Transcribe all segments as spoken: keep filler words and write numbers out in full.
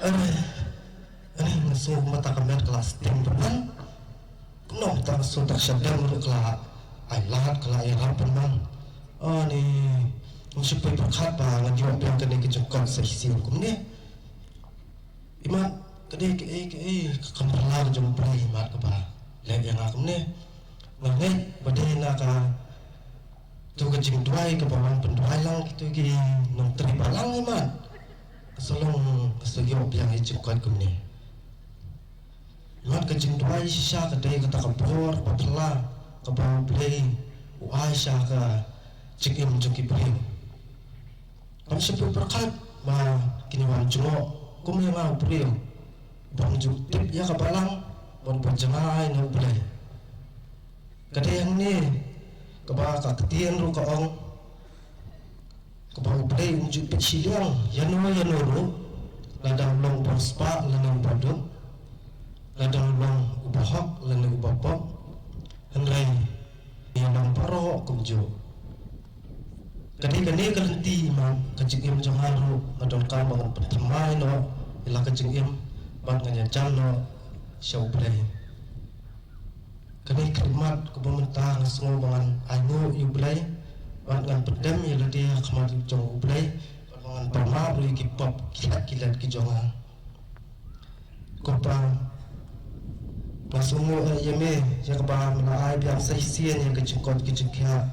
Ani, ani nga sngew kumta ka met ka la sting pynban. Kumno kumta nga sngew tak shadem ruh ka la ai lad ka la ai lad pynban. Ani, nga shu pyrkhat ba ngan ïoh biang kane ka jingkoit sa shisien kumne. Imat, ka dei kaei kaei ka kam phylla ka jong U Blei imat kaba leh ïa nga kumne. Nga ngeit ba dei na ka tu ka jingduwai kaba wan pynduwai lang kitu ki nongtrei balang imat. Ka sa long ka sa ïoh biang ïa jingkoit kumne. Imat ka jingduwai shisha ka dei kata ka bor ba phylla kaba U Blei u ai sha ka jingim jong ki briew. Ngam shym pyrkhat ba kine wan jngoh kum ïa nga u briew ban ju tip ïa ka balang ban ban jngai na U Blei. Ka dei hangne kaba ka ktien ruh ka ong kaba U Blei um ju peit shiliang ïano ïano ruh, lada u long u ba riewspah lane u ba duk, lada u long u ba hok lane u ba pop. Hynrei ïa long baroh kumjuh. Ka dei kane ka lynti ma ka jingim jong nga ruh nga donkam ba ngan pynthymmai noh ïa la ka jingim bad ngan ïajan noh sha U Blei. Kane ka khmat kaba mynta nga sngew ba ngan ainguh ïa U Blei bad ngan pyndem ïa lade ha khmat jong U Blei bad ba ngan pan map ruh ïa ki pop ki lait ki lait ki jong nga. Ko Pa, nga sngewnguh ïa me ïa kaba me la ai biang sa shisien ïa ka jingkoit ka jingkhiah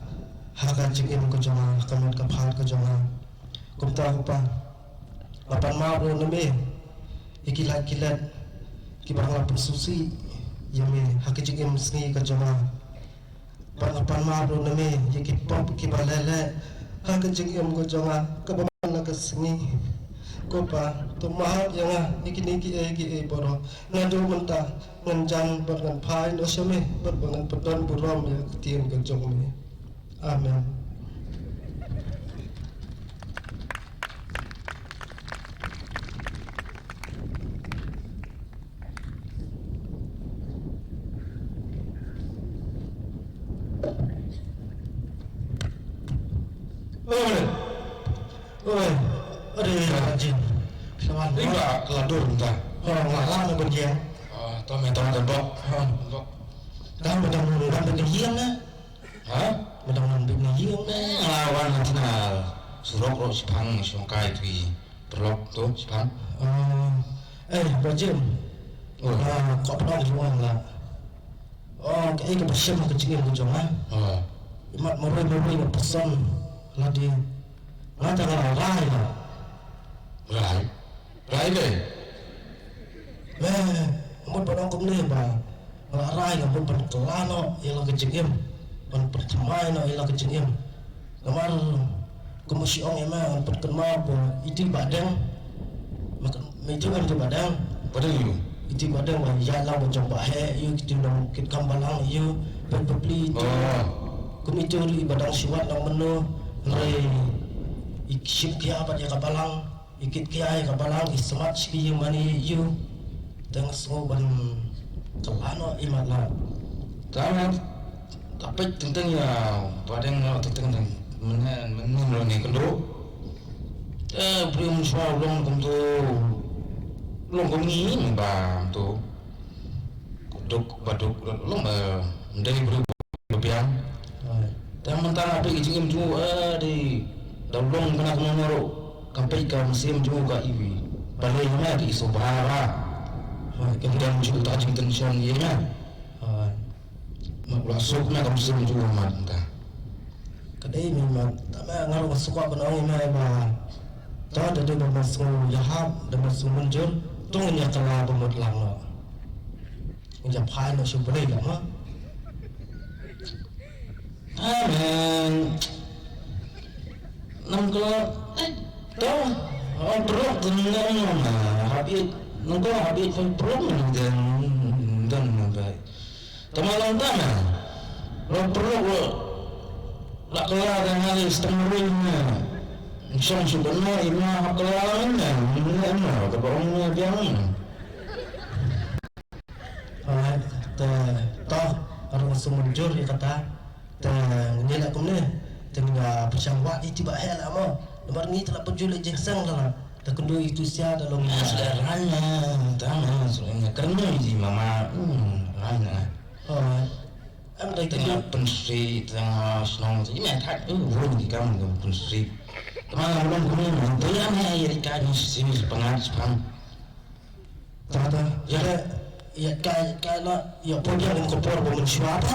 ha ka jingim ka jong nga, ha ka met ka phad ka jong nga. Kumta ko Pa, nga pan map ruh na me ïa ki lait ki lait kiba nga la pynsngewsih ïa me ha ka jingim sngi ka jong nga. Ba nga pan map ruh na me ïa ki pop kiba leh leh ha ka jingim ka jong nga kaba man la ka sngi. Ko Pa, to map ïa nga ïa kine kiei kiei baroh. Naduh mynta ngan jan bad ngan phai noh sha me bad ba ngan pyndonkam burom ïa ka ktien ka jong me. Amen. Oi. Oi. Ade, Jin. Lawan. Rimba, kelador, entah. Oh, ngala na berjaya. Ah, tama, tama, tama. Ah. Tama, tama, tama, tama, tama. Ha? Ba dang nang bit na ïing ne. Nga wan na tnga surok ro shipang shong kai twi. Perlok tu shipang. Ah, eh, Bajim. Oh. Ah, kok pernah jual lah. Oh, kaei ka ba shem ka jingim ka jong nga. Ah. Imat marwei marwei nga pynsan la di. Nga ta nga rai la. Rai? Rai dei. Me, mut ban ong kumne ba nga la rai, nga mut ban kylla noh ïa la ka jingim, ban pynthymmai noh ïa la ka jingim. Namar kum u shu ong ïa me, ngan pynkynmaw ba iti Bahdeng, me iti, iti Bahdeng. Bahdeng ïu? Iti Bahdeng ba ïaid lang ba jong Bah Heh ïu, kiti long kit kam balang ïu, peit bapli iti. Oh. Kum iti ruh i Bahdeng Shiwat nang mynno, hynrei i shim khia bad ïa ka balang. I kit ki ai ka balang, i smat shi ki ïing mane ïa u. Te nga sngew ban kylla noh i mat la. Te nga, ta peit teng teng ïa Bahdeng noh, teng teng teng. Mynne, mynne noh ne kynduh. Te briew mynshuwa u long kumto. U long kum ngi ba kumto. Duk ba duk, u long ba, ym dei briew Biang. Hooid. Te mynta nga peit ka jingim jong u, eh, dei da u long kane ka mano ruh. Kam peit ka mynsiem jong u ka iwi. Balei me ka i sngewbha ba. Hooid. Ka jingim jong u ta jingtension ïa me. Hooid. Ma u la suk me ka mynsiem jong u mat mynta. Ka dei me mat. Tang me nga ruh nga suk ban ong ïa me ba. Ta da dei ba me sngew ïahap, da me sngew mynjur. To ngin ïa kylla ba mut lang noh. Ngi ja phai noh sha U Blei la ma. Amen. Nam kala, eh, to. Ong prok tu nang na habit. Nang ko habit pun prok nang den den nang bai. Tama lang tama. Lo prok lo. La kala dan ngali setengah ring na. Song sudah na ima hap kala na. Ini na. Kaba ong na biang. Alright, te to, ka ruh nga sngewmynjur ïa kata. Te ngi la kumne, te ngi la pyrshang wad ïa i Bah Heh la mo. Namar ngi te la pynjur leh jingseng la. Te kynduh ïa itu sha da long ïa. Tang, tang, tang, kren ni ji mama. Hmm, ngai na. Oh. Am dai tang pynsri tang shnong ji me thak. Uh, run di kam pynsri. Tama long kuni. Tang ya me ai ka ni si pangat sepang. Ta ta. Ya. Ya ka ka na ya podium ko por bo men shwa pa.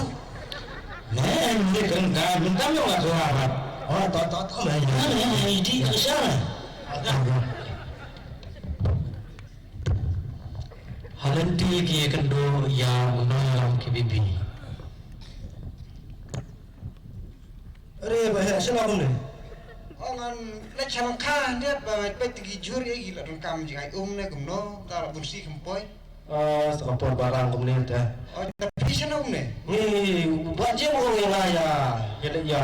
Ne, ne kan ka men kam yo la ko apa. Oh, ta ta ta me. Ne, ne, di ka sha. Ha lynti ki ïakynduh ïa u nongïalam K B B. Are ba heh shalom ne. O ngan leit sha Nongkha ne ba peit ki jhur ïa ki la donkam jingai um ne kumno ta la bun si kham poi. Ah, sa ka por barang kumne te. O ta phi sha na um ne. Ni ba je mo ïa nga ïa. Ïa leit ïa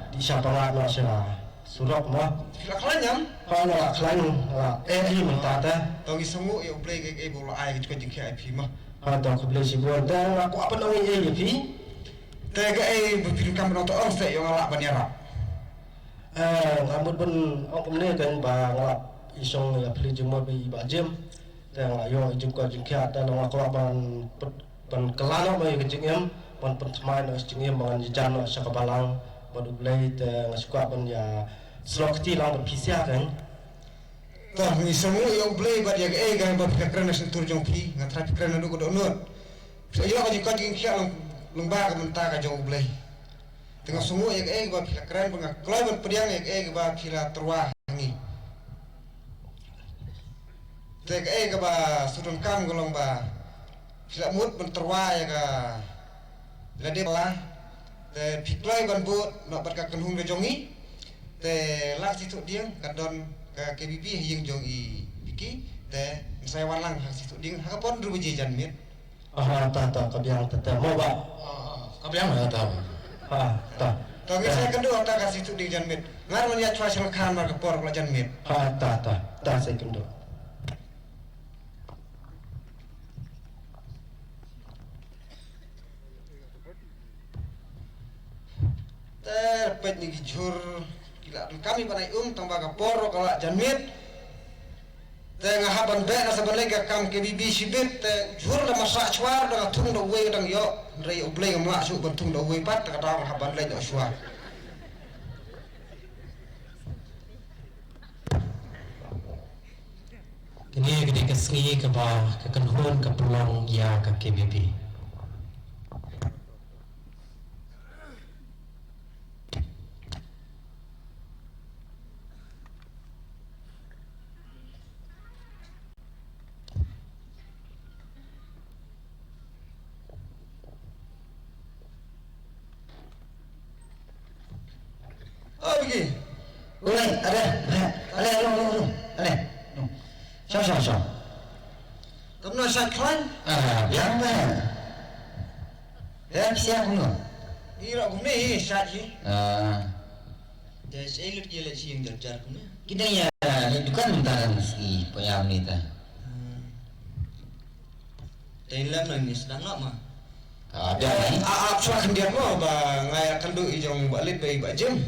di sha pala no sha. Surok mo. Phi la khlaiñ em? Pala khlaiñ la. Eh, eh, mynta te. To ngi sngewnguh ïa U Blei ka, ka, ba u la ai ka jingkhiah ïa phi mo. Ha, to khublei shibun. Te nga kwah ban ong ïa phi. Te kaei ba phi donkam ban ong to ong se ïa nga lah ban ïarap. Eh, nga mut ban ong kumne kan ba nga lah i shong ïa phi jingmut ba i Bah Jim. Te nga ïoh i jingkoit jingkhiah te nga kwah ban pet, ban kylla noh ba ïa ka jingim, ban pynthymmai noh ïa ka jingim, ban ïajan noh sha ka balang bad U Blei te nga shu kwah ban ïa shlok kti lang bad phi sha kan. Tang ngi sngewnguh ïa U Blei bad ïa kaei kaei ba phi la kren na shyntur jong phi, nga tharai phi kren naduh ka dohnud. Phi la ïoh ka jingkoit jingkhiah lyng, lyngba ka bynta ka jong U Blei. Te nga sngewnguh ïa kaei ba phi la kren bad nga kloi ban pdiang ïa kaei ba phi la tyrwa ha ngi. Te kaei kaba shu donkam ka long ba phi la mut ban tyrwa ïa ka lade pala. Te phi kloi ban bud noh bad ka kynhun ka jong ngi. Te la ka sithuh dieng ka don ka K B B ha ïing jong i Piki. Te ngin sa ïa wan lang ha ka sithuh dieng ha ka por hynriew baje janmiet. Ah, ta, ta, ka biang ta, ta, mo ba. Ah, ka biang ta, ta. Ah, ta. Ta ngi sa ïakynduh ta ka sithuh dieng janmiet. Ngar ban ïa chwa sha Nongkha mar ka por la janmiet. Ah, ta, ta, ta sa ïakynduh. Te peit ni ki jhur ki la donkam ban ai um tang ba ka por ka la janmiet. Te nga hap ban beh na sa ban leit ka kam K B B shibit te jhur da masa shwar da ka thung da uwei dang ïoh. Hynrei U Blei kam lah shuh ban thung da uwei pat te ka daw nga hap ban leit da shwar. Kane ka dei ka sngi kaba ka kynhun ka pynlong ïa ka K B B. Oh, Biki. Oi, ada, ada, ada, ada, ada, ada. Shong, shong, shong. Kumno shait khlaiñ? Ah, biang ba. Biang siang kumno? Iro kumne hi shait hi. Ah. Te shaei lut ki leit sha ïing jar jar kumne? Ki dang ïa leit dukan mynta, dang sngi pynïaid mynta. Hmm. Te lem nang ni sdang noh ma. Ah, biang ni. Ah, ah, shuwa khyndiat mo ba nga ïakynduh i jong Bah Lit bad i Bah Jim.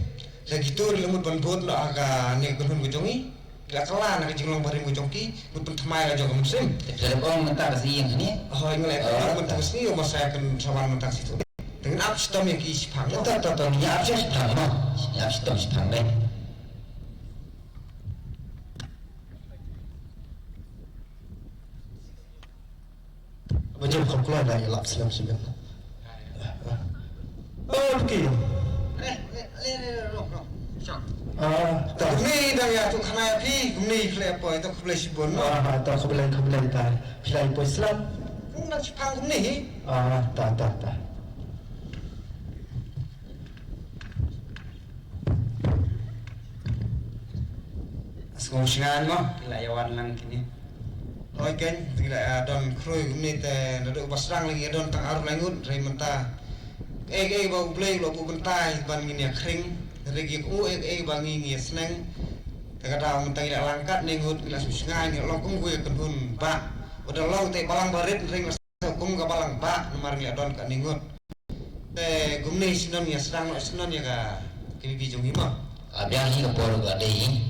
Te kito ruh la mut ban bud noh ha kane ka kynhun ka jong i. Ki la kylla na ka jinglong barim ka jong ki, mut pynthymmai la jong ka mynsiem. Te phi la ong mynta ka sngi ïa kane? Hooid, nga la ong mynta ka sngi, ïoh masa kan sa wan mynta ka sngi. Te ngin ap shitom ïa ki shiphang. To, to, to, ngin ap shitom mo. Ngin ap shitom shiphang dei. Ba jam kham kloi da ïa lap snem snem. Oh, Lucky. Eh, eh, eh, eh, eh, no, no. Shong. Ah, ta. Kumne dang ïa tu khana ïa phi, kumne phi la poi, to khublei shibun, no? Ah, ta khublei, khublei ta. Phi la poi slam. Kumne shiphang kumne hi. Ah, ta, ta, ta. Sngewsih ngan mo, ki la ïa wan lang kine. Hooid keiñ, ki la ïa don khrui kumne te naduh ba sdang la ngi ïa don tang arphew lai ngut, hynrei mynta. Kaei kaei ba U Blei u la buh bynta ban ngin ïa khring, hynrei ki ïa kohnguh ïa kaei ba ngi ngi ïa sneng. Te ka daw mynta ngi la lang katne ngut, ngi la sngewsih ngan, ngi la long kum ki ïa kynhun bah. Ba da long te balang barit, hynrei ngi la kum ka balang bah, namar ngi la don katne ngut. Te kumne shnong ïa sdang noh shnong ïa ka K B B jong ngi mo. Ka biang hi ka por ka dei hi.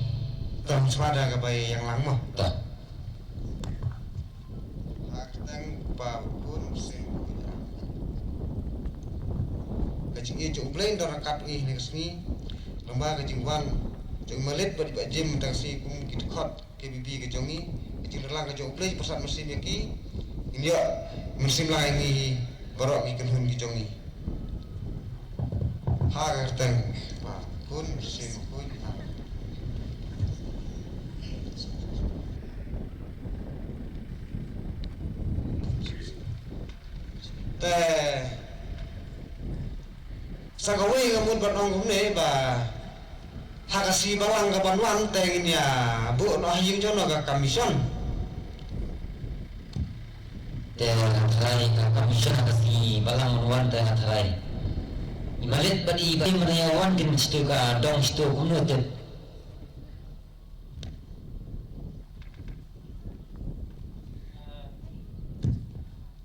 Tang shuwa da kaba ïeng lang mo. Ta. Ba bun sien. Ka jingïeit jong U Blei don ryngkat ïa ngi ha kane ka sngi. Lem bad ka jingwan jong i Malit bad i Bah Jim mynta ka sngi kum ki dkhot K B B ka jong ngi. Ka jingïalang ka jong U Blei, pyrsad mynsiem ïa ki. Ngin ïoh mynsiem lang ïa ngi baroh ki kynhun ki jong ngi. Ha ka kyrteng Kpa, Khun, Mynsiem Bakhuid. Te sa kawei nga mut ban ong kumne ba ha ka sngi balang ka ban wan te ngin ïa buh noh ha ïing jong no ka commission. Te nga tharai ka commission ha ka sngi balang ban wan te nga tharai i Malit bad i Bah Jim ban ïa wan kin sdang ka dong sdang kumno te.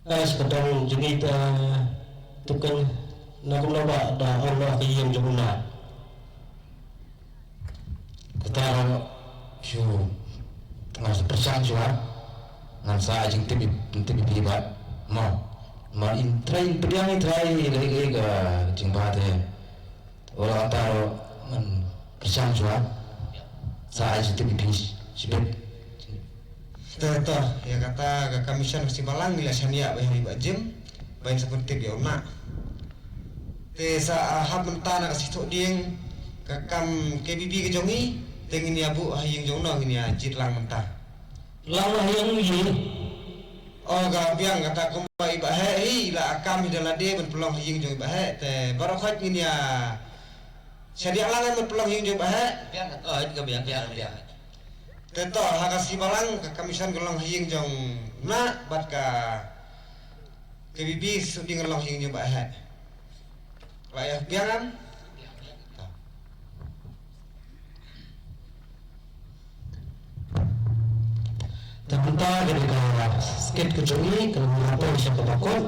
Ai, sa ka dong jong ngi te, te kan na kumno ba da ong noh ka ïing jong u Nah. Kata shu nga sa pyrshang shuwa. Ngan sa ai jingtip, jingtip ïa phi ba mo. Mo in trai, pdiang in trai lei lei ka jingbha te. Wala kata ruh ngan pyrshang shuwa. Sa ai jingtip ïa phi shibit. Te to, ïa kata ka commission ka sngi balang ngi la shaniah bad i Bah Jim ba in sa pyntip ïa u Nah. Te sa, ah, hap mynta na ka sngi Thohdieng ka kam K B B ka jong ngi te ngin ïa buh ha ïing jong no, ngin ïa jied lang mynta. Lang ha ïing jong ngi. O, ka biang kata kumba i Bah Heh hi, i la kam hi da lade ban pynlong ha ïing jong i Bah Heh, te baroh khoit ngin ïa shaniah lang ban pynlong ha ïing jong i Bah Heh. Biang, o, ka biang, biang, biang. Te to, ha ka sngi balang ka commission ka long ha ïing jong u Nah bad ka K B B Thohdieng ka long ha ïing jong i Bah Heh. Ba ïa biang em. Te mynta ka dei ka skit ka jong ngi, ka la poi sha kaba kut.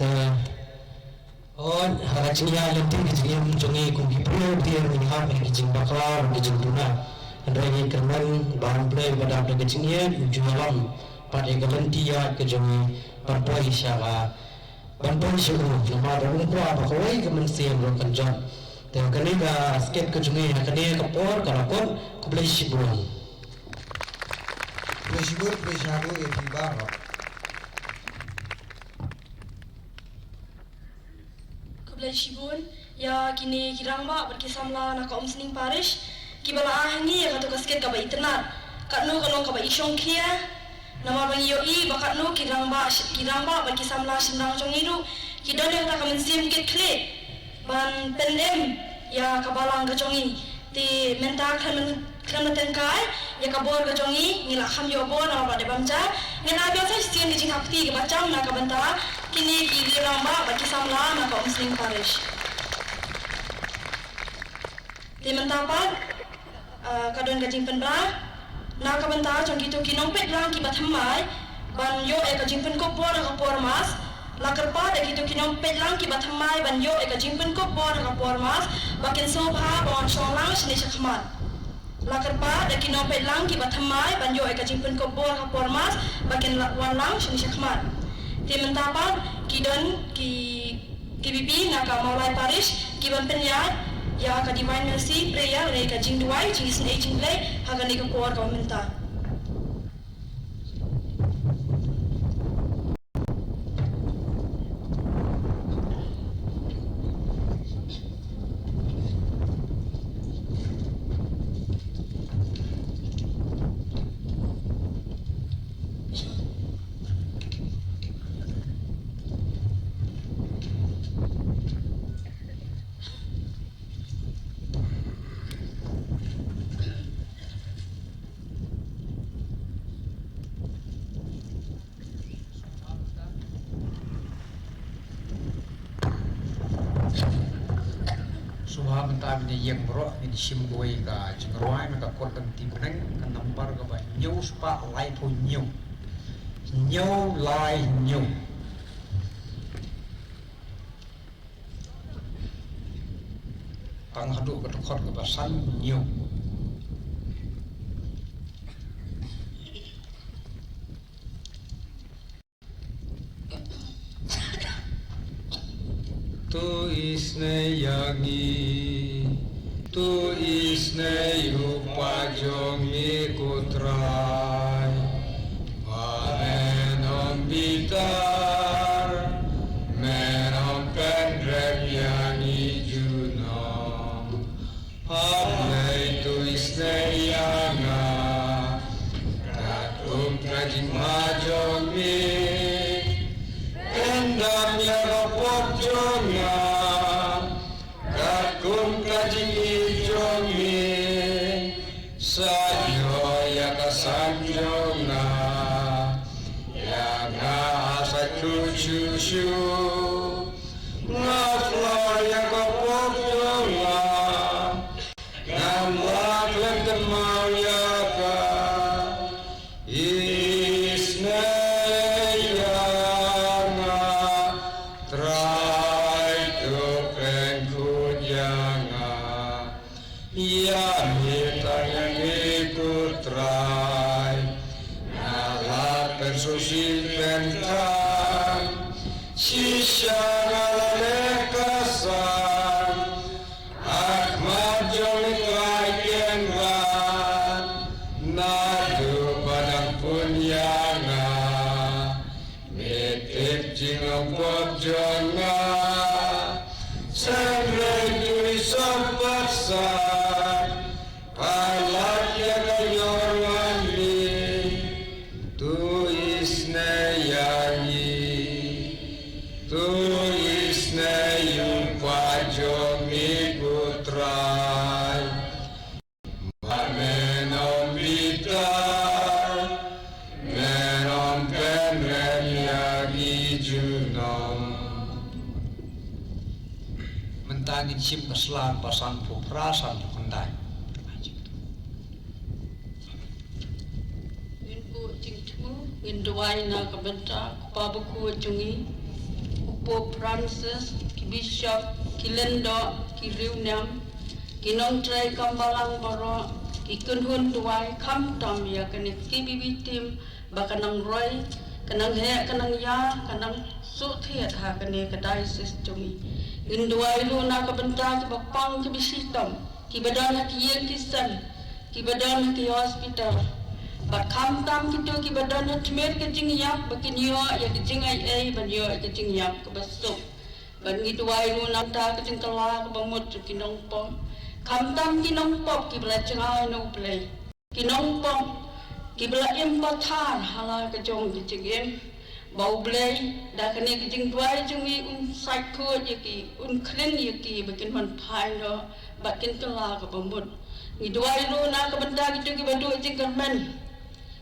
Te, o, ha ka jingïaleit ka jingim jong ngi kum ki briew, briew ngi hap ïa ki jingbakla, ki jingduna. Hynrei ngi kyrmen ba U Blei ba dap da ka jingïeit u ju ïalam pat ïa ka lynti ïaid ka jong ngi ban poi sha ka Ban pynshong namar ba um kwah ba kawei ka mynsiem ruh kan jot. Te kane ka skit ka jong ngi ha kane ka por ka la kut. Khublei shibun. Khublei shibun, khublei shibun ïa phi baroh. Khublei shibun ïa kine ki rangbah bad ki samla na ka Umsning Parish kiba la ai ha ngi ïa kato ka skit kaba itynnad. Katno ka long kaba i shongkhia. Namar ba ngi ïohi ba katno ki rangbah, ki rangbah bad ki samla shynrang jong ngi ruh ki don ïa kata ka mynsiem kit khlieh ban pynim ïa ka balang ka jong ngi. Te mynta khlem, khlem da tyngkai ïa ka bor ka jong ngi, ngi la kham ïoh bor namar ba dei bam ja. Ngin ai biang sa shisien ki jingkitkhlieh kiba jam na ka bynta kine ki rangbah bad ki samla na ka Umsning Parish. Te mynta pat, ah, ka don ka jingpynbna na ka bynta jong kito ki nongpeitlang kiba thymmai ban ïoh ïa ka jingpynkup bor ha ka por Mass. La kyrpad ïa kito ki nongpeitlang kiba thymmai ban ïoh ïa ka jingpynkup bor ha ka por Mass ba kin sngewbha ban wan shong lang shane shakhmat. La kyrpad ïa ki nongpeitlang kiba thymmai ban ïoh ïa ka jingpynkup bor ha ka por Mass ba kin la-, wan lang shane shakhmat. Te mynta pat ki don ki K B B na ka Mawlai Parish kiban pynïaid ïa ka Divine Mercy Prayer lane ka jingduwai jingisynei jong U Blei ha kane ka por kaba mynta. Sngewbha mynta ngin ïeng baroh, ngin shim kawei ka jingrwai na ka kot lynti bneng, ka nambar kaba hynñiew spah laiphew hynñiew. Hynñiew lai hynñiew. Tang haduh ka dkhot kaba san hynñiew. To isnei ïa ngi, to isnei u paid jong ngi ko Trai. Ba men ym bitar, men ym pynrem ïa ngi junom. Hynrei to isnei ïa nga katkum ka jingma jong me. Pyndam ïa ka pop jong nga katkum ka jingïeit jong me. Sa ïoh ïa ka san jong nga. Ïa nga sa tu shu shu. Nga fla ïa ka pop jong nga. Ngam lah klet kynmaw ïa ka. Isnei ïa nga Trai, to pynkhuid ïa nga. Ïa me tang ïa ngi ko Trai. Nga lah pynsngewsih pynthang. Shisha nga la leh ka san. Ha khmat jong me Trai Kynrad, naduh ba nang pun ïa nga. Me tip jinglong pop jong nga. Sngewthuh ïa u sop baksa. Palat ïa ka ïor wan me. To isnei ïa ngi. To isnei ïa u paid jong me ko Trai. Ba men ym bitar, men ym pynrem ïa ngi junom. Mynta ngin shim ka sla ba sanphew phra, sanphew khyndai. Ngin buh jingthmu, ngin duwai na ka bynta u Kpa bakhuid jong ngi, u Pope Francis, ki bishop, ki lyngdoh, ki riewniam, ki nongtrei kam balang baroh, ki kynhun duwai, khamtam ïa kane ka K B B B team, ba ka nang roi, ka nang heh, ka nang ïa, ka nang suk thied ha kane ka diocese jong ngi. Ngin duwai ruh na ka bynta kiba pang kiba shitom, kiba don ha ki ïing ki sem, kiba don ha ki hospital. Bad khamtam kito kiba don ha tmier ka jingïap, ba kin ïoh ïa ka jingaiei, ban ïoh ïa ka jingïap kaba suk. Bad ngi duwai ruh na ka bynta ka jingkylla kaba mut jong ki nongpop. Khamtam ki nongpop kiba la jngai na U Blei. Ki nongpop kiba la im pathar ha la ka jong ka jingim. Ba U Blei da kane ka jingduwai jong ngi un sait khuid ïa ki, un khring ïa ki ba kin wan phai noh bad kin kylla kaba mut. Ngi duwai ruh na ka bynta kito kiba duh jingkyrmen,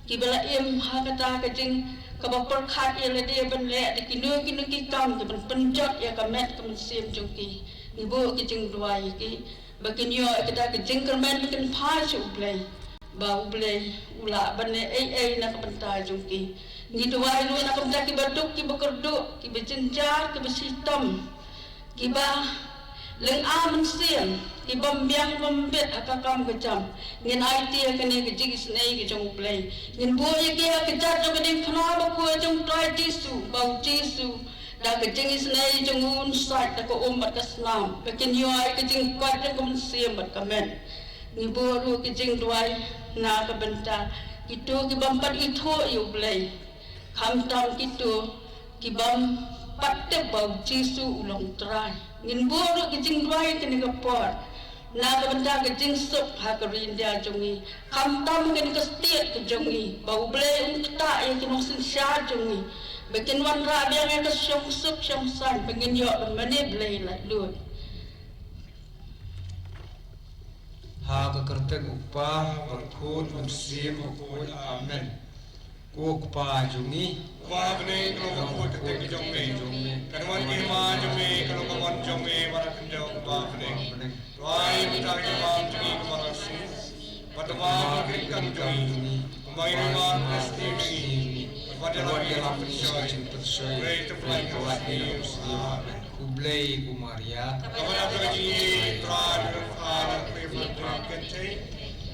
kiba la im ha kata ka jing, kaba pyrkhat ïa lade ban leh da kino kino ki kam kiban pynjot ïa ka met ka mynsiem jong ki. Ngi buh ka jingduwai ïa ki ba kin ïoh ïa kata ka jingkyrmen ba kin phai sha U Blei. Ba U Blei u lah ban leh ei ei na ka bynta jong ki. Ngi duwai ruh na ka bynta kiba duk, kiba kyrduh, kiba jynjar, kiba shitom, kiba lynga mynsiem, ki bym biang bym bit ha ka kam ka jam. Ngin aiti ïa kane ka jingisnei ka jong U Blei. Ngin buh ïa ki ha ka kjat jong ka diengphna bakhuid jong U Trai Jisu, ba U Jisu da ka jingisnei jong u un sait da ka um bad ka snam, ba kin ïoh ïa ka jingkoit jong ka mynsiem bad ka met. Ngi buh ruh ka jingduwai na ka bynta kito ki bym pat ithuh ïa U Blei, khamtam kito ki bym pat tip ba U Jisu u long Trai. Ngin buh ruh ka jingduwai kane ka por na ka bynta ka jingsuk ha ka ri India jong ngi, khamtam kane ka state ka jong ngi, ba U Blei un ktah ïa ki nongsynshar jong ngi, ba kin wanrah biang ïa ka shongsuk shongsaiñ, ba ngin ïoh ban mane Blei laitluid. Ha ka kyrteng U Kpa, Bakhuid, Mynsiem Bakhuid. Amen. Ko Kpa jong ngi, Kpa ha bneng, ka long ka kyrteng ka jong me. Kan wan ka hima jong me, ka long ka mon jong me, wat la khyndiat ha bneng. To ai mynta ka jingpang jong ngi ka baroh shi. Bad to ai ka jingkyrkhu jong ngi, kumba ngi ïa ka jingkyrkhu jong ngi. Bad wat ïalam ïa ngi sha ka jingpynshoi. Hynrei to pynlait ïa ngi na ka bymjukut. Amen. Khublei ko Maria. Ka bynta ka jong ngi, Trai, ka dei bad phi, bad phi,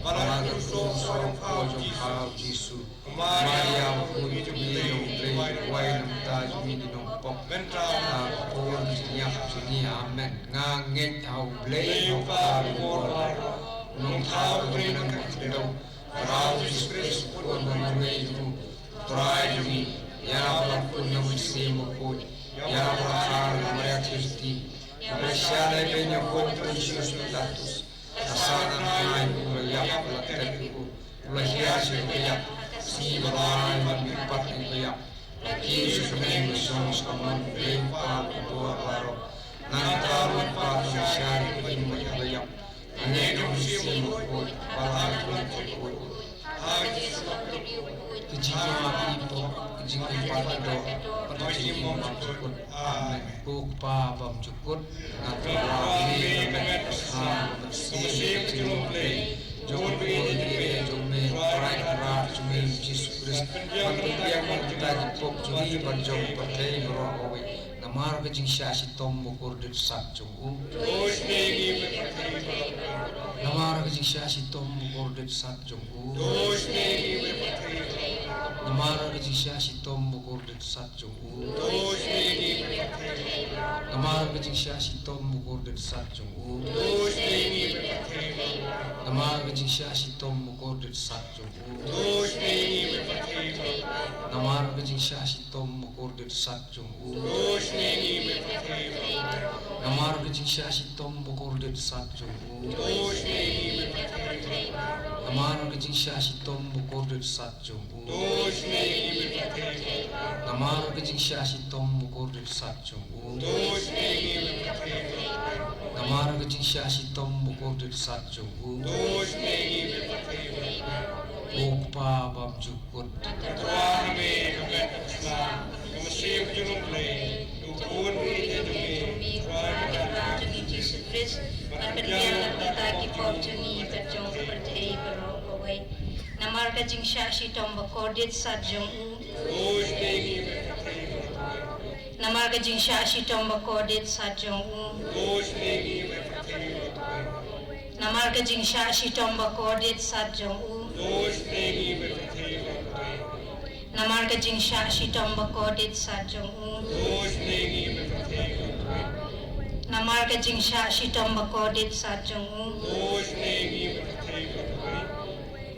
bad la ka jong pha U Jisu. Ko Maria, Maria, Bakhuid jong ngi, duwai namar kata jong ngi ki nongpop, mynta bad ha ka por jong ngi. jong ngi. Amen. Nga ngeit ha U Blei, ha U Kpa Baibor baroh, U Nongthaw uba nang ka khyndew, Mraw Jisu Khrist U Khun uba marwei jong u, U Trai jong ngi, ïa uba la pun na U Mynsiem Bakhuid, ïa uba la khang da ka Maria Theisotti, ïa uba la shah lehbeiñ ha u Pontius Pilatus, la sah na ngai, u la ïap, u la tep, u la hiar sha ka ïap, ka sngi ba lai u la mihpat na ka ïap, u la kiew sha ka bneng, u la shong sha ka mon U Blei U Kpa uba baroh. Nangta ruh u la pat sha ka ïing ba ïap, nangta u la ïeng sha ka mynsiem bakhuid, ba la ai jingmut bakhuid. Ka jingmyntoi, ka jingmyntoi, ka jingmyntoi. Amen. Ko Kpa bymjukut, nga tyrwa ha me ka met ka snam, ka mynsiem ka jong U Blei, jong U Blei, jong me, Trai Kynrad jong ngi Jisu Khrist, ban pynbiang, ban pynbiang ïa ki pop jong ngi bad jong ka pyrthei baroh kawei. Namar ka jingshah shitom bakordit sat jong u. Namar ka jingshah shitom bakordit sat jong u. Namar ka jingshah shitom bakordit sat jong u. Namar ka jingshah shitom bakordit sat jong u. Namar ka jingshah shitom bakordit sat jong u. Namar ka jingshah shitom bakordit sat jong u. Namar ka jingshah shitom bakordit sat jong u. Namar ka jingshah shitom bakordit sat jong u. Namar ka jingshah shitom bakordit sat jong u. Namar ka jingshah shitom bakordit sat jong u. Ko Kpa bymjukut. Ka tyrwa ha me ka met ka snam, ka mynsiem ka jong U Blei, U Khun uba ïeit jong ngi, Trai Kynrad jong ngi Jisu Khrist, ban pynbiang ïa kita ki pop jong ngi bad jong ka pyrthei baroh kawei. Namar ka jingshah shitom bakordit sat jong u. Namar ka jingshah shitom bakordit sat jong u. Namar ka jingshah shitom bakordit sat jong u. Namar ka jingshah shitom bakordit sat jong u. Namar ka jingshah shitom bakordit sat jong u.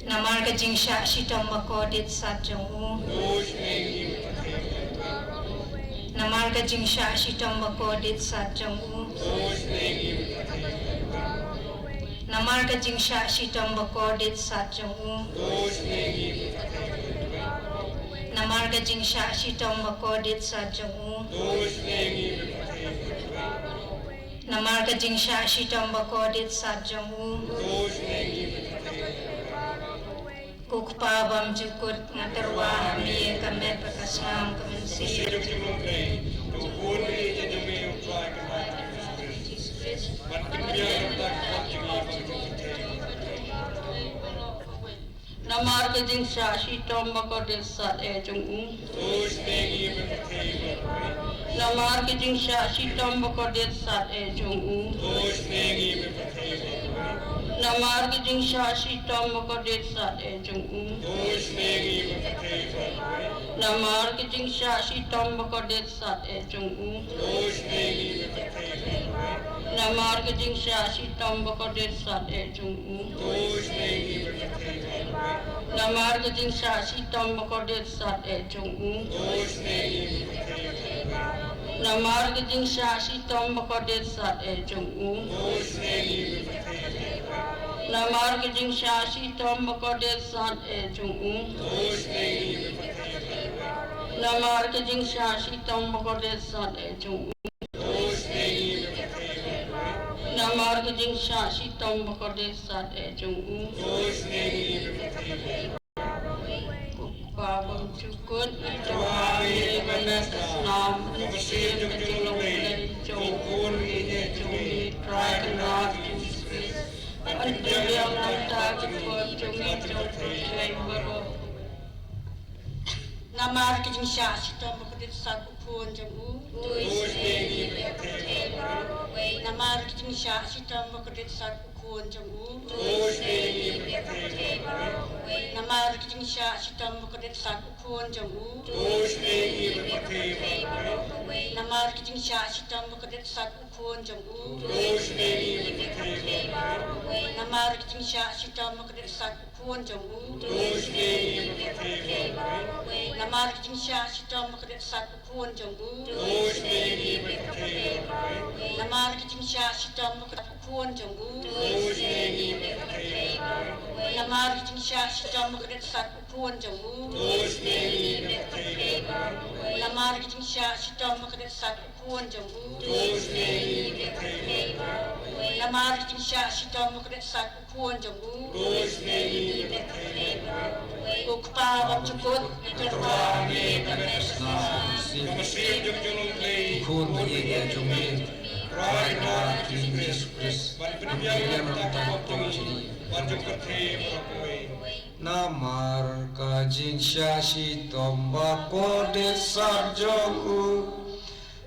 Namar ka jingshah shitom bakordit sat jong u. Namar ka jingshah shitom bakordit sat jong u. Namar ka jingshah shitom bakordit sat jong u. Namar ka jingshah shitom bakordit sat jong u. Namar ka jingshah shitom bakordit sat jong u. Ko Kpa bymjukut, nga tyrwa ha me ka met bad ka snam, ka mynsiem. Namar ka jingshah shitom bakordit sat eh jong u. Namar ka jingshah shitom bakordit sat eh jong u. Namar ka jingshah shitom bakordit sat eh jong u. Namar ka jingshah shitom bakordit sat eh jong u. Namar ka jingshah shitom bakordit sat eh jong u. Namar ka jingshah shitom bakordit sat eh jong u. Namar ka jingshah shitom bakordit sat eh jong u. Namar ka jingshah shitom bakordit sat eh jong u. Namar ka jingshah shitom bakordit sat eh jong u. Namar ka jingshah shitom bakordit sat eh jong u. Ko Kpa bymjukut, nga tyrwa ha me ka met ka snam, ka mynsiem ka jong U Blei, jong U Khun uba ïeit jong ngi, Trai Kynrad Jisu Khrist, ban pynbiang ïa kita ki pop jong ngi, jong ka pyrthei baroh. Namar ka jingshah shitom bakordit sat U Khun jong u. Namar ka jingshah shitom bakordit sat U Khun jong u. Namar ka jingshah shitom bakordit sat U Khun jong u. Namar ka jingshah shitom ba kordit sat u khun jong u. To ïa sngewbha ïa ka pyrthei baroh kawei. Namar ka jingshah shitom ba kordit sat u khun jong u. To ïa sngewbha ïa ka pyrthei baroh kawei. Namar ka jingshah shitom ba kordit sat u khun jong u. To ïa sngewbha ïa ka pyrthei baroh kawei. Namar ka jingshah shitom ba kordit u khun jong u. To ïa sngewbha ïa ka pyrthei baroh kawei. Namar ka jingshah shitom ba kordit sat u khun jong u. To ïa sngewbha ïa ka pyrthei baroh kawei. Namar ka jingshah shitom ba kordit sat u khun jong u. To ïa sngewbha ïa ka pyrthei baroh kawei. Namar ka jingshah shitom ba kordit sat u khun jong u. To ïa sngewbha ïa ka pyrthei baroh kawei. Ko Kpa ba jukut, nga kyrpad ïa me, ka mynsiem jong U Blei, U Khun ba ïeit jong me, Trai ka Jisu Khrist, ban pynbiang ïa ka pop jong ngi bad jong ka pyrthei baroh kawei. Namar ka jingshah shitom ba kordit sat jong u.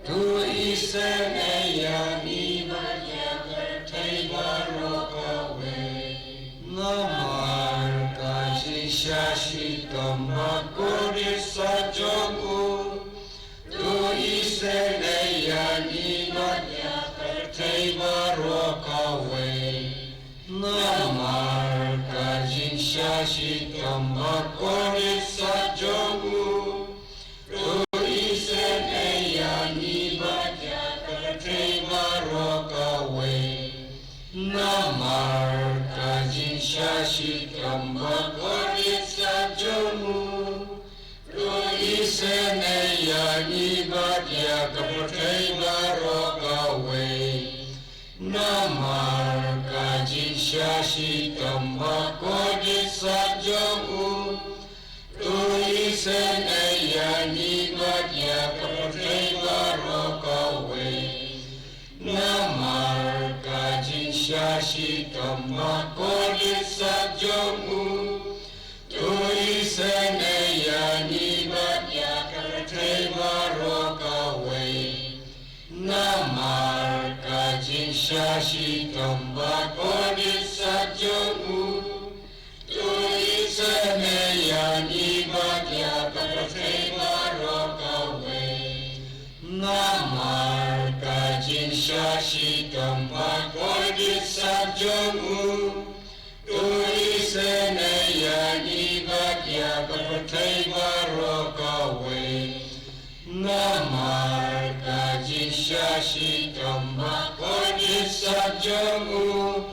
To isynei ïa ngi bad ïa ka pyrthei baroh kawei. Namar ka jingshah shitom ba kordit sat jong u. To isynei ïa ngi bad ïa ka pyrthei baroh kawei. Namar ka jingshah shitom ba kordit sat jong u. To isynei ïa ngi bad ïa ka pyrthei baroh kawei. Namar ka jingshah shitom ba kordit sat jong u. To isynei ïa ngi bad ïa ka pyrthei baroh kawei. Namar ka jingshah shitom ba kordit sat jong u. To isynei ïa ngi bad ïa ka pyrthei baroh kawei. Namar ka jingshah shitom ba kordit sat jong u. To isynei ïa ngi bad ïa ka pyrthei baroh kawei. Namar ka jingshah shitom ba kordit sat jong u. To isynei ïa ngi bad ïa ka pyrthei baroh kawei. Namar ka jingshah shitom ba kordit sat jong u. To isynei ïa ngi bad ïa ka pyrthei baroh kawei. Namar ka jingshah shitom ba kordit sat jong u.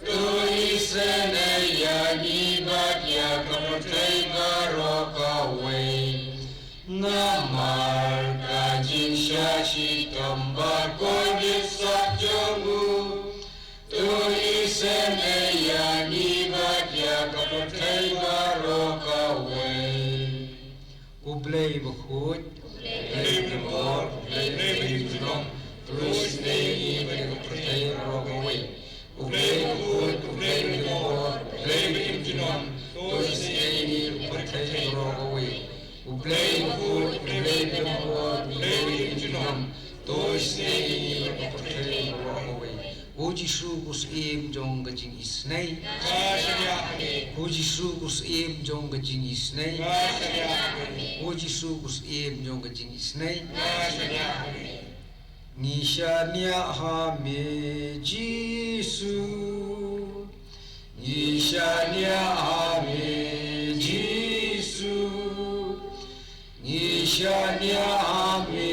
To isynei ïa ngi bad ïa ka pyrthei baroh kawei. Namar ka jingshah shitom ba kordit sat jong u. To isynei ïa ngi bad ïa ka pyrthei baroh kawei. U Blei bakhuid, U Blei bymjukut, U Blei bymjukut, to isynei ïa ngi bad ïa ka pyrthei baroh kawei. U Blei bakhuid, U Blei bymjukut, U Blei bymjukut, to isynei ïa ngi bad ïa ka pyrthei baroh kawei. U Blei bakhuid, U Blei bymjukut, U Blei bymjukut, to isynei ïa ngi bad ïa ka pyrthei baroh kawei. O Jisu ko Syiem jong ka jingisynei. Ko Jisu ko Syiem jong ka jingisynei. O Jisu ko Syiem jong ka jingisynei. Ngi shaniah ha me Jisu. Ngi shaniah ha me Jisu. Ngi shaniah ha me,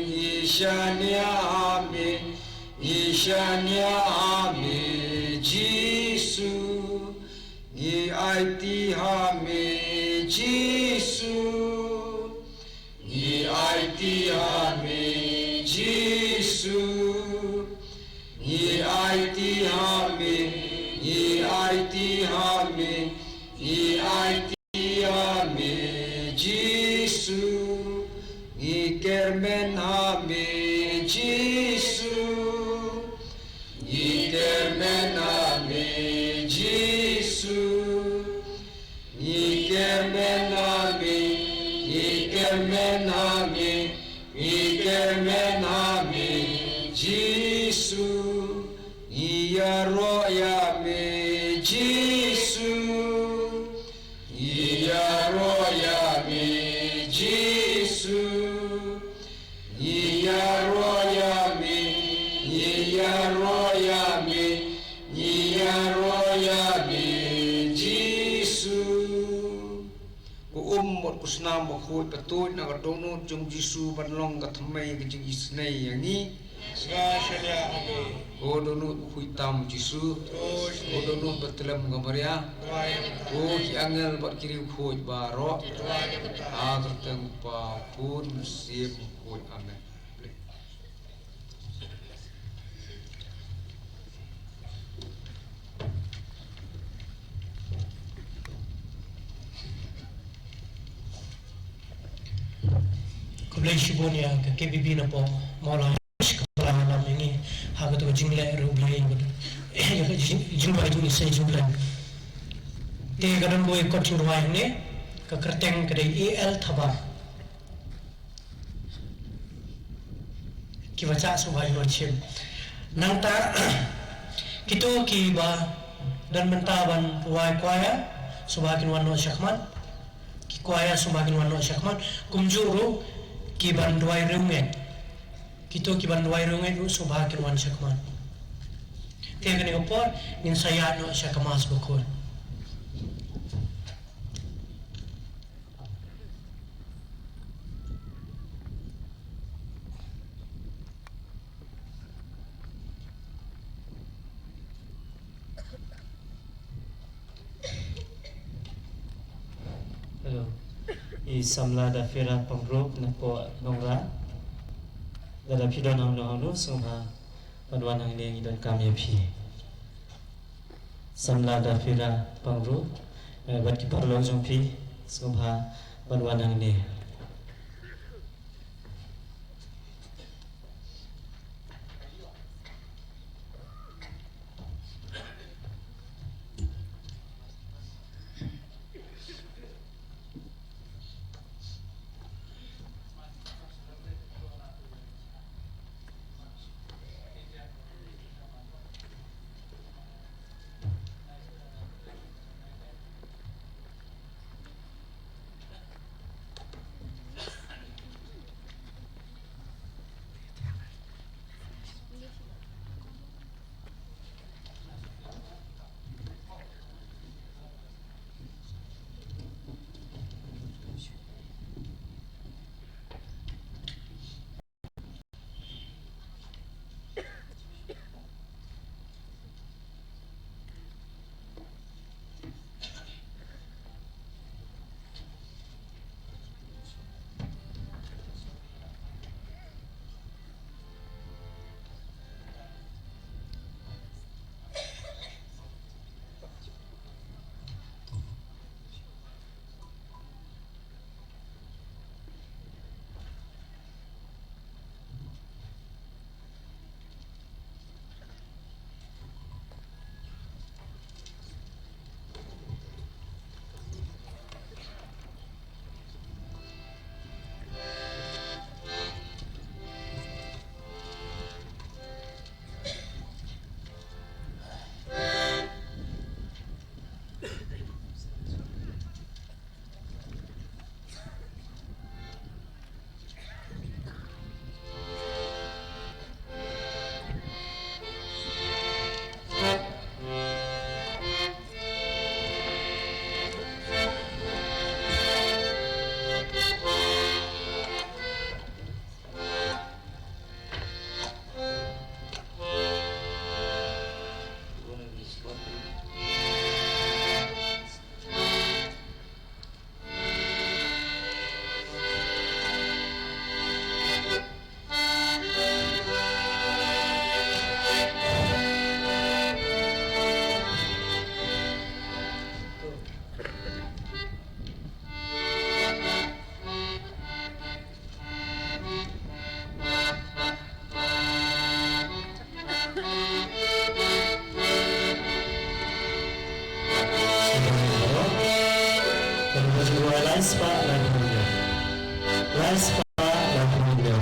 ngi shaniah ha me, ngi shaniah ha me Jisu. Ngi aiti ha me Jisu. Ngi aiti ha me Jisu. Ngi aiti ha me, ngi aiti ha me, ngi aiti ha me Jisu. Ngi kyrmen ha me Jisu. Ngi kyrmen ha me Jisu. Ngi kyrmen ha me, ngi kyrmen ha me, ngi kyrmen ha me Jisu. Ngi ïaroh ïa me Jisu. Ngi ïaroh ïa me Jisu. Ngi Bakhuid ba tuid na ka dohnud jong u Jisu ban long ka thymmei ka jingisynei ïa ngi. Sngewsih ïa ngi. Ko dohnud bakhuid tam u Jisu. Tuid. Ko dohnud ba tlem ka Maria. Tuid. Ko ki angel bad ki riewkhuid baroh. Tuid. Ha ka kyrteng u Kpa, u Khun, u Mynsiem Bakhuid. Amen. Khublei shibun ïa ka K B B na pdeng Mawlai ka pla lam ïa ngi ha kato ka jingleh ruh Blei ïa ka jing, jingduwai jingïaseng jingkren. Te ka don kawei ka kot jingduwai hangne, ka kyrteng ka dei A L Thabar. Kiba shah sngewbha kin wan shim. Nangta kito kiba don bynta ban duwai choir sngewbha kin wan noh shakhmat. Ki choir sngewbha kin wan noh shakhmat. Kumjuh ruh ki ban duwai riewngeit. Kito ki ban duwai riewngeit ruh sngewbha kin wan shakhmat. Te kane ka por ngin sa ïaid noh sha ka Mass bakhuid. Hello. I samla Dafira Pamrup na pdeng Nongrah. Lada phi don hangno hangno sngewbha ban wan hangne, ngi donkam ïa phi. Samla Dafira Pamrup, eh, bad ki paralok jong phi sngewbha ban wan hangne. Lai spah lai phew hynñiew. Lai spah lai phew hynñiew.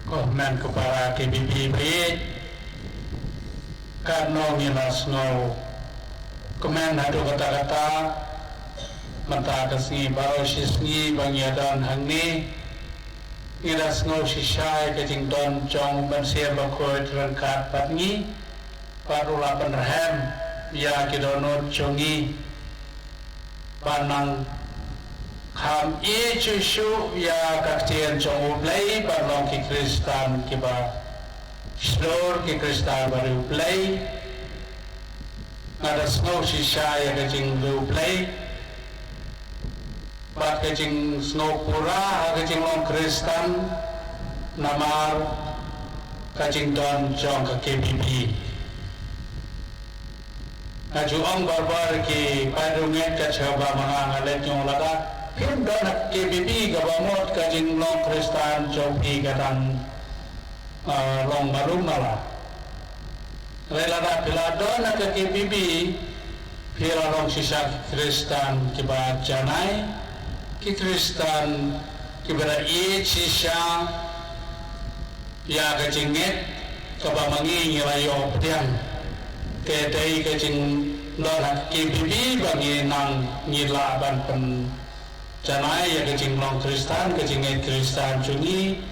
Ko hynmen ko para K B B ba ïeit, katno ngi la sngewkmen haduh katta katta. Mynta ka sngi baroh shi sngi ba ngi ïa don hangne, ngi da sngew shisha ïa ka jingdon jong u Mynsiem Bakhuid ryngkat bad ngi, bad u la pynrhem ïa ki dohnud jong ngi ban nang kham ïeit shuh shuh ïa ka ktien jong U Blei, ban long ki Khristan kiba shlur, ki Khristan ba riewblei. Nga da sngew shisha ïa ka jingriewblei bad ka jingsngewpura ha ka jinglong Khristan namar ka jingdon jong ka K B B. Nga ju ong barbar ki paidbah, ka shaba ma nga, nga leit ñiong lada phim don ha K B B, kaba mut ka jinglong Khristan jong phi ka dang, ah, long malu mala. Hynrei lada phi la don ha ka K B B, phi la long shisha ki Khristan kiba janai, ki Khristan kiba da ïeit shisha ïa ka jingngeit kaba ma ngi ngi la ïoh pdiang. Te dei ka jingdon ha K B B ba ngi nang, ngi lah ban pynjanai ïa ka jinglong Khristan, ka jingngeit Khristan jong ngi.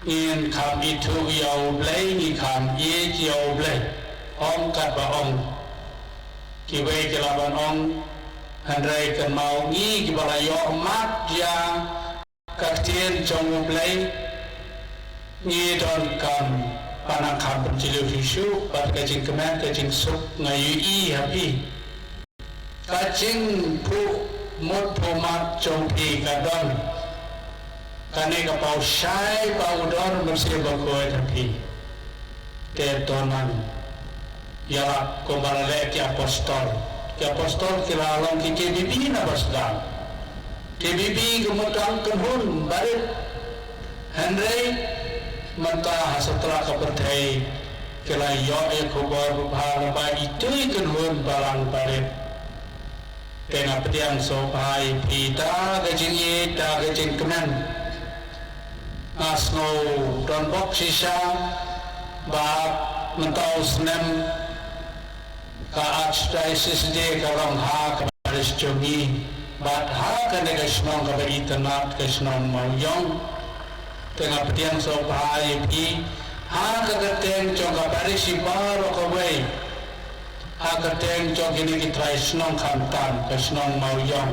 Ngin kham ithuh ïa U Blei, ngi kham ïeit ïa U Blei. Ong katba ong kiwei ki la ban ong, hynrei kynmaw ngi kiba la ïoh mad ïa ka ktien jong U Blei, ngi donkam ban nang kham pynjylliew shuh shuh bad ka jingkmen ka jingsuk. Nga ïohi ha phi ka jingphuh mut phuh mad jong phi ka don kane ka paw shai ba u don u Mynsiem Bakhuid ha phi. Te to nang ïarap kumba la leh ki apostol. Ki apostol ki la long ki K B B na ba sdang. K B B ki mut tang kynhun barit. Hynrei mynta ha satlak ka pyrthei ki la ïoh ïa ka khubor babha, la ba ithuh kynhun balang barit. Te nga pdiang sngewbha ïa phi da ka jingïeit, da ka jingkmen. Nga sngew donbok shisha ba mynta u snem ka Archdiocese Day ka long ha ka parish jong ngi bad ha kane ka shnong kaba itynnad, ka shnong Mawïong. Te nga pdiang sngewbha ïa phi ha ka kyrteng jong ka parish baroh kawei, ha kyrteng jong kine ki trai shnong khamtam, ka shnong Mawïong,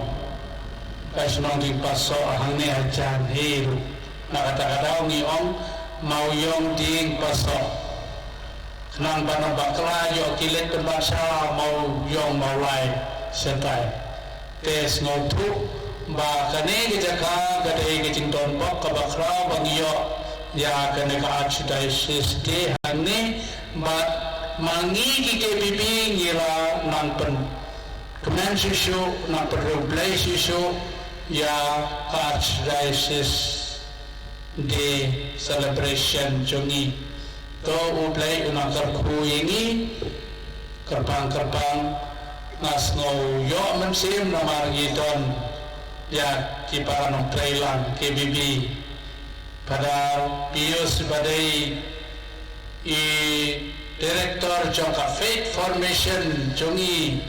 ka shnong Diengpasoh hangne hajan hi ruh. Na kata ka daw ngi ong Mawïong Diengpasoh. Khnang ban ym bakla ïoh ki leit pynbasa Mawïong Mawlai shatai. Te sngewthuh ba kane ka jaka ka dei ka jingdonbok kaba khraw ba ngi ïoh ïa kane ka Archdiocese Day hangne, bad ma ngi ki K B B ngi la nang pynkmen shuh shuh, nang pynriewblei shuh shuh ïa ka Archdiocese Day celebration jong ngi. To U Blei un nang kyrkhu ïa ngi. Kyrpang kyrpang nga sngew ïoh mynsiem namar ngi don ïa ki para nongtrei lang K B B. Phadar Pius ba dei i director jong ka faith formation jong ngi,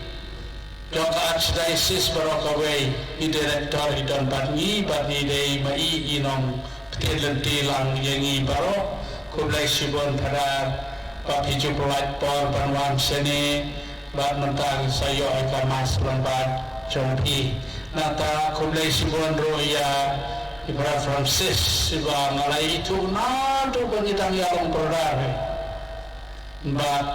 jong ka Archdiocese baroh kawei, i director i don bad ngi, bad ngi dei ma i i nongpynlynti lang ïa ngi baroh. Khublei shibun Phadar ba phi ju pynlait por ban wan shane, bad mynta ngi sa ïoh ïa ka Mass Lyngba jong phi. Nangta khublei shibun ruh ïa i Brother Francis, iba nga la ithuh naduh ba ngi dang ïalong brother. Bad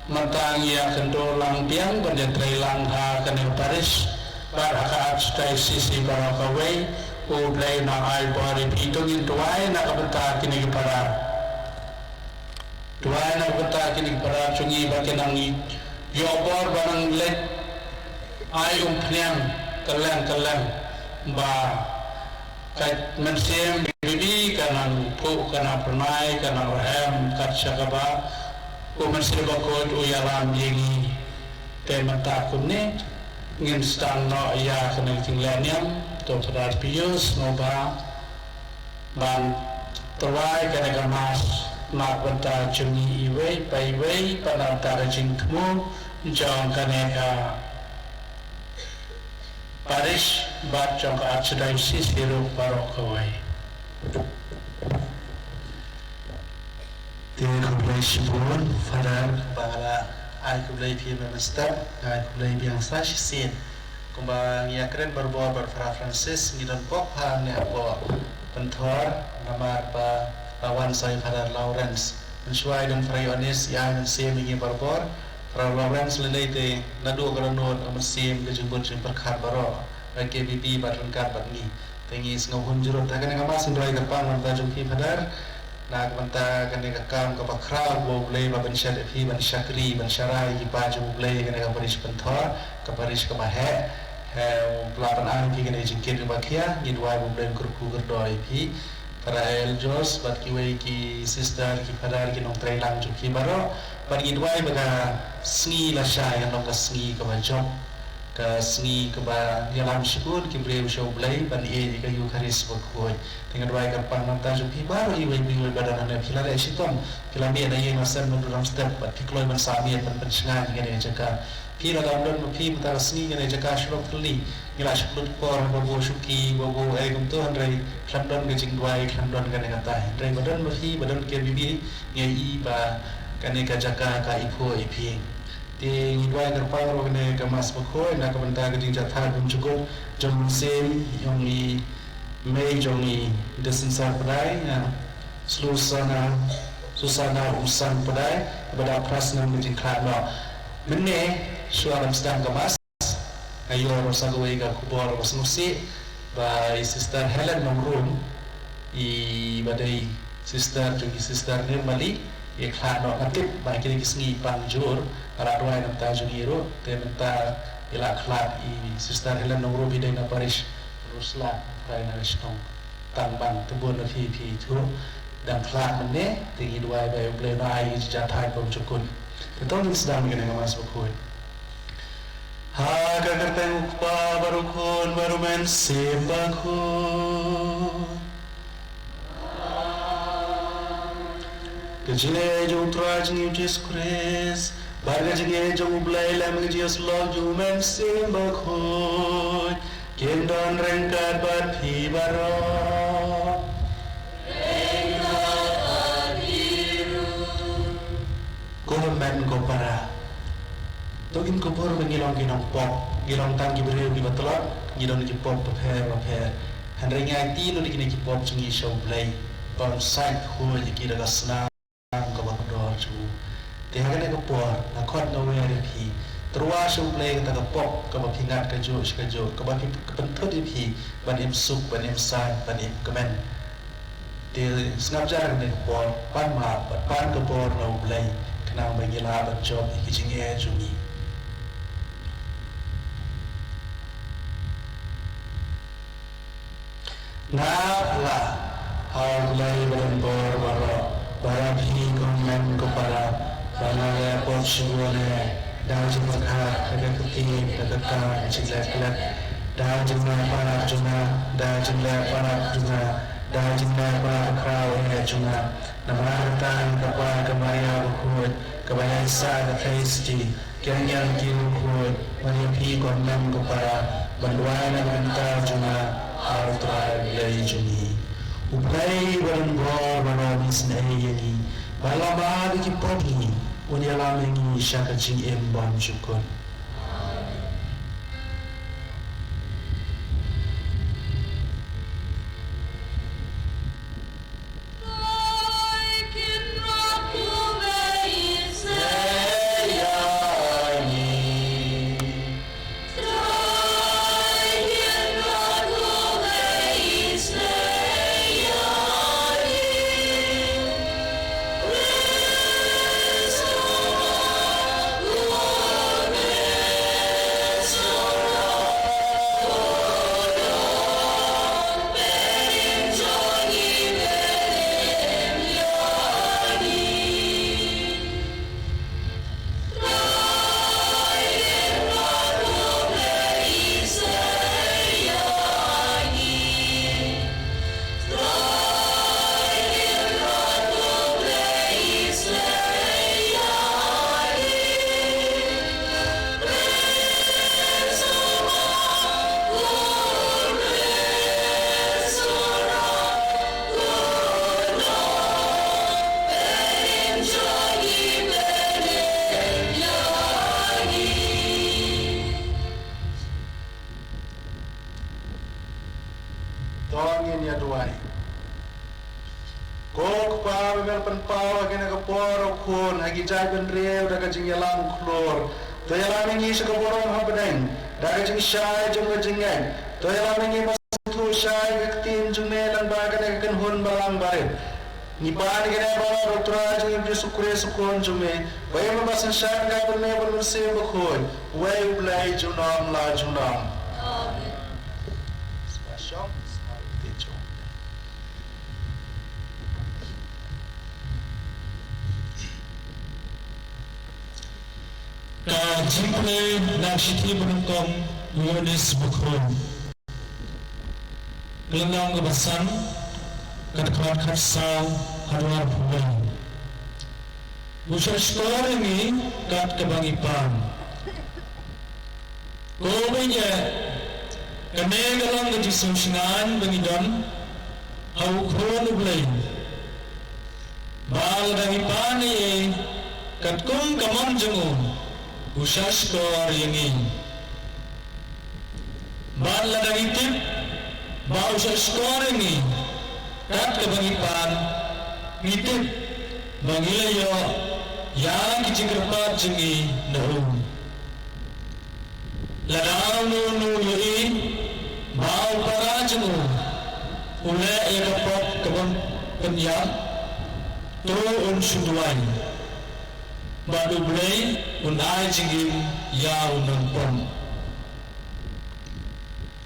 mynta ngi ïakynduh lang biang ban ïatrei lang ha kane ka parish bad ha ka Archdiocese baroh kawei. U Blei un ai bor ïa phi. To ngin duwai na ka bynta kine ki para. Duwai na ka bynta kine ki para jong ngi ba kin nang ïoh bor ban nang leit ai umphniang kylleng kylleng, ba ka mynsiem K B B ka nang phuh, ka nang pynmai, ka nang rhem kat sha kaba u Mynsiem Bakhuid u ïalam ïa ngi. Te mynta kumne ngin sdang noh ïa kane ka jinglehniam. To Phadar Pius, sngewbha ban Tyrwa ïa kane ka mass na ka bynta jong ngi iwei pa iwei, bad na ka bynta ka jingthmu jong kane ka parish bad jong ka archdiocese ruh baroh kawei. Te khublei shibun Father, ba nga la ai khublei phi mynstep, nga ai khublei biang sa shisien. Kumba ngi ïakren barabor bad Father Francis, ngi don pop hangne hapoh Pynthor, namar ba la wan sa i Father Lawrence. Mynshuwa i don Father Ioannis, i ai mynsiem ïa ngi barabor. Father Lawrence lyngngoh te naduh ka dohnud ka mynsiem, ka jingbud jingpyrkhat baroh, ka K B B bad ryngkat bad ngi. Te ngi sngewhun jurut ha kane ka mass, ngi duwai kyrpang na ka bynta jong phi Father. Na ka bynta kane ka kam kaba khraw ba U Blei ba pynshet ïa phi ban shakri, ban sharai ïa ki paid jong U Blei ha kane ka parish Pynthor, ka parish kaba heh. Heh, U Blei ban ai ïa phi kane ka jingkit kaba khia, ngi duwai ba U Blei un kyrkhu kyrdoh ïa phi. Father L. Jones bad kiwei ki sister, ki father, ki nongtrei lang jong phi baroh. Bad ngi duwai ba ka sngi lashai kan long ka sngi kaba jop, ka sngi kaba ïalam shibun ki briew sha U Blei ban ïeit ïa ka Eukharist bakhuid. Te nga duwai kyrpang na ka bynta jong phi baroh iwei pa iwei ba don hangne, phi la leh shitom, phi la miet na ïing la sem naduh dang step, bad phi kloi ban sah miet ban pynshngaiñ ïa kane ka jaka. Phi la dang don ma phi mynta ka sngi kane ka jaka shu long thylli. Ngi la shu lut por ba bun shuki, ba bun ei kumto, hynrei khlem don ka jingduwai, khlem don kane kata. Hynrei ba don ma phi, ba don K B B, ngi i ba kane ka jaka ka i phuh i phi. Te ngi duwai kyrpang ruh kane ka mass bakhuid na ka bynta ka jingjahthait bymjukut jong u mynsiem jong i mei jong i Dispensar Padai, ïa Susana, Susana Umsang Padai, ba dap phra snem ka jingkhlad noh. Mynne shuwa ban sdang ka mass, nga ïoh ruh sa kawei ka khubor ba sngewsih ba i Sister Helen Nongrum, i ba dei sister jong i Sister Nirmali, i khlad noh. Nga tip ba kine ki sngi pang jur, nga la duwai na ka bynta jong i ruh, te mynta i la khlad. I Sister Helen Nongrum i dei na parish Rusla, phai na ka shnong Tangbang. Te bun na phi phi thuh dang khlad mynne, te ngi duwai ba U Blei un ai ka jingjahthait bymjukut. Te to ngin sdang ïa kane ka mass bakhuid. Ha ka kyrteng U Kpa bad U Khun bad U Mynsiem Bakhuid. Ka jingïeit jong U Trai jong ngi U Jisu Khrist, bad ka jingïeit jong U Blei Lem, ka jingïasyllok jong U Mynsiem Bakhuid, kin don ryngkat bad phi baroh. Ko hynmen ko para, to ngin kyrpad ba ngi long ki nongpop, ngi long tang ki briew kiba tlot, ngi don ki pop bapher bapher. Hynrei ngi aiti lut ïa kine ki pop jong ngi sha U Blei, ba un sait khuid ïa ki da ka snam kaba kordor jong u. Te ha kane ka por nga khot nga wer ïa phi, tyrwa sha U Blei kata ka pop kaba phi ngat kajuh shi kajuh, kaba phi, ka pynthut ïa phi ban im suk, ban im saiñ, ban im kmen. Te sngap jar kane ka por, pan map bad pan ka bor na U Blei, khnang ba ngi lah ban jop ïa ki jingeh jong ngi. Nga phla ha U Blei ba don bor baroh, ba la phi ko hynmen ko para, ba nga leh pop shibun eh, da ka jingpyrkhat, da ka ktien, da ka kam, da ka jingleh klet, da ka jingleh palat jong nga, da ka jingleh palat jong nga, da ka jingleh palat khraw eh jong nga. Namar kata nga kwah ïa ka Maria bakhuid, kaba ïaisah ka Theisotti, ki angel ki ruh khuid, bad ïa phi ko hynmen ko para, ban duwai na ka bynta jong nga ha U Trai Blei jong ngi. U Blei ba don bor, ba la isynei ïa ngi, ba la map ïa ki pop ngi, un ïalam ïa ngi sha ka jingim bymjukut. pynpaw ha kane ka por, O Khun, ha ki jaitbynriew da ka jingïalam khlur. To ïalam ïa ngi sha ka burom hapdeng da ka jingshai jong ka jingngeit. To ïalam ïa ngi ban sngewthuh shai ïa ka ktien jong me lyngba kane ka kynhun balang barit. Ngi pan ïa kane baroh ha U Trai jong ngi U Jisu Khrist U Khun jong me, ba ïa me ba synshar ryngkat bad me bad U Mynsiem Bakhuid, uwei U Blei junom la junom. Amen. Ka jingpule na ka shithi ba nyngkong u Ïoannis Bakhuid. Ka lynnong kaba san, ka dkhot khatsaw haduh arphew wei. U shahshkor ïa ngi kat kaba ngi pan. Ko bangeit, kane ka long ka jingsngewsynei ba ngi don ha U Khun U Blei. Ba lada ngi pan ïa i katkum ka mon jong u, u shahshkor ïa ngi. Bad lada ngi tip ba u shahshkor ïa ngi kat kaba ngi pan, ngi tip ba ngi la ïoh ïa ki jingkyrpad jong ngi na u. Lada uno uno u ïohi ba u para jong u u leh ïa ka pop ka bym pynïap, to un shu duwai, bad U Blei un ai jingim ïa u nongpop.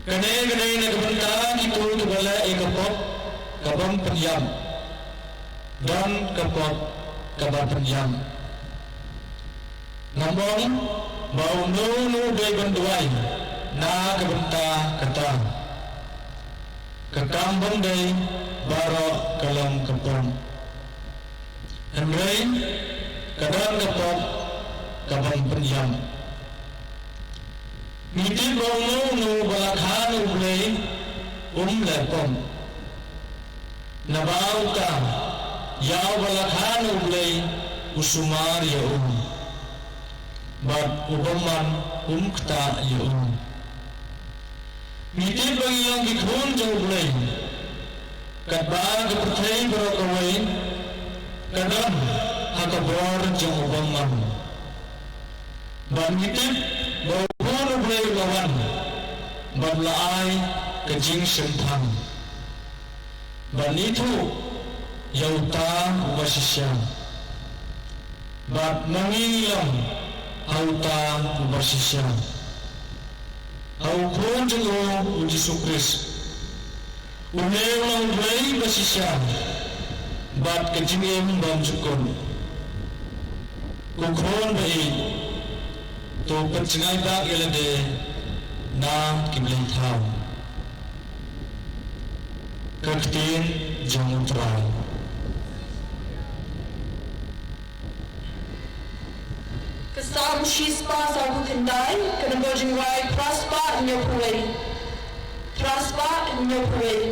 Kane ka dei na ka bynta kito kiba leh ïa ka pop ka bym pynïap. Don ka pop kaba pynïap. Namar ba uno uno u dei ban duwai na ka bynta kata. Ka kam ban dei baroh ka long ka pop. Hynrei ka don ka pop ka bym pynïap. Ngi tip ba uno uno uba la kha na U Blei um leh pop. Naba uta, ïa uba la kha na U Blei u sumar ïa u, bad u bymman um ktah ïa u. Ngi tip ba ngi long ki khun jong U Blei, katba ka pyrthei baroh kawei ka don ha ka bor jong u bymman. Bad ngi tip ba U Khun U Blei u la wan bad u la ai ka jingshemphang. Bad ngi ithuh ïa uta uba shisha. Bad ma ngi ngi long ha uta uba shisha, ha U Khun jong u, U Jisu Khrist. Une u long U Blei ba shisha bad ka jingim bymjukut. Ko khun ba ïeit, to pynjngai bak ïa lade na ki blei thaw. Ka ktien jong U Trai. Ka Salm shispah sawphew khyndai, ka nombor jingrwai phra spah hynñiewphew wei. Phra spah hynñiewphew wei.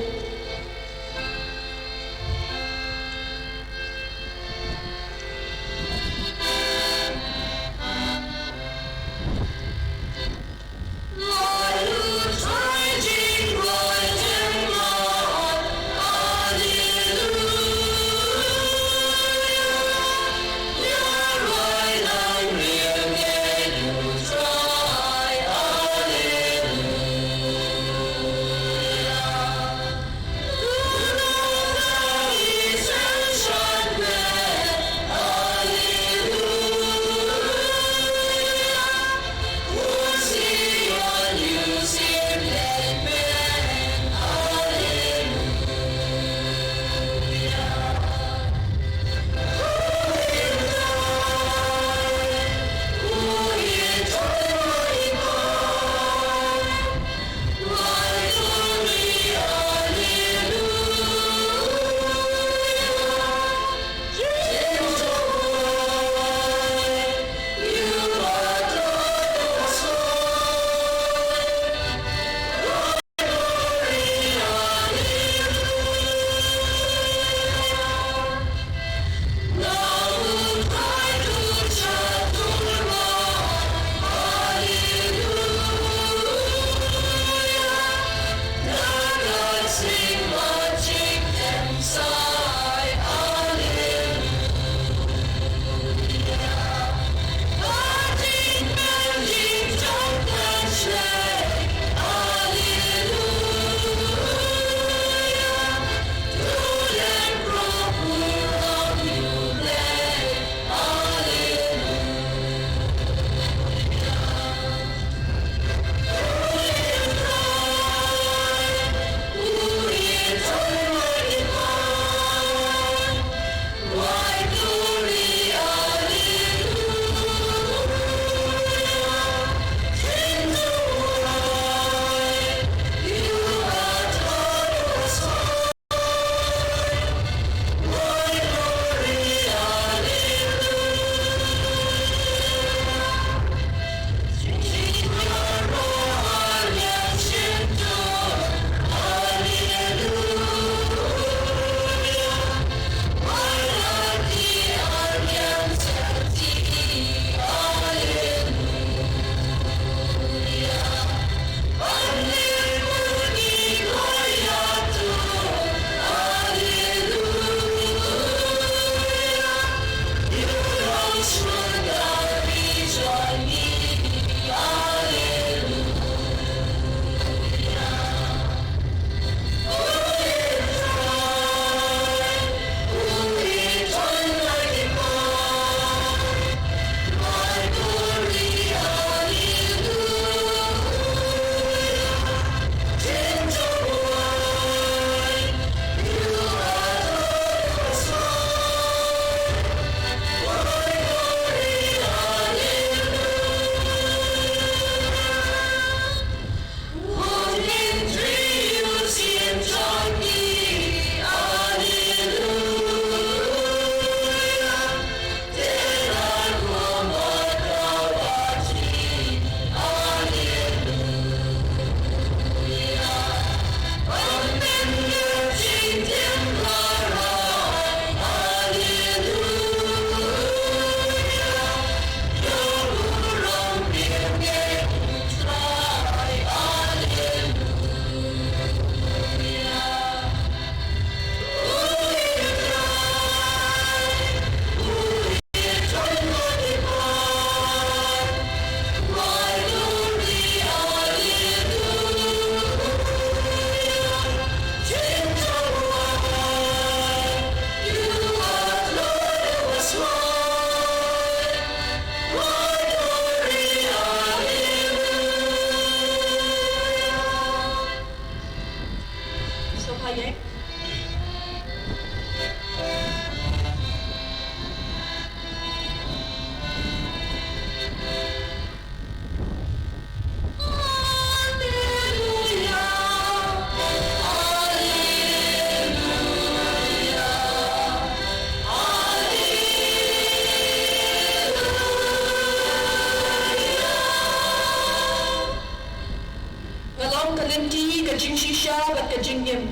shisha bad ka jingim.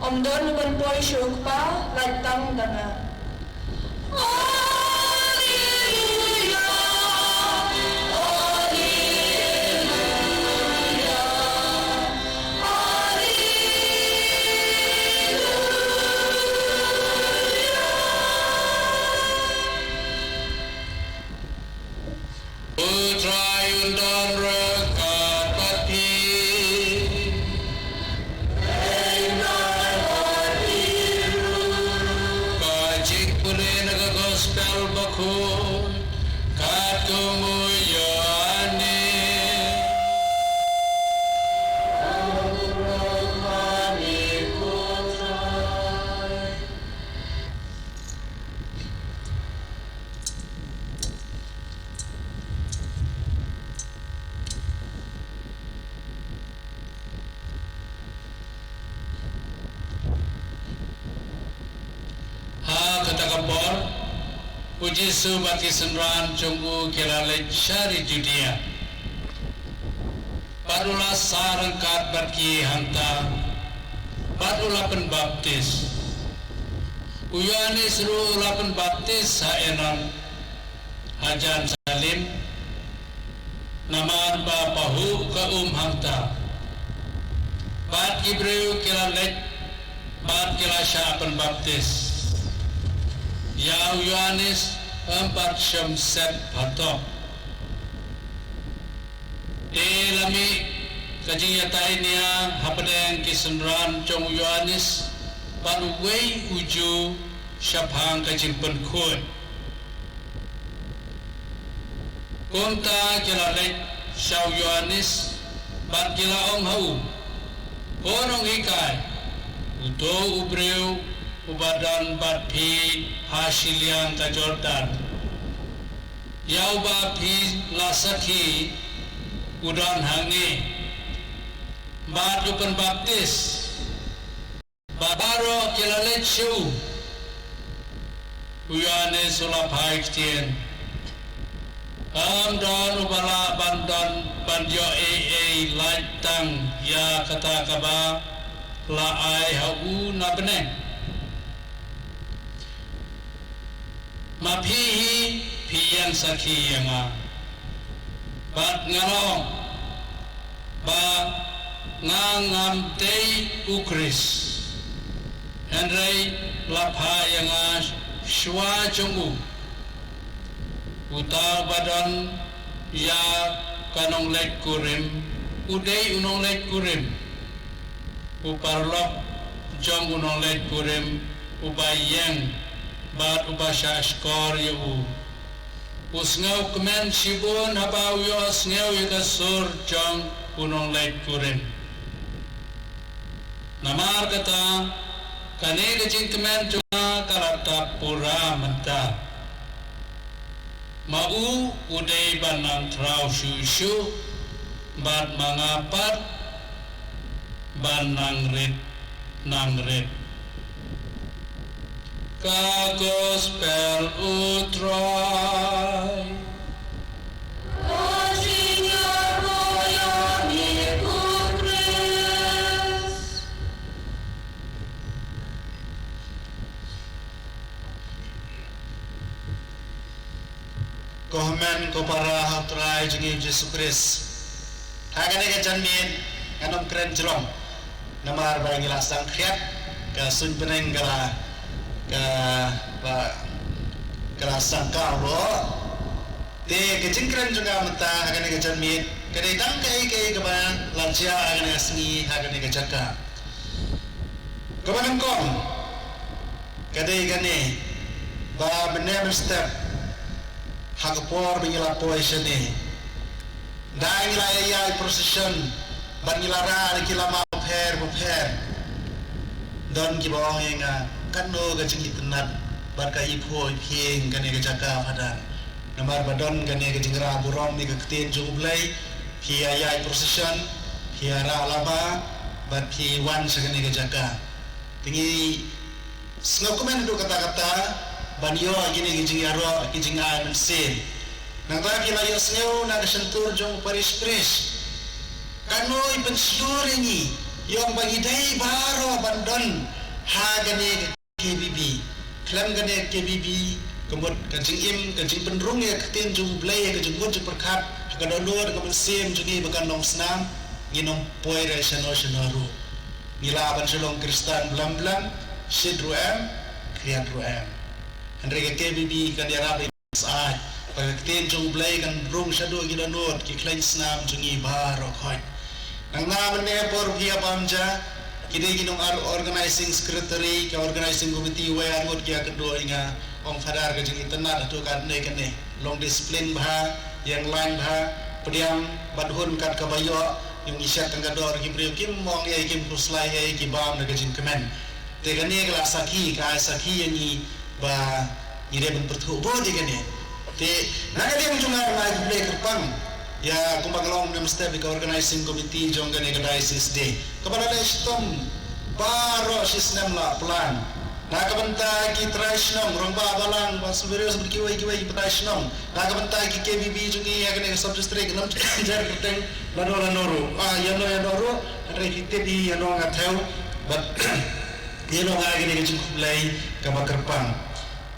Ym don u ban poi sha u Kpa, lait tang da nga. Alleluia, alleluia, alleluia. U Trai un don ryngkat bad phi. Ka jingpule na ka Gospel Bakhuid katkum u Ïoannis. Ha kata ka por, u Jisu bad ki synran jong u ki la leit sha ri Judia. Bad u la sah ryngkat bad ki hangta, bad u la pynbaptis. U Ïoannis ruh u la pynbaptis ha Enon, hajan Salim, namar ba pahuh ka um hangta. Bad ki briew ki la leit, bad ki la shah pynbaptis ïa u Ïoannis, ym pat shym set phatok. Te la mih ka jingïatai nia hapdeng ki synran jong u Ïoannis bad uwei u Jiw shaphang ka jingpynkhuid. Kumta ki la leit sha u Ïoannis bad ki la ong ha u, Ko Nonghikai, uto u briew uba don bad phi ha shiliang ka Jordan, ïa uba phi la sakhi, u don hangne, bad u pynbaptis, bad baroh ki la leit sha u. U Ïoannis u la phai ktien, Ym don uba lah ban don ban ïoh ei ei lait tang ïa kata kaba la ai ha u na bneng. Ma phi hi phi ïeng sakhi ïa nga. Bad nga la ong ba nga ngam dei u Khrist, hynrei la phah ïa nga shuwa jong u. Uta uba don ïa ka nongleit kurim, u dei u nongleit kurim. U paralok jong u nongleit kurim uba ïeng bad uba shahshkor ïa u, u sngewkmen shibun haba u ïohsngew ïa ka sur jong u nongleit kurim. Namar kata, kane ka jingkmen jong nga ka la dap pura mynta. Ma u u dei ban nang khraw shuh shuh bad ma nga pat ban nang rit nang rit. Ka Gospel u Trai. Ka jingïaroh ïa me ko Khrist. Ko hynmen ko para ha u Trai jong ngi u Jisu Khrist. Ha kane ka janmiet ngan ym kren jrong namar ba ngi la sdang khriat, ka suiñ bneng ka la, ka ba ka la sdang kawroh. Te ka jingkren jong nga mynta ha kane ka janmiet ka dei tang kaei kaei kaba la jia ha kane ka sngi ha kane ka jaka. Kaba nyngkong ka dei kane, ba mynne mynstep ha ka por ba ngi la poi shane, da ngi la ïaid procession bad ngi la rah na ki lama bapher bapher, don kiba ong ïa nga, katno ka jingitynnat bad ka iphuh iphieng kane ka jaka, Phadar. Namar ba don kane ka jingrah burom ïa ka ktien jong U Blei, phi ïaid procession, phi ïarah lama bad phi wan sha kane ka jaka. Te ngi sngewkmen haduh katta katta ban ïoh kine ki jingïaroh, ki jingai mynsiem. Nangta phi la ïohsngew na ka shyntur jong u parish priest, katno i pynshlur ïa ngi Ïoh ba ngi dei baroh ban don ha kane ka K B B. Khlem kane ka K B B, ka mut ka jingim, ka jingpynrung ïa ka ktien jong U Blei, ka jingmut jingpyrkhat ha ka dohnud ka mynsiem jong ngi ba kan long snam, ngin ym poi re shano shano ruh. Ngi lah ban shu long Khristan blam blam, shit ruh em, khriat ruh em. Hynrei ka K B B kan ïarap ïa ngi sa ai ba ka ktien jong U Blei kan rung shaduh ki dohnud, ki khlaiñ snam jong ngi baroh khoit. Nangta mynne por phi ïa pam ja, ki dei ki nong ar-, organizing secretary, ka organizing committee, wei ar ngut ki ïa kynduh ïa nga, ong Father, ka jingitynnad hato katne katne. Long discipline bha, ïeng lain bha, pdiang bad hun kat kaba ïoh, ïoh ngi shet tang ka dor, ki briew kim ong ei, kim khuslai ei, ki bam da ka jingkmen. Te kane ka la sakhi, ka ai sakhi ïa ngi ba ngi dei ban pyrthuh bha ïa kane. Te na ka liang jong nga, nga ai khublei kyrpang ïa kumba ka long mynstep ïa ka organizing committee jong kane ka diocese de, kaba la leh shitom baroh shisnem la plan. Na ka bynta ki trai shnong, rangbah balang, ba sumerius bad kiwei kiwei ki trai shnong. Na ka bynta ki K B B jong ngi ïa kane ka sub district, ngam jer kyrteng lano lano ruh. Ah, ïano ïano ruh, hynrei ki tip hi ïano nga thew. Bad ïano nga ai kane ka jingkhublei kaba kyrpang.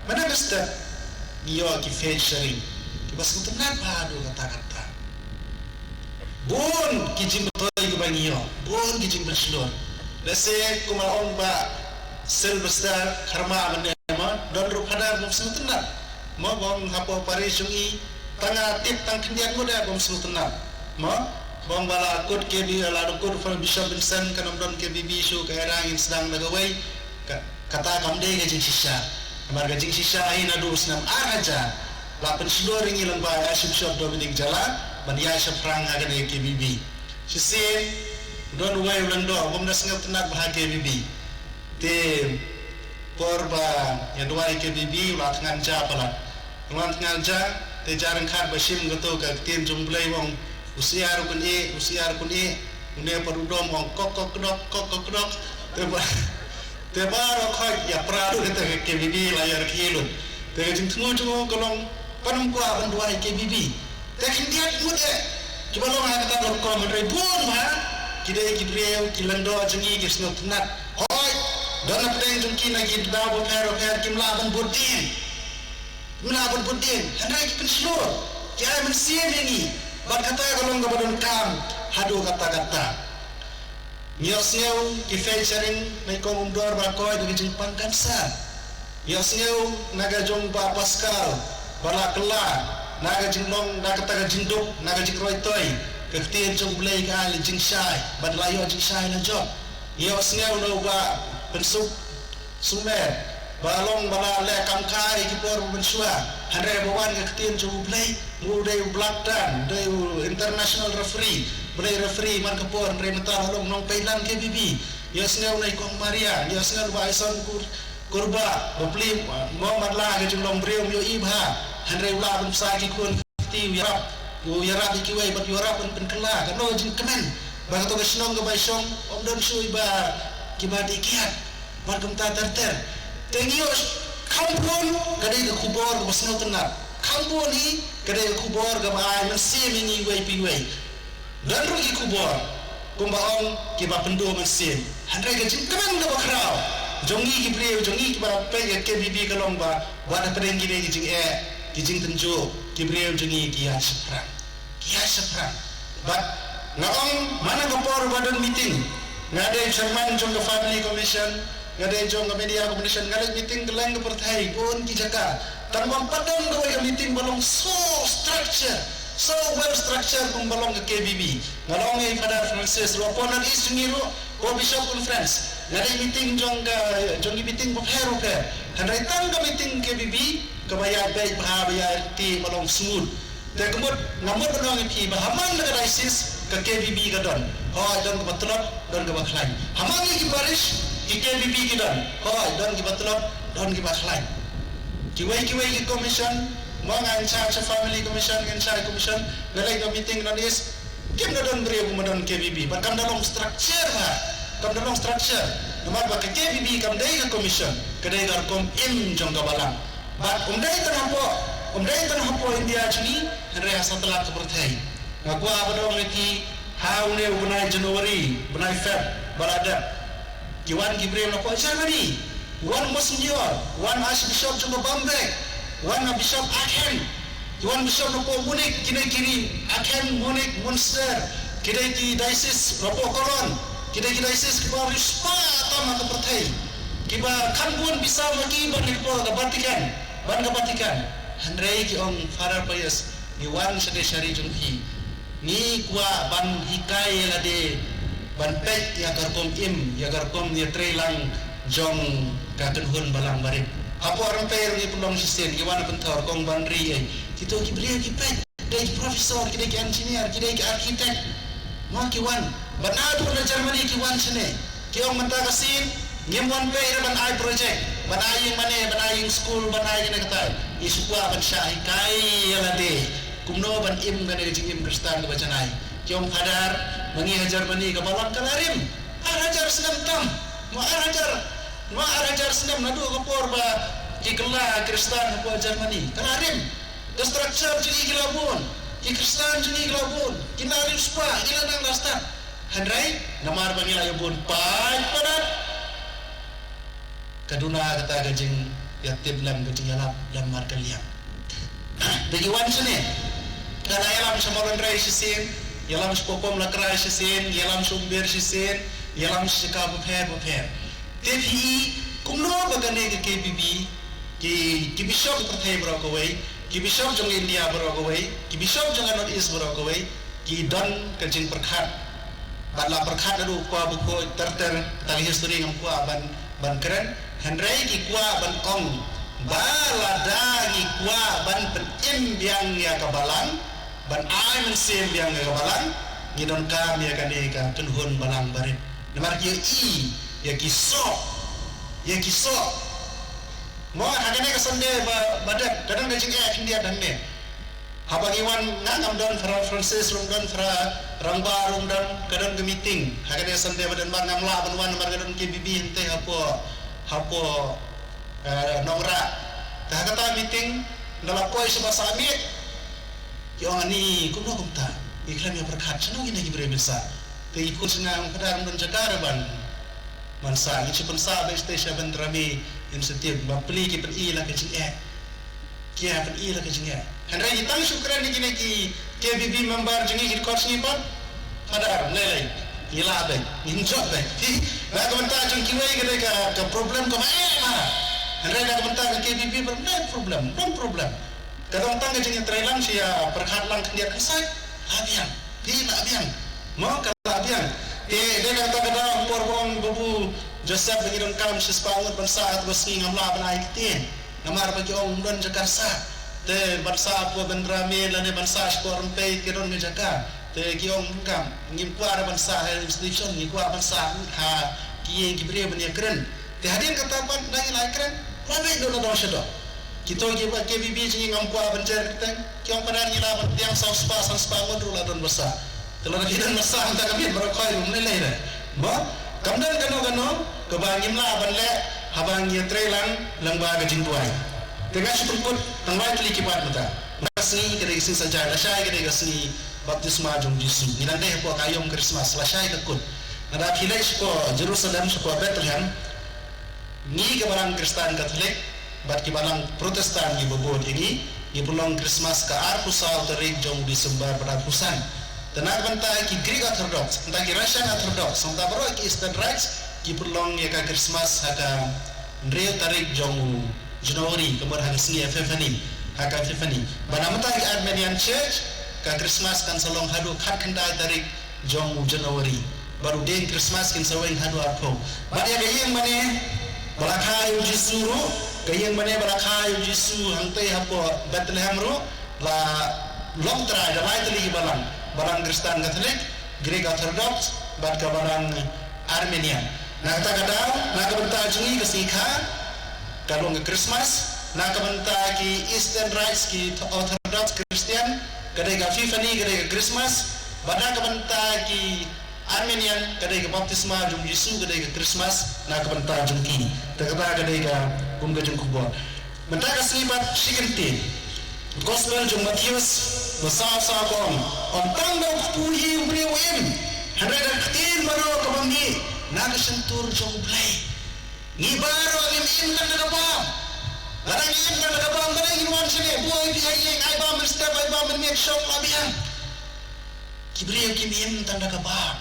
Mynta mynstep ngi ïoh ki faith sharing kiba sngewtynnat bha haduh katta katta. Bun ki jingmyntoi kiba ngi ïoh, bun ki jingpynshlur. Lehse kumba ong Bah Sylvester Kharma mynne mo, don ruh Father bym sngewtynnat mo, ba ong hapoh parish jong ngi tang nga tip tang khyndiat ngut eh bym sngewtynnat mo. Ba ong ba la kut K B B, la kut Father Bishop Vincent, kan ym don K B B shuh, ka era ngin sdang da kawei. Ka, kata kam dei ka jingshisha. Namar ka jingshisha hi naduh u snem ar hajar la pynshlur ïa ngi lyngba Archbishop Dominic Jala ban ïaid shaphrang ha kane ka K B B. Shisien don uwei u lyngdoh bym da sngewtynnat bha ha K B B. Te por ba ïa duwai K B B u la thngan ja palat. U la thngan ja, te ja ryngkat ba shim kato ka ktien jong U Blei, u ong, u syiar u kyneh, u syiar u kyneh, une pat u dom u ong kok kok kdok, kok kok kdok. Te ba Te baroh khoit ïa pra ruh kata ka K B B la ïa rkhie lut. Te ka jingthmu jong u ka long, pynban kwah ban duwai K B B. Te khyndiat ngut eh kiba long ha kata ka rukom, hynrei bun bha ki dei ki briew, ki lyngdoh jong ngi, ki sngewtynnat. Hooid, don na pdeng jong ki na ki daw bapher bapher kim lah ban bud dien. Kim lah ban bud dien, hynrei ki pynshlur, ki ai mynsiem ïa ngi. Bad kata ka long kaba donkam haduh katta katta. Ngi ïohsngew ki faith sharing na i Kong Umdor ba koit da ka jingpang cancer. Ngi ïohsngew na ka jong Bah Pascal ba la kylla na ka jinglong, na kata ka jingduk, na ka jingroi toi. Ka ktien jong U Blei ka ai la jingshai bad la ïoh jingshai la jop. Ngi ïohsngew na u Bah Pynsuk Sumer ba long ba la leh kam kha ïa ki por mynshuwa, hynrei ba wan ka ktien jong U Blei, u dei u black dan, u dei u international referee, u dei referee man ka por, hynrei mynta la long nongpeit lang K B B. Ïohsngew na i Kong Maria, ïohsngew Bah Aison Kur, Kurba, bapli mo, mat la ka jinglong briew ïohi bha, hynrei u lah ban bsa ki khun. Te u ïarap, u ïarap ïa kiwei bad u ïarap ban pynkylla. Kano ka jingkmen ba kato ka shnong kaba i shong ym don shuh ba kiba dih kiad bad kumta ter ter. Te ngi ïoh kham bun ka dei ka khubor kaba sngewtynnat, kham bun hi ka dei ka khubor kaba ai mynsiem ïa ngi iwei pa iwei. Don ruh ki khubor kumba ong kiba pynduh mynsiem. Hynrei ka jingkmen kaba khraw jong ngi ki briew, jong ngi kiba peit ïa ka K B B ka long ba wat hapdeng kine ki jingeh, ki jingtynjuh, ki briew jong ngi ki ïaid shaphrang. Ki ïaid shaphrang. Bad nga ong man la ka por ba don meeting, nga dei chairman jong ka family commission, nga dei jong ka media commission, nga leit meeting kylleng ka pyrthei, bun ki jaka. Tang ba ym pat don kawei ka meeting ba long so structure, so well structure kumba long ka K B B. Nga la ong ïa i Father Francis ruh, hapoh North East jong ngi ruh, hapoh Bishop Conference nga dei meeting jong ka, jong ki meeting bapher bapher. Hynrei tang ka meeting K B B kaba ïaid beit bha, ba ïaid lynti, ba long smooth. Te ka mut, nga mut ban ong ïa phi ba ha man la ka diocese ka K B B ka don. Hooid, don kaba tlot, don kaba khlaiñ. Ha man la ki parish ki K B B ki don. Hooid, don kiba tlot, don kiba khlaiñ. Kiwei kiwei ki commission, mo, nga in charge family commission, nga in charge commission, nga leit na meeting North East, kim da don briew kumba don K B B, bad kam da long structure bha, kam da long structure. Namar ba ka K B B kam dei ka commission, ka dei ka rukom im jong ka balang. Bad um dei tang hapoh, um dei tang hapoh India jong ngi, hynrei ha satlak ka pyrthei. Nga kwah ban ong ïa phi, ha une u bnai January, bnai Feb, Ba la dep. Ki wan ki briew na pdeng Germany. Wan Monsignor, wan Archbishop jong ka Bamberg, wan Bishop Aachen, ki wan Bishop na pdeng Munich, kine ki ri Aachen, Munich, Munster, ki dei ki diocese na pdeng Cologne, ki dei ki diocese kiba riewspah tam ha ka pyrthei. Kiba kham bun pisa ma ki ban leit hapoh ka Vatican, ban ka Vatican. Hynrei ki ong, Father Pius, ngi wan sha ka ri jong phi. Ngi kwah ban hikai ïa lade ban peit ïa ka rukom im, ïa ka rukom ïatreilang jong ka kynhun balang barit. Hapoh rympei ruh ngi pynlong shisien, ngi wan pynthor kong ban ri ei. Kito ki briew ki peit, dei ki professor, ki dei ki engineer, ki dei ki architect. Mo ki wan. Bad naduh na Germany ki wan shane. Ki ong mynta ka sien ngim wan peit ruh ban ai project, ban ai ïing mane, ban ai ïing skul, ban ai kane katai. Ngi shu kwah ban shah hikai ïa lade kumno ban im kane ka jingim Khristan kaba janai. Ki ong, Father, ma ngi ha Germany ka balang ka la rim. Ar hajar snem tam. Mo ar hajar, mo ar hajar snem naduh ka por ba ki kylla Khristan hapoh Germany. Ka la rim. Ka structure jong ngi ki la bun. Ki Khristan jong ngi ki la bun. Ki la riewspah, ki la nang la stad. Hynrei namar ba ngi la ïa bun paidbah, ka duna kata ka jingïatip lem, ka jingïalap lem markylliang. Te ki wan shane, ka la ïalam sha Mawlynrei shisien, ïalam sha Pokom Lakrai shisien, ïalam sha Umbir shisien, ïalam sha jaka bapher bapher. Te phi i kumno ba kane ka K B B, ki, ki bishop ka pyrthei baroh kawei, ki bishop jong India baroh kawei, ki bishop jong ka North East baroh kawei, ki don ka jingpyrkhat. Bad la pyrkhat naduh u Kpa Bakhuid ter ter, kata ka history ngam kwah ban, ban kren. Hynrei ki kwah ban ong ba lada ngi kwah ban pynim biang ïa ka balang, ban ai mynsiem biang ïa ka balang, ngi donkam ïa kane ka kynhun balang barit. Namar ki ïohi ïa ki soh, ïa ki soh. Mo ha kane ka Sunday ba, ba dep, ka don ka jingeh khyndiat hangne. Haba ngi wan, nga ngam don, Father Francis ruh um don, Father Rangbah ruh um don, ka don ka meeting ha kane Sunday ba dang, bad ngam lah ban wan namar ka don K B B hangtei hapoh, hapoh, eh, Nongrah. Te ha kata meeting, ynda la poi sha ba sah miet, ki ong, ani kumno kumta, ngi khlem ïa pyrkhat shano ngin ïa ki briew ban sah. Te ki khot sha nga, Father, ym don jaka re ban, ban sah. Ngin shu pynsah beit shatei sha Bandarban Institute, ba plie ki pyni la ka jingeh. Ki ïa pyni la ka jingeh. Hynrei ngi tang shu kren ïa kine ki K B B member jong ngi, ki khot sha ngi pat, Father, lei lei, ngi lah beit, ngin jop beit. Hi, na ka bynta jong kiwei ka dei ka, ka problem kaba eh ma. Hynrei na ka bynta ka K B B, ym dei problem, ym don problem. Ka don tang ka jingïatreilang sha ïa pyrkhat lang khyndiat, kan sa lah biang. Phi lah biang. Mo, ka lah biang. Te dei na kata ka daw por ba ong Babu Joseph ba ngi donkam shispah ngut ban sah, ha kaba sngi ngam lah ban ai ktien. Namar ba ki ong ym don jaka sah. Te ban sah hapoh Bandarban lane ban sah shapoh rympei, ki don ka jaka. Te ki ong, kam, ngim kwah re ban sah ha institution, ngi kwah ban sah ha ki ïing ki briew ban ïakren. Te hadien kata pat, nang ïa la kren, la beit dei na dong sha dong. Kito kiba K B B jong ngi ngam kwah ban jer kyrteng, ki ong, padan ngi lah ban pdiang saw spah, san spah ngut ruh la don ba sah. Te lada ki don ba sah, mynta ka miet baroh khoit ruh ym lei lei re. Mo, kam don kano kano kaba ngim lah ban leh haba ngi ïatreilang lyngba ka jingduwai. Te nga shu pynkut tang wei tylli ki mat mynta. Mynta ka sngi ka dei ka sngi Saitjaiñ, lashai ka dei ka sngi baptisma jong u Jisu. Ngi dang dei hapoh ka aïom Christmas, lashai ka kut. Lada phi leit shapoh Jerusalem, shapoh Bethlehem, ngi ka Balang Khristan Katholik bad ki Balang Protestant kiba bud ïa ngi, ngi pynlong Christmas ka arphew saw tarik jong u December bad arphew san. Te na ka bynta ki Greek Orthodox, bynta ki Russian Orthodox, bynta baroh ki Eastern Rites, ki pynlong ïa ka Christmas ha ka hynriew tarik jong u January, ka mut ha ka sngi Epiphany, ha ka Epiphany. Bad na bynta ki Armenian Church, ka Christmas kan sa long haduh khatkhyndai tarik jong u January. Bad u dieng Christmas kin sa weng haduh arphew. Bad ïa ka ïing mane ba la kha ïa u Jisu ruh, ka ïing mane ba la kha ïa u Jisu hangtei hapoh Bethlehem ruh, la long trai da lai tylli ki balang. Balang Khristan Katholik, Greek Orthodox, bad ka Balang Armenian. Na kata ka daw, na ka bynta jong ngi ka sngi kha, ka long ka Christmas, na ka bynta ki Eastern Rites, ki Orthodox Christian, ka dei ka Epiphany, ka dei ka Christmas, bad na ka bynta ki Armenian, ka dei ka baptisma jong u Jisu, ka dei ka Christmas, na ka bynta jong ki. Te kata ka dei ka kum ka jingkhubor. Mynta ka sngi pat shi kyntien. Gospel jong u Mathaios, ba saw saw ka ong, ym tang da u kpu hi u briew u im, hynrei da ka ktien baroh kaba mih na ka shyntur jong U Blei. Ngi baroh ngim im tang da ka bam. Lada ngi im tang da ka bam, balei ngin wan shane? Bun ki ha ïing, ai bam mynstep, ai bam mynmiet, shong la biang. Ki briew kim im tang da ka bam.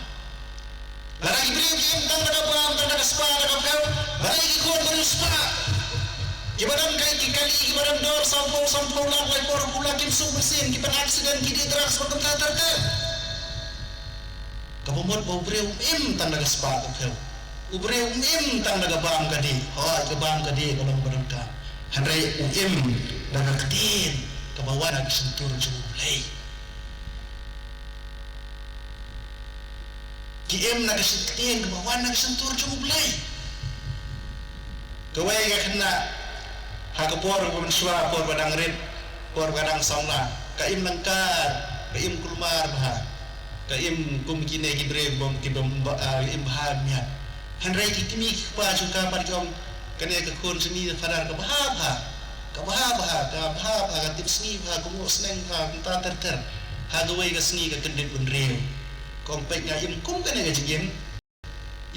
Lada ki briew ki im tang da ka bam, tang da ka spah, da ka phew, balei ki khun ba riewspah, kiba don kai ki kali, kiba don dor saw phew, saw phew lak, laiphew, arphew lak, kim suk mynsiem, ki pan accident, ki die drugs, bad kumta ter ter. Kaba mut ba u briew um im tang da ka spah ka phew. U briew um im tang da ka bam ka die. Hooid, ka bam ka die ka long ba donkam. Hynrei u im da ka ktien kaba wan na ka shyntur jong U Blei. Ki im na ka shi-, ktien kaba wan na ka shyntur jong U Blei. Kawei ka khynnah, ha ka por ba mynshuwa, por ba dang rit, por ba dang samla, ka im lyngkar, ka im kulmar bha, ka im kum kine ki briew bym, ki bym ba, ah, im bha miat. Hynrei ki kmie ki kpa jong ka pat ki ong, kane ka khun jong ngi Father ka bha bha, ka bha bha, ka bha bha, ka tip sngi bha, ka nguh sneng bha, kumta ter ter. Ha kawei ka sngi ka kyndit bynriew. Ka ong, peit nga im kum kane ka jingim.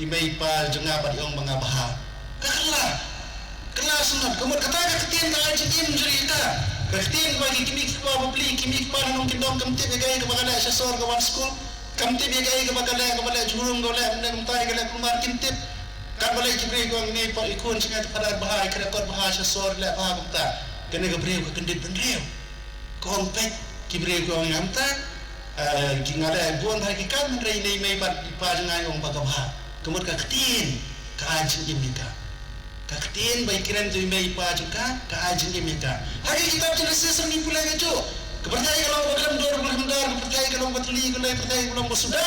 I mei i pa jong nga pat i ong ba nga bha. Ka kylla. Kylla sngewbha. Ka mut kata ka ktien ka ai jingim jong ka. Ka ktien ba ki kmie ki kpa bapli, kmie ki kpa na nongkyndong kam tip ïa kaei kaba ka leh sha sor, ka wan skul. Kam tip ïa kaei kaba ka leh, kaba leh jingrum, kaba leh mynne kumta, ka leh kulmar, kim tip. Katba leh ki briew ki ong ne pat i khun jong nga Father bha, i kren kot bha sha sor, leh bha kumta. Kane ka briew ka kyndit bynriew. Ka ong, peit, ki briew ki ong ïa nga mynta, eh, ki, nga leh bun bha ki kam, hynrei i mei i pa, i pa jong nga i ong ba ka bha. Ka mut ka ktien ka ai jingim ïa ka. Ka ktien ba i kren to i mei i pa jong ka, ka ai jingim ïa ka. Ha ka kitab Genesis ngi pule kajuh. Ka pyrthei ka long ba khlem dur, ba khlem dar, ka pyrthei ka long ba tylli, ka pyrthei ka long ba suda.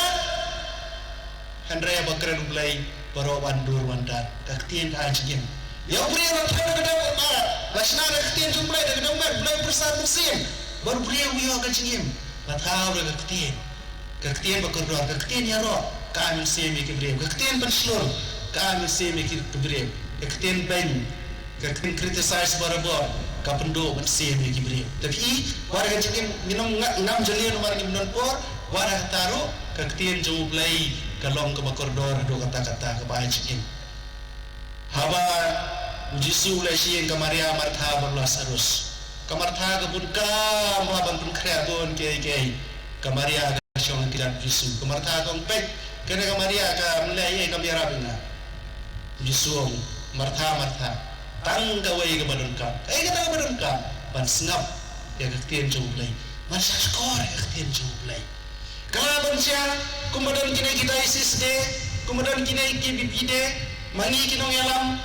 Hynrei haba kren U Blei, baroh wan dur wan dar. Ka ktien ka ai jingim. Ïa u briew la thaw da ka dang, ah, la shna da ka ktien jong U Blei, da ka dang met, U Blei u pyrshang mynsiem. Bad u briew u ïoh ka jingim. La thaw da ka ktien. Ka ktien ba kordor, ka ktien ïaroh, ka ai mynsiem ïa ki briew. Ka ktien pynshlur, ka ai mynsiem ïa ki, ki briew. Ka ktien beiñ, ka ktien criticize barabor, ka pynduh mynsiem ïa ki briew. Te phi, wat ka jingim, ngin ym nga-, ngam jylliew namar ngim don por, wat kata ruh, ka ktien jong U Blei, ka long kaba kordor, haduh katta katta, kaba ai jingim. Haba u Jisu u leit sha ïing ka Maria, Martha bad u Lasarus. Ka Martha ka bun kam bha ban pynkhreh bun kiei kiei. Ka Maria ka shong ha ki jait u Jisu. Ka Martha ka ong, peit, kane ka Maria kam leh ei ei, kam ïarap ïa nga. U Jisu u ong, Martha, Martha, tang kawei kaba donkam. Kaei kata kaba donkam? Ban sngap ïa ka ktien jong U Blei. Ban shahshkor ïa ka ktien jong U Blei. Ka lah ban jia, kumba don kine ki diocese de, kumba don kine ki B P de, ma ngi ki nongïalam,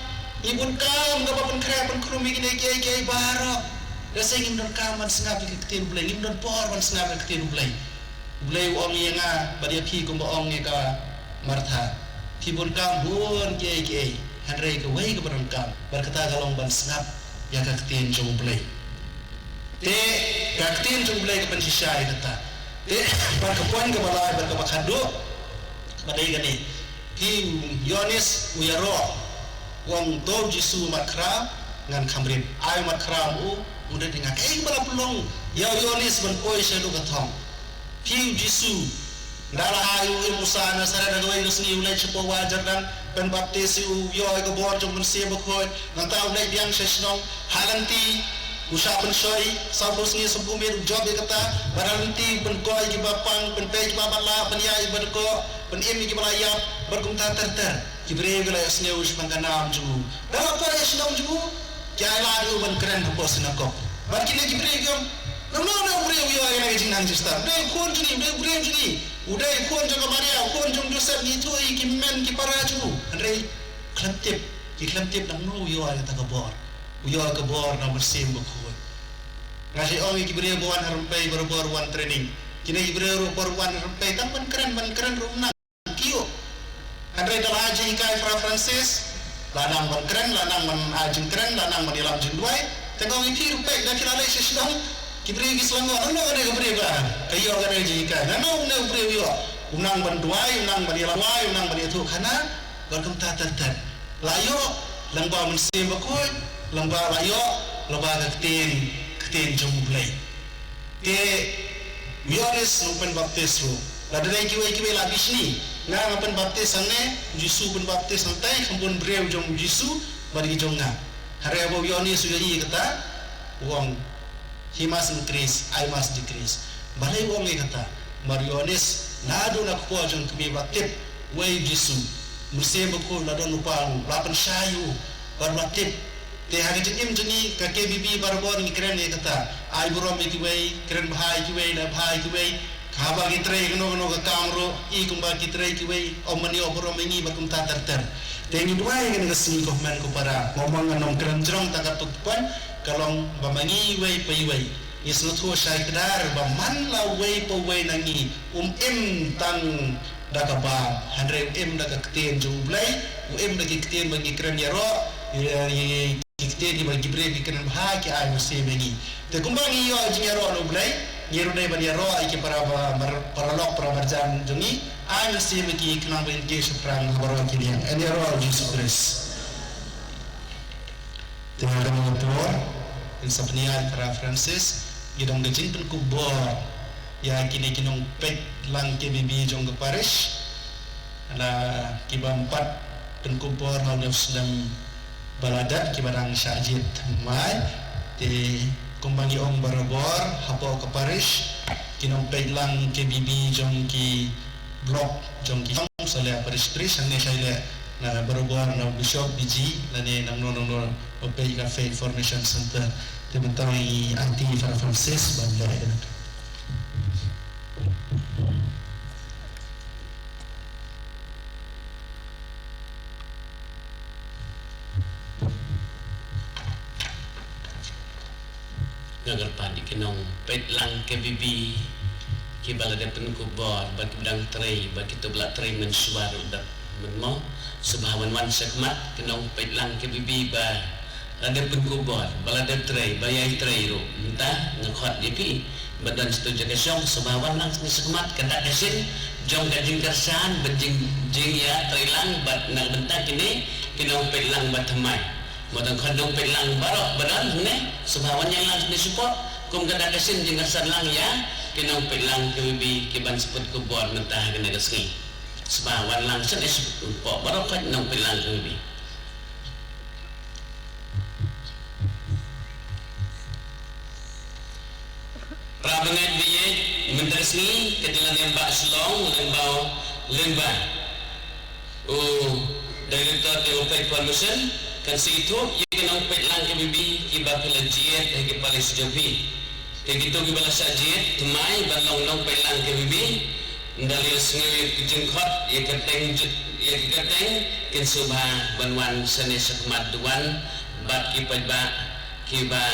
ngi bun kam kaba pynkhreh pynkhrum ïa kine kiei kiei baroh. Lehse ngim donkam ban sngap ïa ka ktien U Blei, ngim don por ban sngap ïa ka ktien U Blei. U Blei u ong ïa nga bad ïa phi kumba ong ïa ka Martha. Phi bun kam bun kiei kiei, hynrei kawei kaba donkam, bad kata ka long ban sngap ïa ka ktien jong U Blei. Te ka ktien jong U Blei ka pynshisha ïa kata. Te bad ka point kaba lai bad kaba khatduh, ba dei kane. Phi u Ïoannis u ïaroh, u ong to u Jisu u mat khraw, ngan kham rit. Ai u mat khraw u, un rit ïa nga. Kaei kaba la pynlong ïa u Ïoannis ban poi sha luka thong? Phi u Jisu, nda la ai u im u sah Nasaret, ha kawei ka sngi u leit shapoh wah Jordan, pynbaptis ïa u, u ïoh ïa ka bor jong u Mynsiem Bakhuid, nangta u leit biang sha shnong, ha lynti u shah pynshoi, saw phew sngi saw phew miet u jop ïa kata, bad ha lynti u pynkoi ïa kiba pang, pynpei ïa kiba matlah, pynïaid ïa kiba dkoh, pynim ïa kiba la ïap, bad kumta ter ter. Ki briew ki la ïohsngew shaphang ka nam jong u. Da la poi sha shnong jong u, ki ailad ïa u ban kren hapoh synagog. Bad kine ki briew ki ong, nangno une u briew u ïoh ïa kane ka jingnang jingstad? U dei u khun jong ngi, u dei u briew jong ngi. U dei u khun jong ka Maria, u khun jong u Joseph, ngi ithuh ïa ki hynmen ki para jong u. Hynrei khlem tip, ki khlem tip nangno u ïoh ïa kata ka bor. U ïoh ïa ka bor na u Mynsiem Bakhuid. Nga sa ong ïa ki briew ba wan ha rympei, barabor wan training. Kine ki briew ruh ba wan ha rympei tang ban kren, ban kren ruh ym nang. Kiew. Hynrei da la ai jinghikai Father Francis, la nang ban kren, la nang ban ai jingkren, la nang ban ïalam jingduwai. Te nga ong ïa phi ruh, peit, da phi la leit sha shnong, ki briew ki shu ong, nangno kane ka briew ka, ka ïoh kane ka jinghikai? Nangno une u briew u ïoh? U nang ban duwai, u nang ban ïalam duwai, u nang ban ïathuhkhana, bad kumta ter ter. La ïoh lyngba u Mynsiem Bakhuid, lyngba, la ïoh lyngba ka ktien, ktien jong U Blei. Te u Ïoannis u Pynbaptis ruh, lada dei kiwei kiwei la bishni, Nga nga pynbaptis hangne, Jisu pynbaptis hangtai, kham bun briew jong Jisu bad ki jong nga. Hynrei haba u Ïoannis u ïohi ïa kata, u ong, "He must increase, I must decrease." Balei u ong ïa kata? Namar u Ïoannis naduh na ka por jong ka kmie ba tip uei u Jisu, Mynsiem Bakhuid la don lypa u, la pynshai ïa u bad la tip. Te ha ka jingim jong ngi ka K B B barabor ngi kren ïa kata. Ai burom ïa kiwei, kren bha ïa kiwei, leh bha ïa kiwei. Haba ki trei kano kano ka kam ruh, i kumba ki trei kiwei, ym mane ïoh burom ïa ngi bad kumta ter ter. Te ngi duwai ïa kane ka sngi ko hynmen ko para. Mo mo ngan ym kren jrong ta katto katne point, ka long ba ma ngi iwei pa iwei, ngi sngewthuh shai kdar ba man la uwei pa uwei na ngi um im tang da ka bam, hynrei u im da ka ktien jong U Blei, u im da ki ktien ba ngi kren ïaroh, ïa, ïa, ki ktien kiba ki briew ki kren bha ki ai mynsiem ïa ngi. Te kumba ngi ïoh jingïaroh na U Blei, ngi ruh dei ban ïaroh ïa ki para ba mar-, paralok para marjan jong ngi, ai mynsiem ïa ki khnang ba ngin kiew shaphrang ha baroh ki liang. Yn ïaroh Jisu Khrist. Te ha kane ka por, ngin sa pynïaid para Francis, ngi don ka jingpynkup bor ïa kine ki nongpeit lang K B B jong ka parish. La kiba ym pat pynkup bor ha u dep snem ba la dep, kiba dang shah jied thymmai. Te kumba ngi ong barabor, hapoh ka parish, ki nongpeit lang K B B jong ki block, jong ki song, sa leh parish priest, hangne sa leh na barabor na u bishop, B G, lane nangno nangno ba peit ka Faith Formation Center. Te mynta ngi aiti Father Francis ban leh. Nga kyrpad ïa ki nongpeit lang K B B kiba la dep pynkup bor, ba ki dang trei, ba kito ba la trei mynshuwa ruh dep mynmo. Sngewbha wan wan shakhmat ki nongpeit lang K B B ba la dep pynkup bor, ba la dep trei, ba ïai trei ruh. Mynta nga khot ïa phi ba don sha tu jaka shong, sngewbha wan lang shakhmat, ka dak ka shin jong ka jingkyrshan bad jing, jingïatreilang bad na ka bynta kine ki nongpeit lang ba thymmai. Mo tang khot nongpeit lang baroh ba don hangne, sngewbha wan ïa lang sha ne shapoh, kum ka dak ka shin jingkyrshan lang ïa ki nongpeit lang K B B kiban sa pynkup bor mynta ha kane ka sngi. Sngewbha wan lang sha ne shapoh baroh khot nongpeit lang K B B. Para bangeit ba ïeit, mynta ka sngi ka jylla niam ba Shillong lyngba, lyngba u Director jong ka Faith Formation kan sa ithuh ïa ki nongpeit lang K B B kiba phi la jied ha ki parish jong phi. Te kito kiba la shah jied thymmai ban long nongpeit lang K B B, ynda la ïohsngew ïa ki jingkhot, ïa ki kyrteng, ïa ki kyrteng, kin sngewbha ban wan shane shakhmat, wan bad ki paidbah kiba,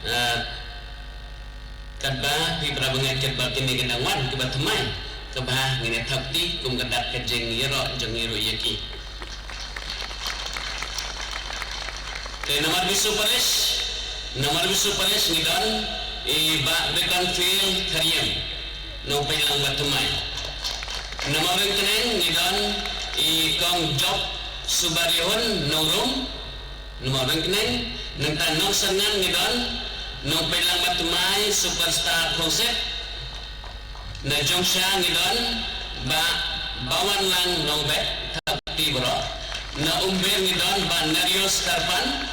eh, katba phi para bangeit, katba kine ki nang wan kiba thymmai, kaba ngin ïa thap kti kum ka dak ka jingïaroh jong ngi ruh ïa ki. Te namar Bisu Parish, namar Bisu Parish ngi don i Bah Betanfield Thariem, nongpeit lang ba thymmai. Namar Ryngkneng ngi don i Kong Job Subariahun, nongrum. Namar Ryngkneng, nangta Nongsyrngan ngi don nongpeit lang ba thymmai Superstar Khongsep. Na Jongsha ngi don Bah Bawanlang Nongbet, thap kti baroh. Na Umbir ngi don Bah Narius Karpan.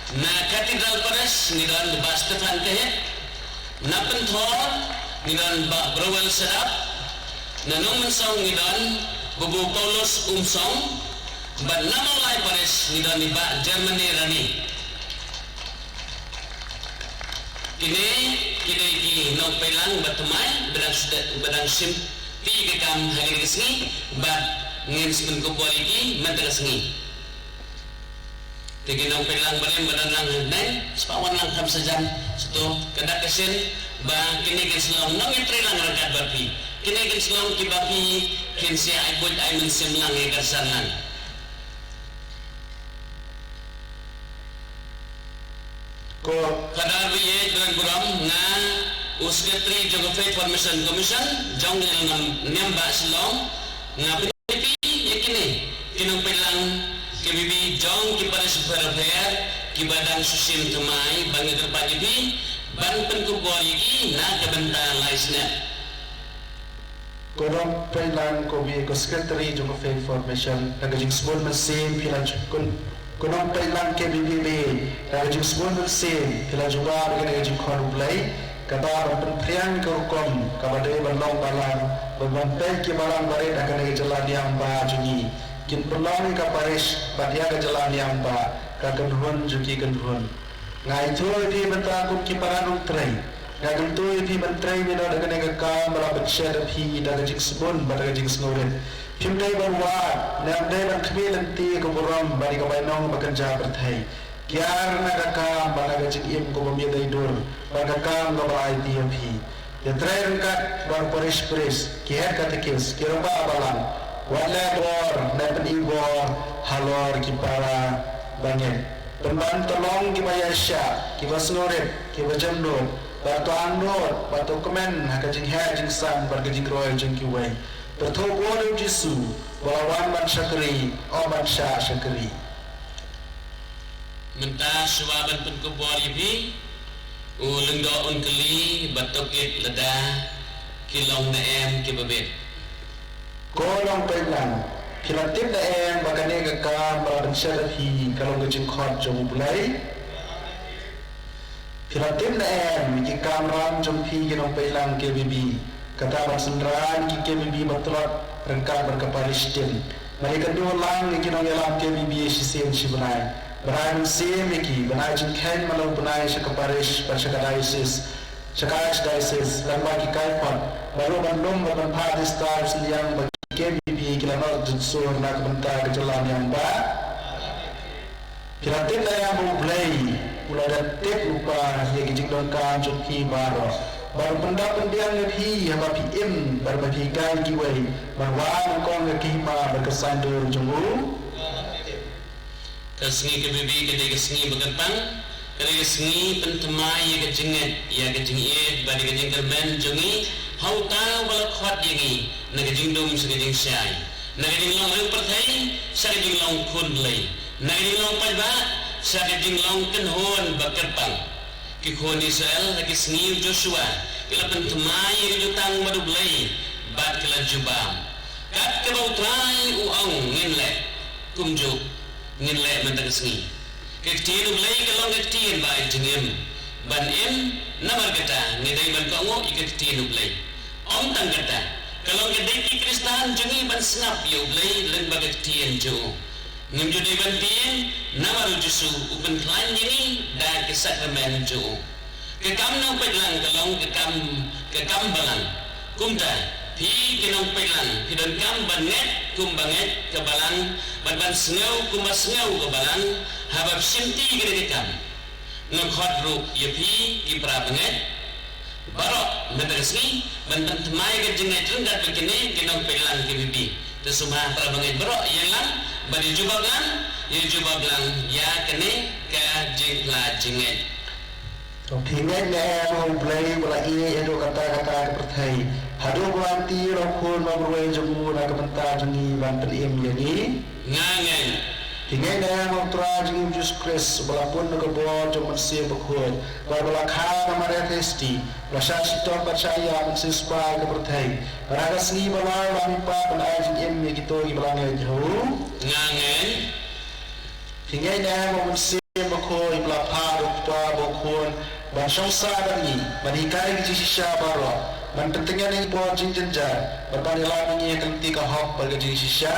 Na Cathedral Parish ngi don Bah Stephan Kehit. Na Pynthor ngi don Bah Browell Sadap. Na Nongmynsong ngi don Babu Paulus Umsong. Bad na Mawlai Parish ngi don i Bah Germany Rani. Kine, kine ki nongpeit lang ba thymmai ba dang sdang, ba dang shim ti ka kam ha kine ki sngi, bad ngin sa pynkup bor ïa ki mynta ka sngi. Te ki nongpeit lang barim ba don lang hangne, sngewbha wan lang kham sajan sha tu, ka dak ka shin ba kine kin sa long nongïatreilang ryngkat bad phi. Kine kin sa long kiba phi kin sa ïa ai buit ai mynsiem lang, ïa kyrshan lang. Ko Father ba ïeit ba don burom, nga u Secretary jong ka Faith Formation Commission jong ka Niam Bah Shillong, nga pynpaw ïa phi ïa kine ki nongpeit lang K B B jong ki parish bapher bapher kiba dang shu shim thymmai, ba nga kyrpad ïa phi ban pynkup bor ïa ki na ka bynta lai snem. Ko Nongpeilang, ko Bi, ko Secretary jong ka Faith Formation, da ka jingsbun mynsiem phi la ju-, ko, ko Nongpeilang K B B B, da ka jingsbun mynsiem phi la jubab ïa kane ka jingkhot U Blei, kaba ban pynphriang ka rukom kaba dei ban long balang, ban ban peit ki balang barit ha kane ka jylla Niam Bah jong ngi, kin pynlong ïa ka parish bad ïa ka jylla Niam Bah ka kynhun jong ki kynhun. Nga ithuh ïa phi mynta kum ki para nongtrei. Nga kyntu ïa phi ban trei mino da kane ka kam ba la pynshet ïa phi da ka jingsbun bad da ka jingsngewrit. Phim dei ban wad, ne ym dei ban khmih lynti ïa ka burom bad ïa ka bainong ba kynja pyrthei. Kiar na ka kam bad na ka jingim kaba ïadei dur bad ka kam kaba la aiti ïa phi. Ïatrei ryngkat bad u parish priest, ki head catechist, ki rangbah balang. Wat leh bor ne pyni bor halor ki para bangeit. Pynban to long kiba ïaishah, kiba sngewrit, kiba jemnud, bad to angnud, bad to kmen ha ka jingheh jingsan bad ka jingroi jong kiwei. Pyrthuh bor ïa u Jisu, ba la wan ban shakri, ym ban shah shakri. Mynta shuwa ban pynkupbor ïa phi, u Lyngdoh un kylli ba tohkit lada ki long ne em kiba bit. Ko Nongpeilang, phi la tip ne em ba kane ka kam ba la pynshet ïa phi ka long ka jingkhot jong U Blei? Phi la tip ne em ki kamram jong phi ki Nongpeilang K B B, kata ban synran ki K B B ba tlot ryngkat bad ka parish tin, ban ïakynduh lang ïa ki nongïalam K B B shisien shibnai, ban ai mynsiem ïa ki, ban ai jingkheiñ man la u bnai sha ka parish bad sha ka diocese, sha ka archdiocese, lyngba ki kaiphod, bad ruh ban lum bad ban phah register synñiang ba ki K B B ki la noh jynsur na ka bynta ka jylla Niam Bah. Phi la tip ne em ba U Blei u la dep tip lypa ïa ki jingdonkam jong phi baroh, bad u pyndap pynbiang ïa phi haba phi im bad ba phi hikai kiwei ban wad nyngkong ïa ka hima bad ka saiñdur jong u? Ka sngi K B B ka dei ka sngi ba kyrpang, ka dei ka sngi pynthymmai ïa ka jingngeit, ïa ka jingïeit bad ïa ka jingkyrmen jong ngi ha uta uba la khot ïa ngi na ka jingdum sha ka jingshai, na ka jinglong riewpyrthei sha ka jinglong khun Blei, na ka jinglong paidbah sha ka jinglong kynhun ba kyrpang. Ki khun Israel ha ki sngi u Joshua ki la pynthymmai ïa ka jutang bad U Blei bad ki la jubab. Kat kaba U Trai u ong ngin leh, kumjuh ngin leh mynta ka sngi. Ka ktien U Blei ka long ka ktien ba ai jingim. Ban im, namar kata ngi dei ban kohnguh ïa ka ktien U Blei. Ym tang kata, ka long ka dei ki Khristan jong ngi ban sngap ïa U Blei lyngba ka ktien jong u. Ngim ju dei ban tieng, namar u Jisu u pynkhlaiñ ïa ngi da ki sakramen jong u. Ka kam nongpeitlang ka long ka kam, ka kam balang. Kumta, phi ki nongpeitlang phi donkam ban ngeit kumba ngeit ka balang, bad ban sngew kumba sngew ka balang, haba phi shimti ïa kane ka kam. Nga khot ruh ïa phi ki para bangeit baroh mynta ka sngi ban pynthymmai ka jingngeit ryngkat bad kine ki nongpeitlang K B B. Te sngewbha para bangeit baroh ïeng lang bad ïa jubab lang, ïa jubab lang ïa kane ka jingphla jingngeit. To phi ngeit ne em ha U Blei uba la ïeit haduh katta katta ka pyrthei, haduh ba la aiti ïa u Khun ba marwei jong u na ka bynta jong ngi ban pynim ïa ngi? Nga ngeit. Phi ngeit ne em ha U Trai jong ngi U Jisu Khrist uba la pun da ka bor jong U Mynsiem Bakhuid, bad uba la kha na Maria Theisotti, uba la shah shitom bad shah ïap ban siew spah ïa ka pyrthei, bad ha ka sngi ba lai u la mihpat ban ai jingim ïa kito kiba la ngeit ha u? Nga ngeit. Phi ngeit ne em ha U Mynsiem Bakhuid uba la phah da u Kpa bad u Khun ban shong sah bad ngi, ban hikai ki jingshisha baroh, ban pyntngen ïa ki bor jingjynjar, bad ban ïalam ïa ngi ha ka lynti ka hok bad ka jingshisha?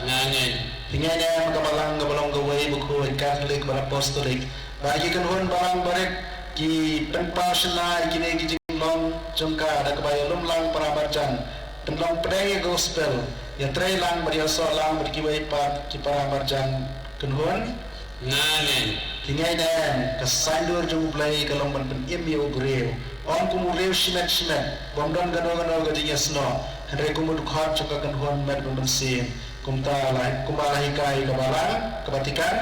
Nga ngeit. Phi ngeit ne em ha ka Balang kaba long kawei, bakhuid, Katholik bad Apostolik, bad ki kynhun balang barit ki pynpaw shynna ïa kine ki jinglong jong ka da kaba ïalum lang para marjan, pynlong pdeng ïa ka Gospel, ïatrei lang bad ïasoh lang bad kiwei pat ki para marjan kynhun? Nga ngeit. Phi ngeit ne em, ka saiñdur jong U Blei ka long ban pynim ïa u briew, ym kum u riew shimet shimet bym don kano kano ka jingïasnoh, hynrei kum u dkhot jong ka kynhun met bad mynsiem, kumta la, kumba la hikai ka Balang ka Vatican?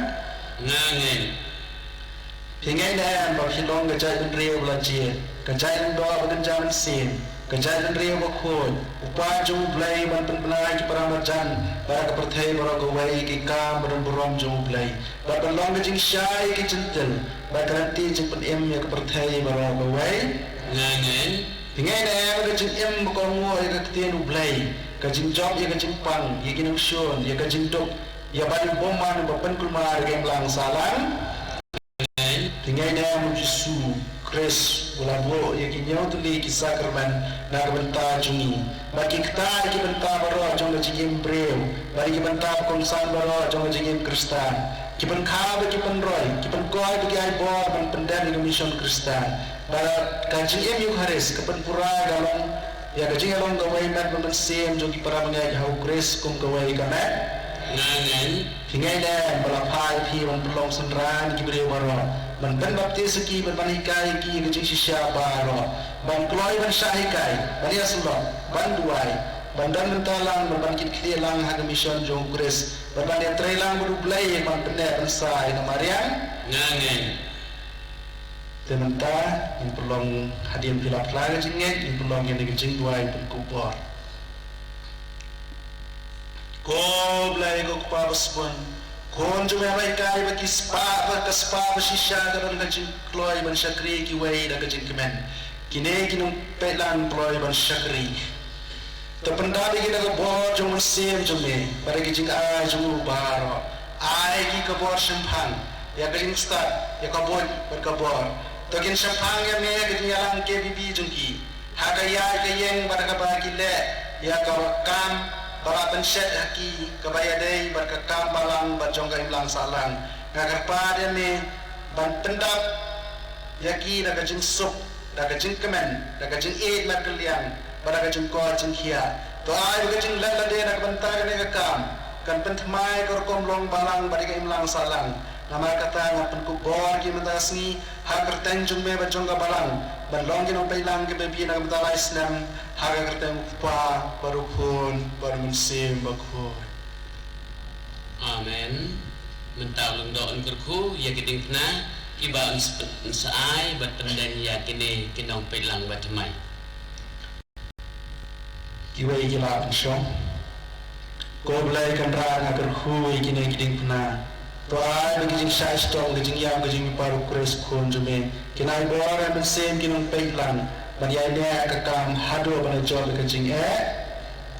Nga ngeit. Phi ngeit ne em ba phi long ka jaitbynriew ba la jied, ka jait lyngdoh ba kynja mynsiem, ka jaitbynriew bakhuid, u paid jong U Blei ban pynbna ïa ki para marjan bad ka pyrthei baroh kawei ïa ki kam ba donburom jong U Blei, bad ban long ka jingshai ïa ki jentil bad ka lynti jingpynim ïa ka pyrthei baroh kawei? Nga ngeit. Te ngi ai ne ka jingim ba kynmaw ïa ka ktien U Blei, ka jingjop ïa ka jingpang, ïa ki nongshun, ïa ka jingduk, ïa ba u bymman uba pynkulmar ïa ka imlang sahlang. Te ngi ai ne U Jisu Khrist u la buh ïa ki hynñiew tylli ki sakramen na ka bynta jong ngi, bad ki ktah ïa ki bynta baroh jong ka jingim briew, bad ïa ki bynta ba kongsan baroh jong ka jingim Khristan. Ki pynkha bad ki pynroi, ki pynkhuid bad ki ai bor ban pyndep ïa ka mission Khristan. Bad ka jingim Ïukharist ka pynpura ïa ka long, ïa ka jingïalong kawei met bad mynsiem jong ki para bangeit ha U Khrist kum kawei ka met. Amen. Te ngi ai ne ba la phah ïa phi ban pynlong synran ki briew baroh, ban pynbaptis ïa ki, ban, ban hikai ïa ki ïa ka jingshisha baroh, ban kloi ban shah hikai, ban ïasyllok, ban duwai, ban don bynta lang, ban, ban kit khlieh lang ha ka mission jong U Khrist, ban, ban ïatrei lang bad U Blei, ban pynneh pynsah ïa ka mariang. Amen. Te mynta ngin pynlong, hadien phi la phla ka jingngeit, ngin pynlong ïa kane ka jingduwai pynkup bor. Ko Blei ko Kpa basbun, Khun jong me ba hikai ba ki spah, ba ka spah ba shisha ka don ka jingkloi ban shakri kiwei da ka jingkmen. Kine ki nongpeitlang kloi ban shakri. To pyndap ïa ki da ka bor jong u Mynsiem jong me, bad da ka jingai jong u baroh. Ai ki ka bor shemphang, ïa ka jingstad, ïa ka buit bad ka bor. To kin shemphang ïa me ha ka jingïalang K B B jong ki, ha ka ïaid ka ïeng bad ha kaba ki leh ïa ka kam ba la pynshet ha ki, kaba ïadei bad ka kam balang bad jong ka imlang sahlang. Nga kyrpad ïa me ban pyndap ïa ki da ka jingsuk, da ka jingkmen, da ka jingïeit markylliang, bad da ka jingkoit jingkhiah. To ai ba ka jingleh lade na ka bynta kane ka kam kan pynthymmai ka rukom long balang bad ïa ka imlang sahlang. Namar kata nga pynkup bor ïa ki mynta ka sngi ha ka kyrteng jong me bad jong ka balang, ban long ki nongpeitlang kiba bieit na ka bynta lai snem, ha ka kyrteng U Kpa bad U Khun bad U Mynsiem Bakhuid. Amen. Mynta u Lyngdoh un kyrkhu ïa ki diengphna kiba un s-, un sa ai bad pyndeng ïa kine ki nongpeitlang bathymmai. Kiwei ki la pynshong. Ko Blei Kynrad, nga kyrkhu ïa kine ki diengphna. To ai ba ki jingshah shitom, ki jingïam, ki jingïohi bad U Khrist Khun jong me kin ai bor ha mynsiem ki nongpeitlang ban ïaineh ka kam haduh ban ïa jop ïa ka jingeh.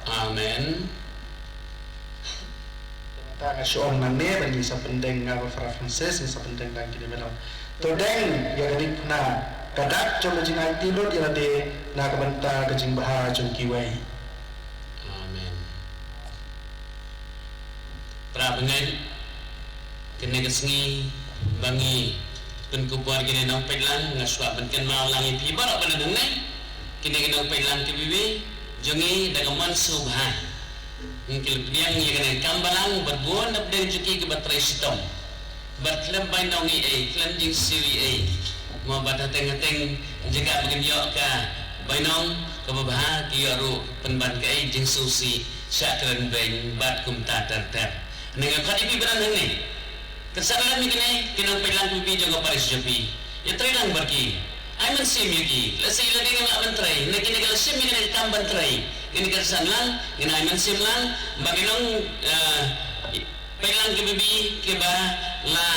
Amen. Te mynta nga shu ong nangne ba ngin sa pyndeng, nga bad Father Francis ngin sa pyndeng tang kine ki mynsiem. To deng ïa ka diengphna, ka dak jong ka jingaiti lut ïa lade na ka bynta ka jingbha jong kiwei. Amen. Para bangeit, kane ka sngi ba ngi pynkup bor ïa kine ki nongpeitlang, nga sngewbha ban kynmaw lang ïa phi baroh ba na hangne. Kine ki nongpeitlang kiba iwei jong ngi da ka mon sngewbha ngi la pdiang ïa kane ka kam balang bad bun na pdeng jong ki kiba trei shitom. Bad khlem bainong ei ei, khlem jingsiew ei ei. Mo bad hateng hateng jaka ba kin ïoh ka bainong kaba bha ki ïoh ruh pynban kaei, jingsngewsih, shah kren beiñ bad kumta ter ter. Nga khot ïa phi ba na hangne. Kynsan lem ïa kine ki nongpeitlang kiba iwei jong ka parish jong phi. Ïatrei lang bad ki. Ai mynsiem ïa ki. Lehse ïa lade ngim lah ban trei, hynrei kine ki la shim ïa kane ka kam ban trei. Ngin kynsan lang, ngin ai mynsiem lang ba ki nong, eh, peitlang kiba iwei kiba la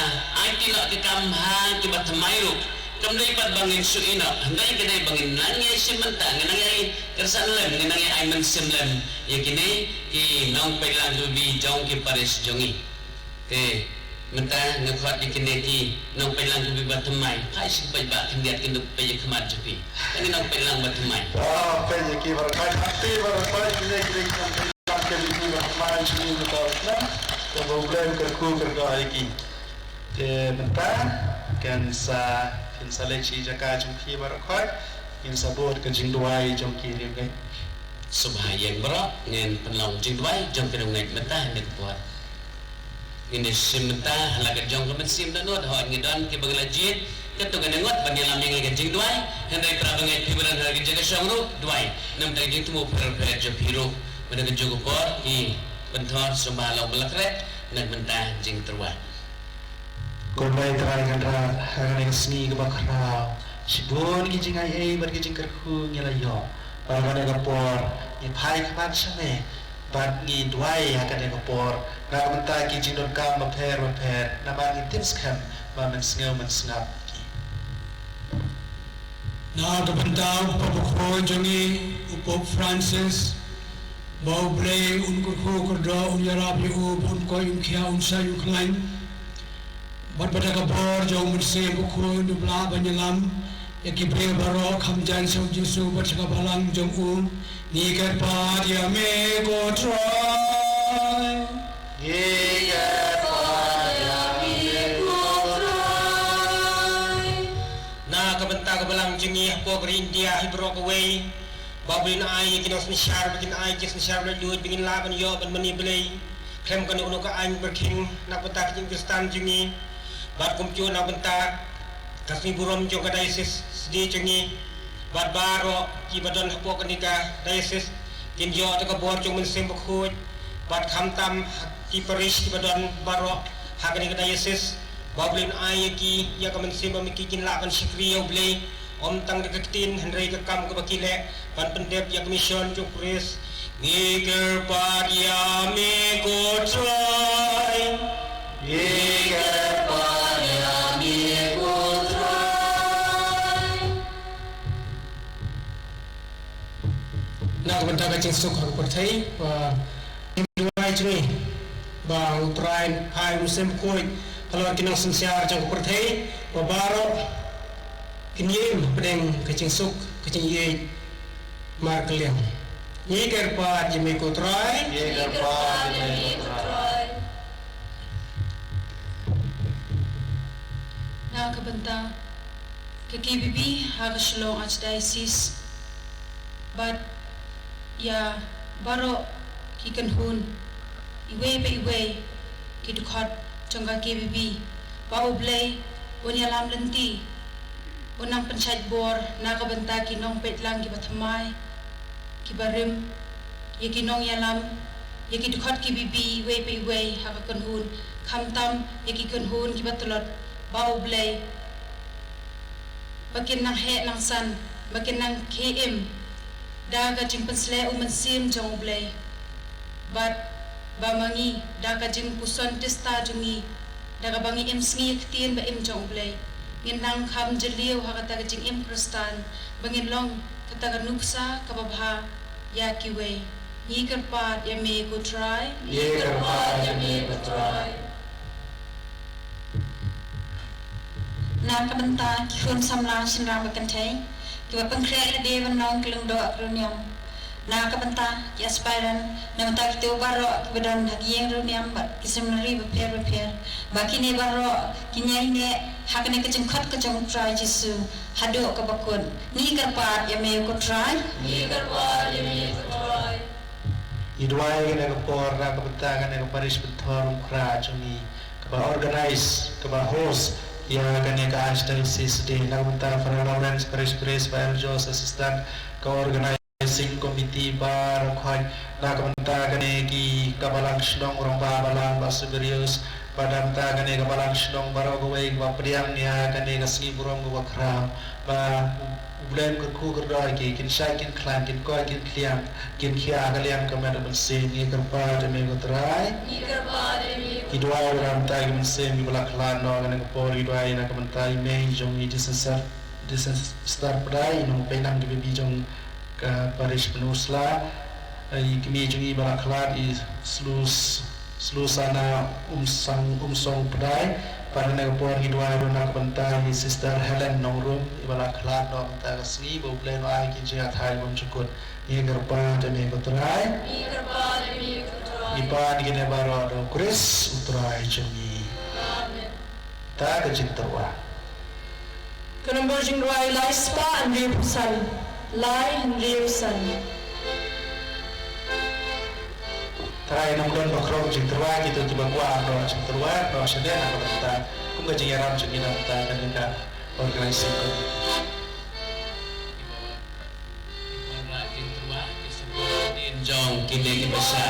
aiti noh ka kam ha kiba thymmai ruh. Kam dei pat ba ngin shu ïeh noh, hynrei ka dei ba ngin nang ïai shim bynta, ngin nang ïai kynsan lem, ngin nang ïai ai mynsiem lem ïa kine ki nongpeitlang kiba iwei jong ki parish jong ngi. Te mynta nga khot ïa kine ki nongpeitlang kiba iwei ba thymmai. Phai sha ki paidbah khyndiat, kin dup peit ïa ka khmat jong phi. Kine ki nongpeitlang ba thymmai. Oh, peit ïa ki baroh, peit ïa ki baroh, peit ïa kine ki nongpeitlang kiba iwei ba thymmai jong ngi baroh. Te U Blei un kyrkhu kyrdoh ïa ki. Te mynta kan sa, kan sa leit sha ki jaka jong ki baroh khoit. Ngin sa bud ka jingduwai jong ki riewngeit. Sngewbha ïeng baroh, ngin pynlong jingduwai jong ki riewngeit mynta ha kane ka por. Ngin ïa shim mynta ha la ka jong ka mynsiem dohnud, hooid ngi don kiba ngi la jied, katto ngin ïa ngut ban ïalam ïa ka jingduwai. Hynrei para bangeit, phi ba don ha la ka jaka shong ruh, duwai. Namar ka jingthmu pher pher jong phi ruh. Mynta ka juh ka por, ki pynthor sngewbha long ba la khreh na ka bynta jingtyrwa. Ko Blei Trai Kynrad, ha kane ka sngi kaba khraw, shibun ki jingai ei bad ki jingkyrkhu ngi la ïoh. Bad ha kane ka por ngi phai khmat sha me bad ngi duwai ha kane ka por na ka bynta ki jingdonkam bapher bapher, namar ngi tip skhem ba men sngew men sngap ïa ki. Na ka bynta u Pope bakhuid jong ngi, u Pope Francis, ba U Blei un kyrkhu kyrdoh, un ïarap ïa u, ba un koit, un khiah, un saiñ, un khlaiñ. Bad bad ka bor jong U Mynsiem Bakhuid un ïa lah ban ïalam ïa ki briew baroh kham jaiñ sha U Jisu bad sha ka balang jong u. Ngi kyrpad ïa me ko Trai. Ngi kyrpad ïa me ko Trai. Na ka bynta ka balang jong ngi hapoh ka ri India hi baroh kawei, ba U Blei un ai ïa ki nongsynshar, ba kin ai ki synshar laitluid, ba ngin lah ban ïoh ban mane Blei khlem kano kano ka aiñ byrkhing na ka bynta ka jingim Khristan jong ngi. Bad kumjuh na ka bynta ka sngi burom jong ka diocese sdie jong ngi, bad baroh kiba don hapoh kane ka diocese kin ïoh da ka bor jong U Mynsiem Bakhuid, bad khamtam ha ki parish kiba don baroh ha kane ka diocese, ba U Blei un ai ïa ki ïa ka mynsiem ba ma ki kin lah ban shakri ïa U Blei, ym tang da ka ktien hynrei ka kam kaba ki leh ban pyndep ïa ka mission jong U Khrist. Ngi kyrpad ïa me ko Trai. Ngi kyrpad ïa me ko Trai. Na ka bynta ka jingsuk ha ka pyrthei, ba ngi duwai jong ngi ba U Trai un phai U Mynsiem Bakhuid halor ki nongsynshar jong ka pyrthei, ba baroh kin ïeng hapdeng ka jingsuk, ka jingïeit markylliang. Ngi kyrpad ïa me ko Trai. Ngi kyrpad ïa me ko Trai. Na ka bynta ka K B B ha ka Shillong Archdiocese, bad ïa baroh ki kynhun, iwei pa iwei, ki dkhot jong ka K B B, ba U Blei un ïalam lynti, un nang pynshait bor na ka bynta ki nongpeitlang kiba thymmai, kiba rim, ïa ki nongïalam, ïa ki dkhot K B B iwei pa iwei ha ka kynhun, khamtam ïa ki kynhun kiba tlot, ba U Blei, ba kin nang heh nang san, ba kin nang khie im da ka jingpynsleh U Mynsiem jong U Blei. Bad ba ma ngi, da ka jingpuson tista jong ngi, da kaba ngi im sngi ïa ka ktien ba im jong U Blei, ngin nang kham jylliew ha kata ka jingim Khristan, ba ngin long kata ka nuksa kaba bha ïa kiwei. Ngi kyrpad ïa me ko Trai. Ngi kyrpad ïa me ko Trai. Na ka bynta ki khun samla shynrang ba kynthei, kiba pynkhreh lade ban long ki lyngdoh ki riewniam. Na ka bynta ki aspirant, na ka bynta kito baroh kiba don ha ki ïing riewniam bad ki seminary bapher bapher, ba kine baroh kin ïaineh ha kane ka jingkhot ka jong U Trai Jisu haduh kaba kut. Ngi kyrpad ïa me ko Trai. Ngi kyrpad ïa me ko Trai. Ngi duwai kane ka por na ka bynta kane ka parish Pynthorumkhrah jong ngi, kaba organize, kaba host ïa kane ka Archdiocese Day, na ka bynta Father Lawrence, Parish Priest, Father George, Assistant, ka organizing committee baroh khoit, na ka bynta kane ki, ka balang shnong, rangbah balang, Bah Siberius, bad na ka bynta kane ka balang shnong baroh kawei kaba pdiang ïa kane ka sngi burom kaba khraw, ba U Blei un kyrkhu kyrdoh ïa ki, kin shait kin khlaiñ, kin koit kin khliang, kin khia ha ka liang ka met ka mynsiem. Ngi kyrpad ïa me ko Trai. Ngi kyrpad ïa me ko Trai. Ngi duwai ruh na ka bynta ki mynsiem kiba la khlad noh ha kane ka por, ngi duwai na ka bynta i mei jong i Diocese, Diocese Star Pdai, i nongpynïaid ki baby jong ka parish Pynursla, i kmie jong i ba la khlad, i Slus-, Slusana Umsang, Umsong Pdai. Bad ha kane ka por ngi duwai ruh na ka bynta i Sister Helen Nongrum, iba la khlad noh mynta ka sngi, ba U Blei un ai ki jingïathai bymjukut. Ngi kyrpad ïa me ko Trai. Ngi kyrpad ïa me ko Trai. Ngi pan ïa kine baroh da U Khrist U Trai jong ngi. Amen. Ta ka jingtyrwa. Ka nombor jingrwai lai spah hynriewphew san. Lai hynriewphew san. Trai nang don bakhraw jingtyrwa, kito kiba kwah bakhraw jingtyrwa, bakhraw shane na ka bynta kum ka jingïarap jong ngi na ka bynta kane ka organizing committee. Jong kine ki basa.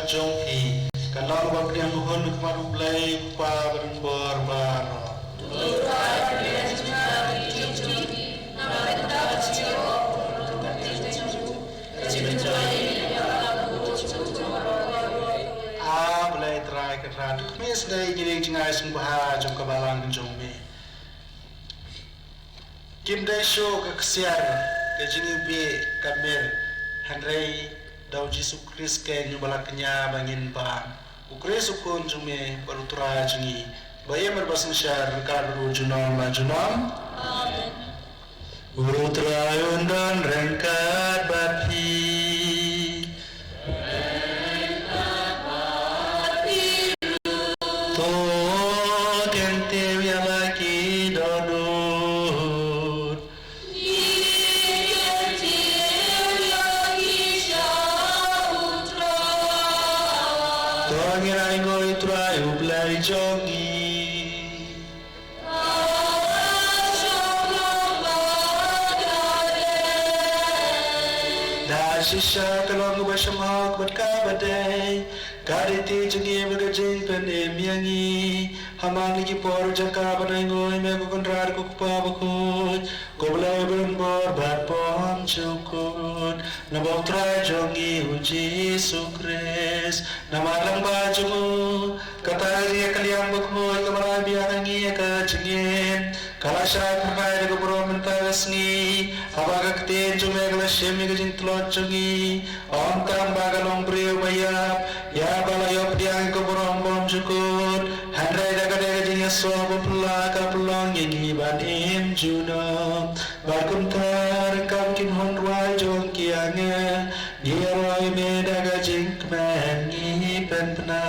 jong phi kan long ba pdiang hun khmat U Blei Kpa ba donbor baroh. A Blei Trai Kynrad, khmih sdei ïa kine ki jingai sngewbha jong ka balang jong me. Kim dei shuh ka ksiar, ka jingïabeh, ka mir, hynrei da U Jisu Khrist keiñ uba la kñia ba ngin bam. U Khrist u Khun jong me bad U Trai jong ngi, ba im bad ba synshar ryngkat bad U junom la junom. Amen. U Trai un don ryngkat bad phi. To kyntiew ïa la ki dohnud. To ngin ainguh ïa U Trai U Blei jong ngi. Da shisha ka long kaba shyllangh bad kaba dei ka duty jong ngi bad ka jingpynim ïa ngi. Ha man la ki por jaka ban ainguh ïa me ko Kynrad ko Kpa bakhuid, ko Blei ba donbor bad bymjukut, namar U Trai jong ngi U Jisu Khrist. Namar lyngba jong u kata ka jingïakylliang bakhuid kaba la biang ha ngi ïa ka jingim ka la shah phyrnai da ka burom mynta ka sngi. Haba ka ktien jong me ka la shim ïa ka jingtlot jong ngi, ym tang ba ka long briew ba ïap, ïa ba la ïoh pdiang ïa ka burom bymjukut, hynrei da kane ka jingïasoh ba phylla ka pynlong ïa ngi ban im junom. Bad kumta ryngkat ki kynhun rwai jong ki angel, ngi ïaroh ïa me da ka jingkmen ngi pynbna.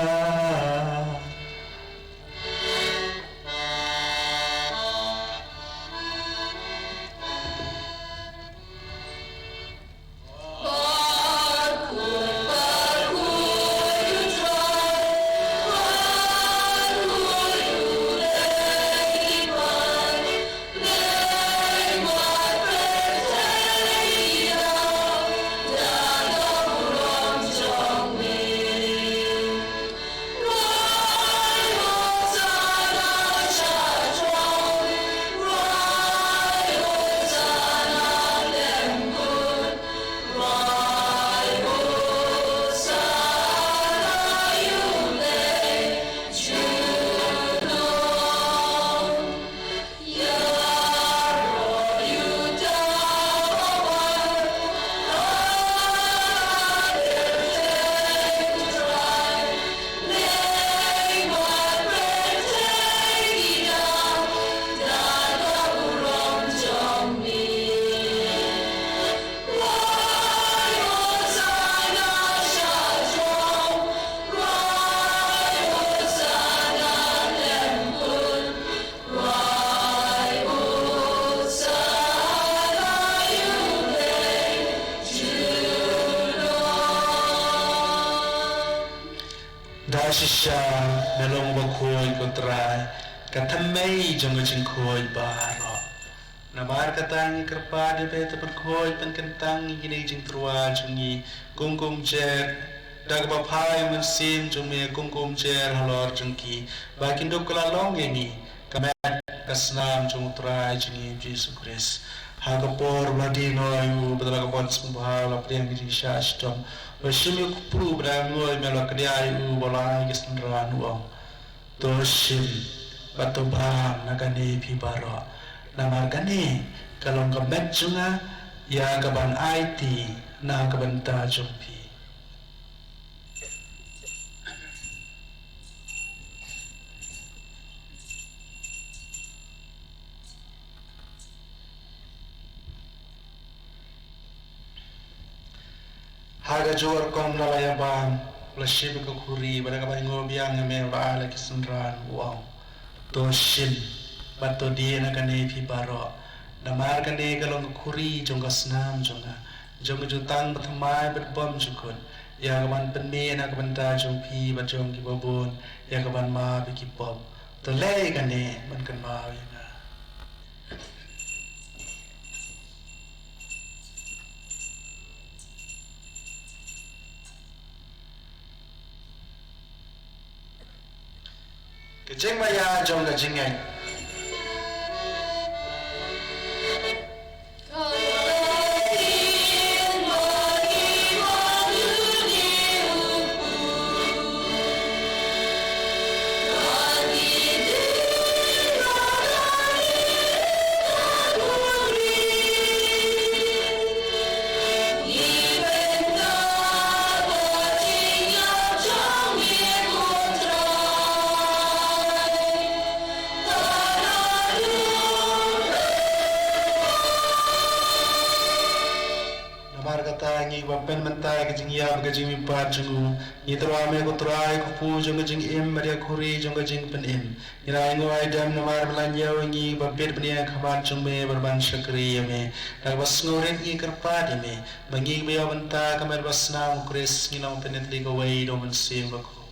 Da shisha me long bakhuid ko Trai, ka thymmei jong ka jingkhuid baroh. Namar kata ngi kyrpad ïa me to pynkhuid pynkyntang ïa kine ki jingtyrwa jong ngi kum kumjuh da kaba phai u Mynsiem jong me kum kumjuh halor jong ki, ba kin dup kylla long ïa ngi ka met ka snam jong U Trai jong ngi U Jisu Khrist. Ha ka por ba la die noh ïa u, bad la ka mon sngewbha la pdiang ka jingshah shitom, la shim ïa u kpu bad da ainguh ïa me la kdiah ïa u bad la ai ka synran u ong: To shim bad to bam na kane phi baroh, namar kane ka long ka met jong nga ïa kaban aiti na ka bynta jong phi. Ha kajuh ka rukom la la ïa bam, la shim ïa ka khuri, bad da kaba ainguh biang ïa me la ai la ki synran u ong: To shim bad to die na kane phi baroh, namar kane ka long ka khuri jong ka snam jong nga, jong ka jutang bathymmai bad bymjukut, ïa kaban pynmih na ka bynta jong phi bad jong kiba bun, ïa kaban map ïa ki pop. To leh ïa kane ban kynmaw ïa nga. Ka jingmaïa jong ka jingngeit. Namar kata ngi ba pynmynta ka jingïap ka jingmihpat jong u, ngi tyrwa me ko Trai, ko Kpu jong ka jingim, Maria khuri jong ka jingpynim. Ngi ainguh aidem namar ba la ñiew ïa ngi ba bit bniah ha khmat jong me, ba ban shakri ïa me. Da kaba sngewrit ngi kyrpad ïa me ba ngi ba ïoh bynta ka met ba snam u Khrist, ngi long pynïatylli kawei da u Mynsiem Bakhuid.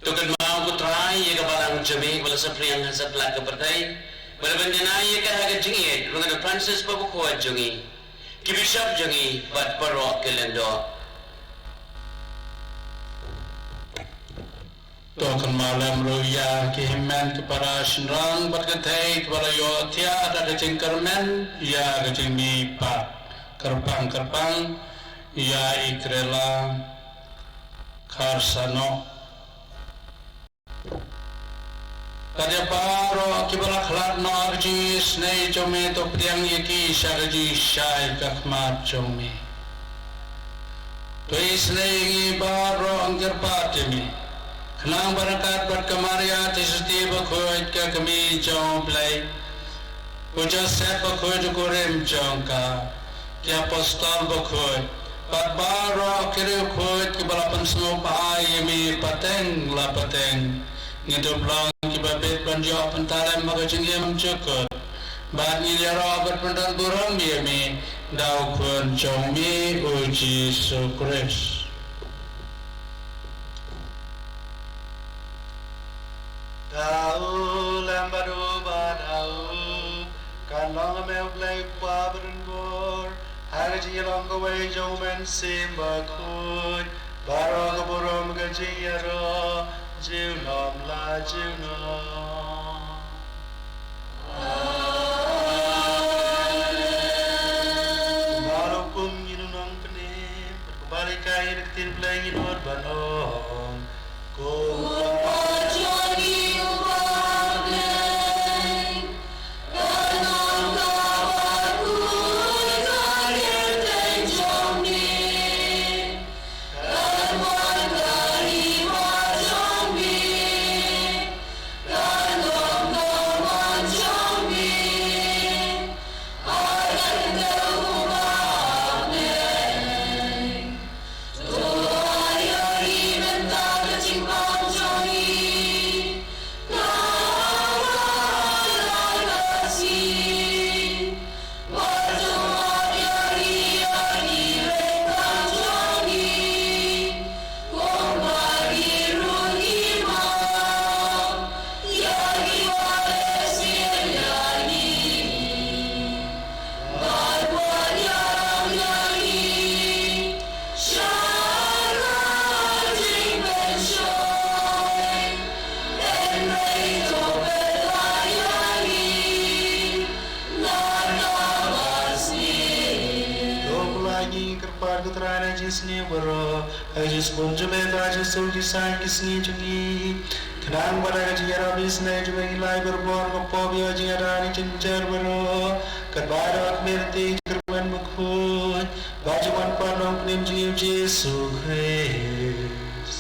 To kynmaw ko Trai ïa ka balang jong me ba la saphriang ha satlak ka pyrthei, ba la bynta ïa ka ha ka jingïeit ruh ngan u Francis ba bakhuid jong ngi, ki bishop jong ngi bad baroh ki lyngdoh. To kynmaw lem ruh ïa ki hynmen ki para shynrang bad kynthei kiba la ïoh thiah da ka jingkyrmen ïa ka jingmihpat. Kyrpang kyrpang ïa i Krela Kharsano. Bad ïa baroh kiba la khlad noh ha ka jingisynei jong me, to pdiang ïa ki sha ka jingshai ka khmat jong me. To isynei ïa ngi baroh, ngi kyrpad ïa me, khnang ba ryngkat bad ka Maria Theisotti bakhuid ka kmie jong U Blei, u Joseph bakhuid u kurim jong ka, ki apostol bakhuid bad baroh ki riewkhuid kiba la pynsngewbha ïa me pateng la pateng, ngin dup long kiba bit ban ïoh pyntalem ha ka jingim jukut. Bad ngin ïaroh bad pyndonburom ïa me da u Khun jong me u Jisu Khrist. Da u lem bad u bad ha u, kan long ha me U Blei U Kpa badonbor, ha ka jingïalong kawei jong U Mynsiem Bakhuid, baroh ka burom ka jingïaroh, junom la junom. Kumba la hukum ngin ym nongpynim, bad kumba la hikai da ka ktien Blei ngin nud ban ong, kumba jong ngi, Kpa Blei, kan ong kaba khuid ka kyrteng jong me. Kan wan ka hima jong me, kan long ka mon jong me ha khyndew kumba ha bneng. To ai ïa ngi mynta ka jingbam jong ngi, kaba lai ka sngi. Bad to map ïa ngi ïa ki ryngkang jong ngi, kumba ngi ruh ngi map ïa kiba leh syiar ïa ngi. Bad wat ïalam ïa ngi sha ka jingpynshoi, hynrei to pynlah ïa ngi na kaba sniew. To pynlah ïa ngi, ngi kyrpad ko Trai, na ka jingsniew baroh, ha ka jingsbun jong me, ka jingsuk jingsaiñ ki sngi jong ngi, khnang ba da ka jingïarap isynei jong me ngin lai barabor ka pop ïa ka jingïada jynjar baroh, katba da ka khmih lynti ka jingkyrmen bakhuid, bad jingwan pat nongpynim jong ngi u Jisu Khrist.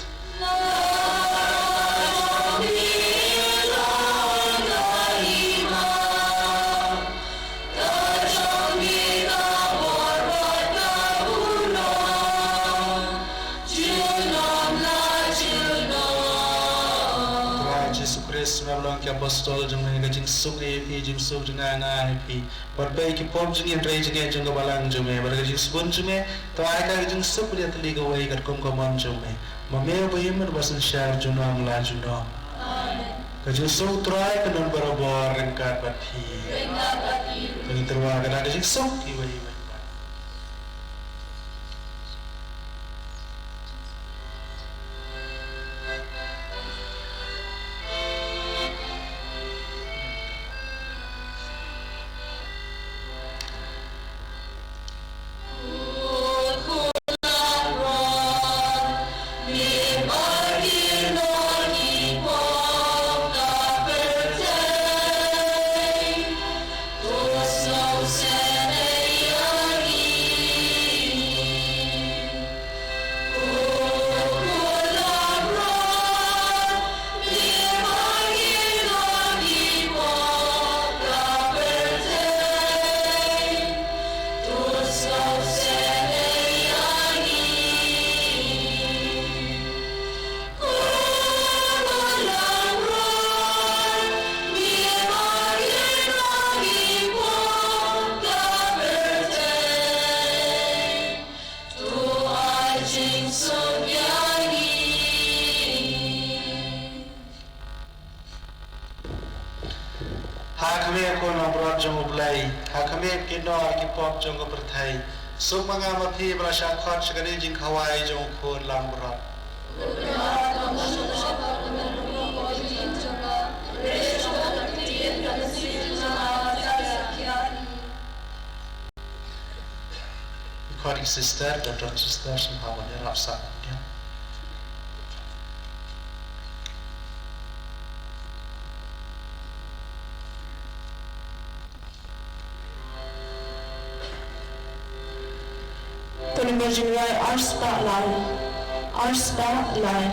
Trai Jisu Khrist, me long ki apostol jong me, ka jingsuk ïa phi, jingsuk jong nga nga ïa phi. Bad peit ki pop jong ngi, hynrei jingngeit jong ka balang jong me, bad ka jingsbun jong me, to ai ka jingsuk ba ïatylli kawei katkum ka mon jong me. Ma me uba im bad uba synshar junom la junom. Amen. Ka jingsuk Trai kan don barabor ryngkat bad phi. Ryngkat bad phi. Ka jingtyrwa ka da ka jingsuk iwei iwei. Ha khmih, ko Langbrot jong U Blei, ha khmih ki nor ki pop jong ka pyrthei. Suk ma nga ma phi ba la shah khot sha kane ka jingkhawai jong U Khun Langbrot. Khot ki sister, ki don sister sngewbha ban ïarap sah ïa. Phone number jingrwai ar spah lai. Ar spah lai.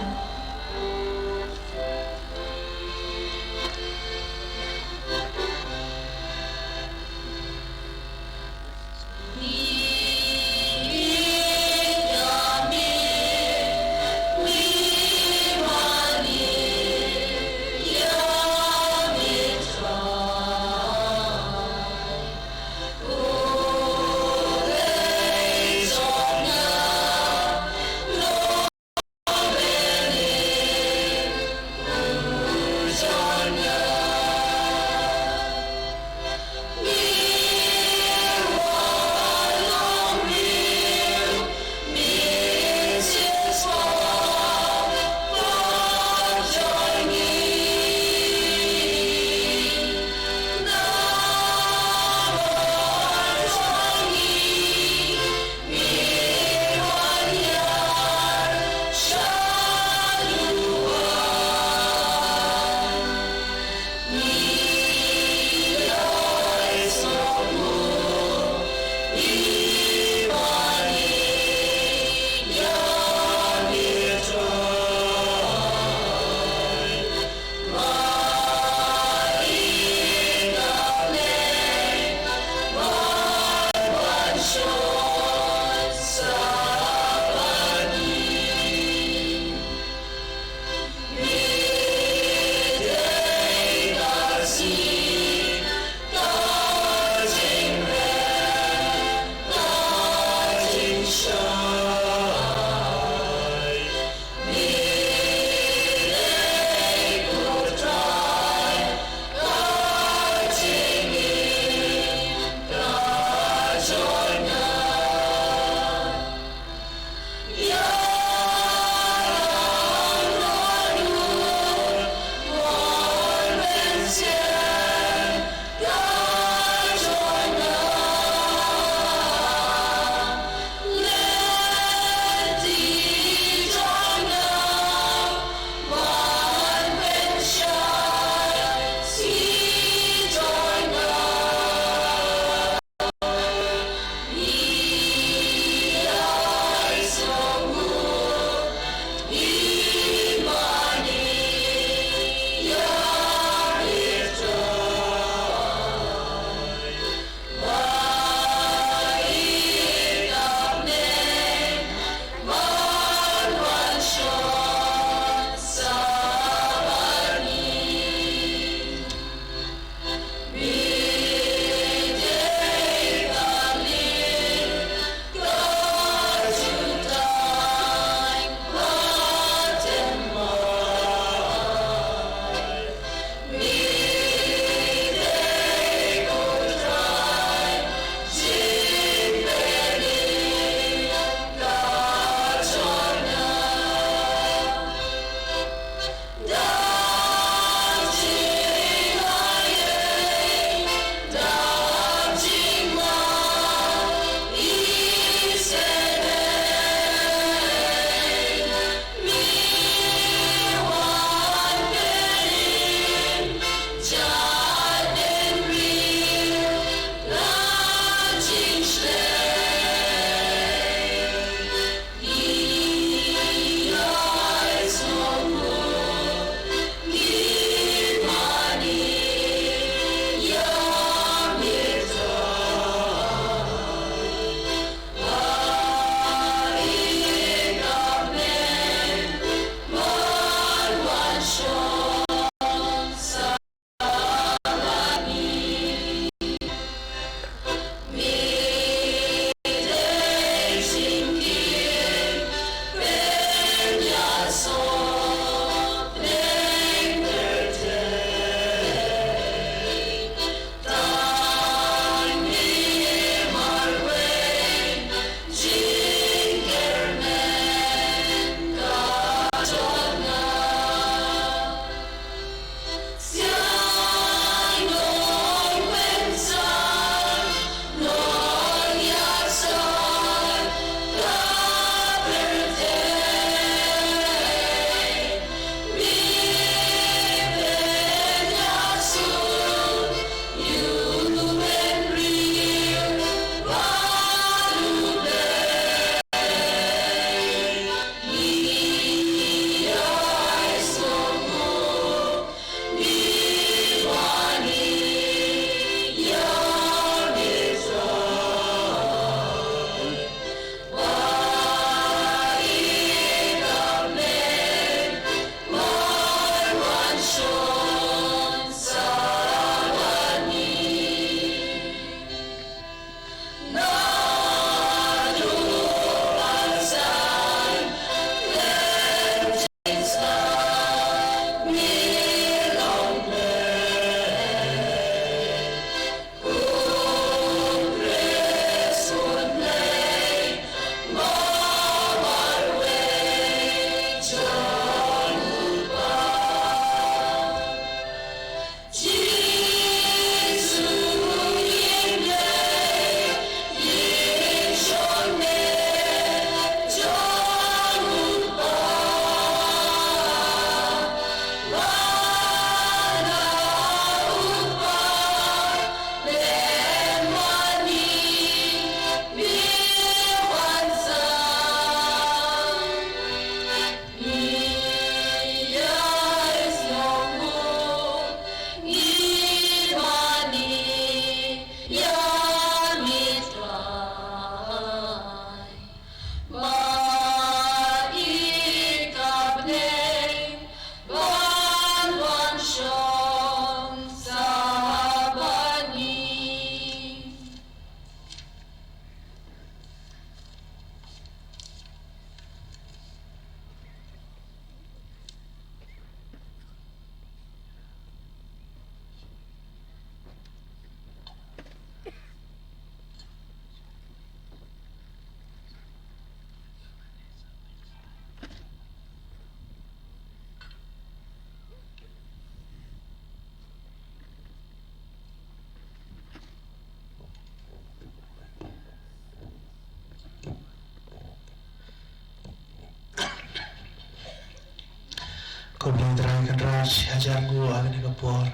Blei Trai Kynrad, shi hajar nguh ha kane ka por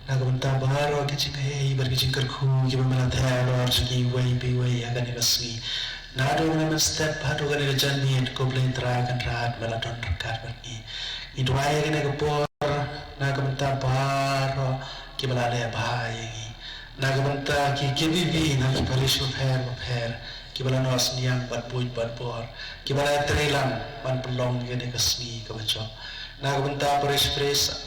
na ka bynta baroh ki jingaiei bad ki jingkyrkhu kiba me la theh halor jong ngi iwei pa iwei ha kane ka sngi. Naduh mynne mynstep haduh kane ka janmiet, ko Blei Trai Kynrad, me la don ryngkat bad ngi. Ngi duwai ha kane ka por na ka bynta baroh kiba la leh bha ïa ngi, na ka bynta ki K B B na ki parish bapher bapher kiba la noh synñiang bad buit bad bor, kiba la trei lang ban pynlong ïa kane ka sngi kaba jop. Na ka bynta parish priest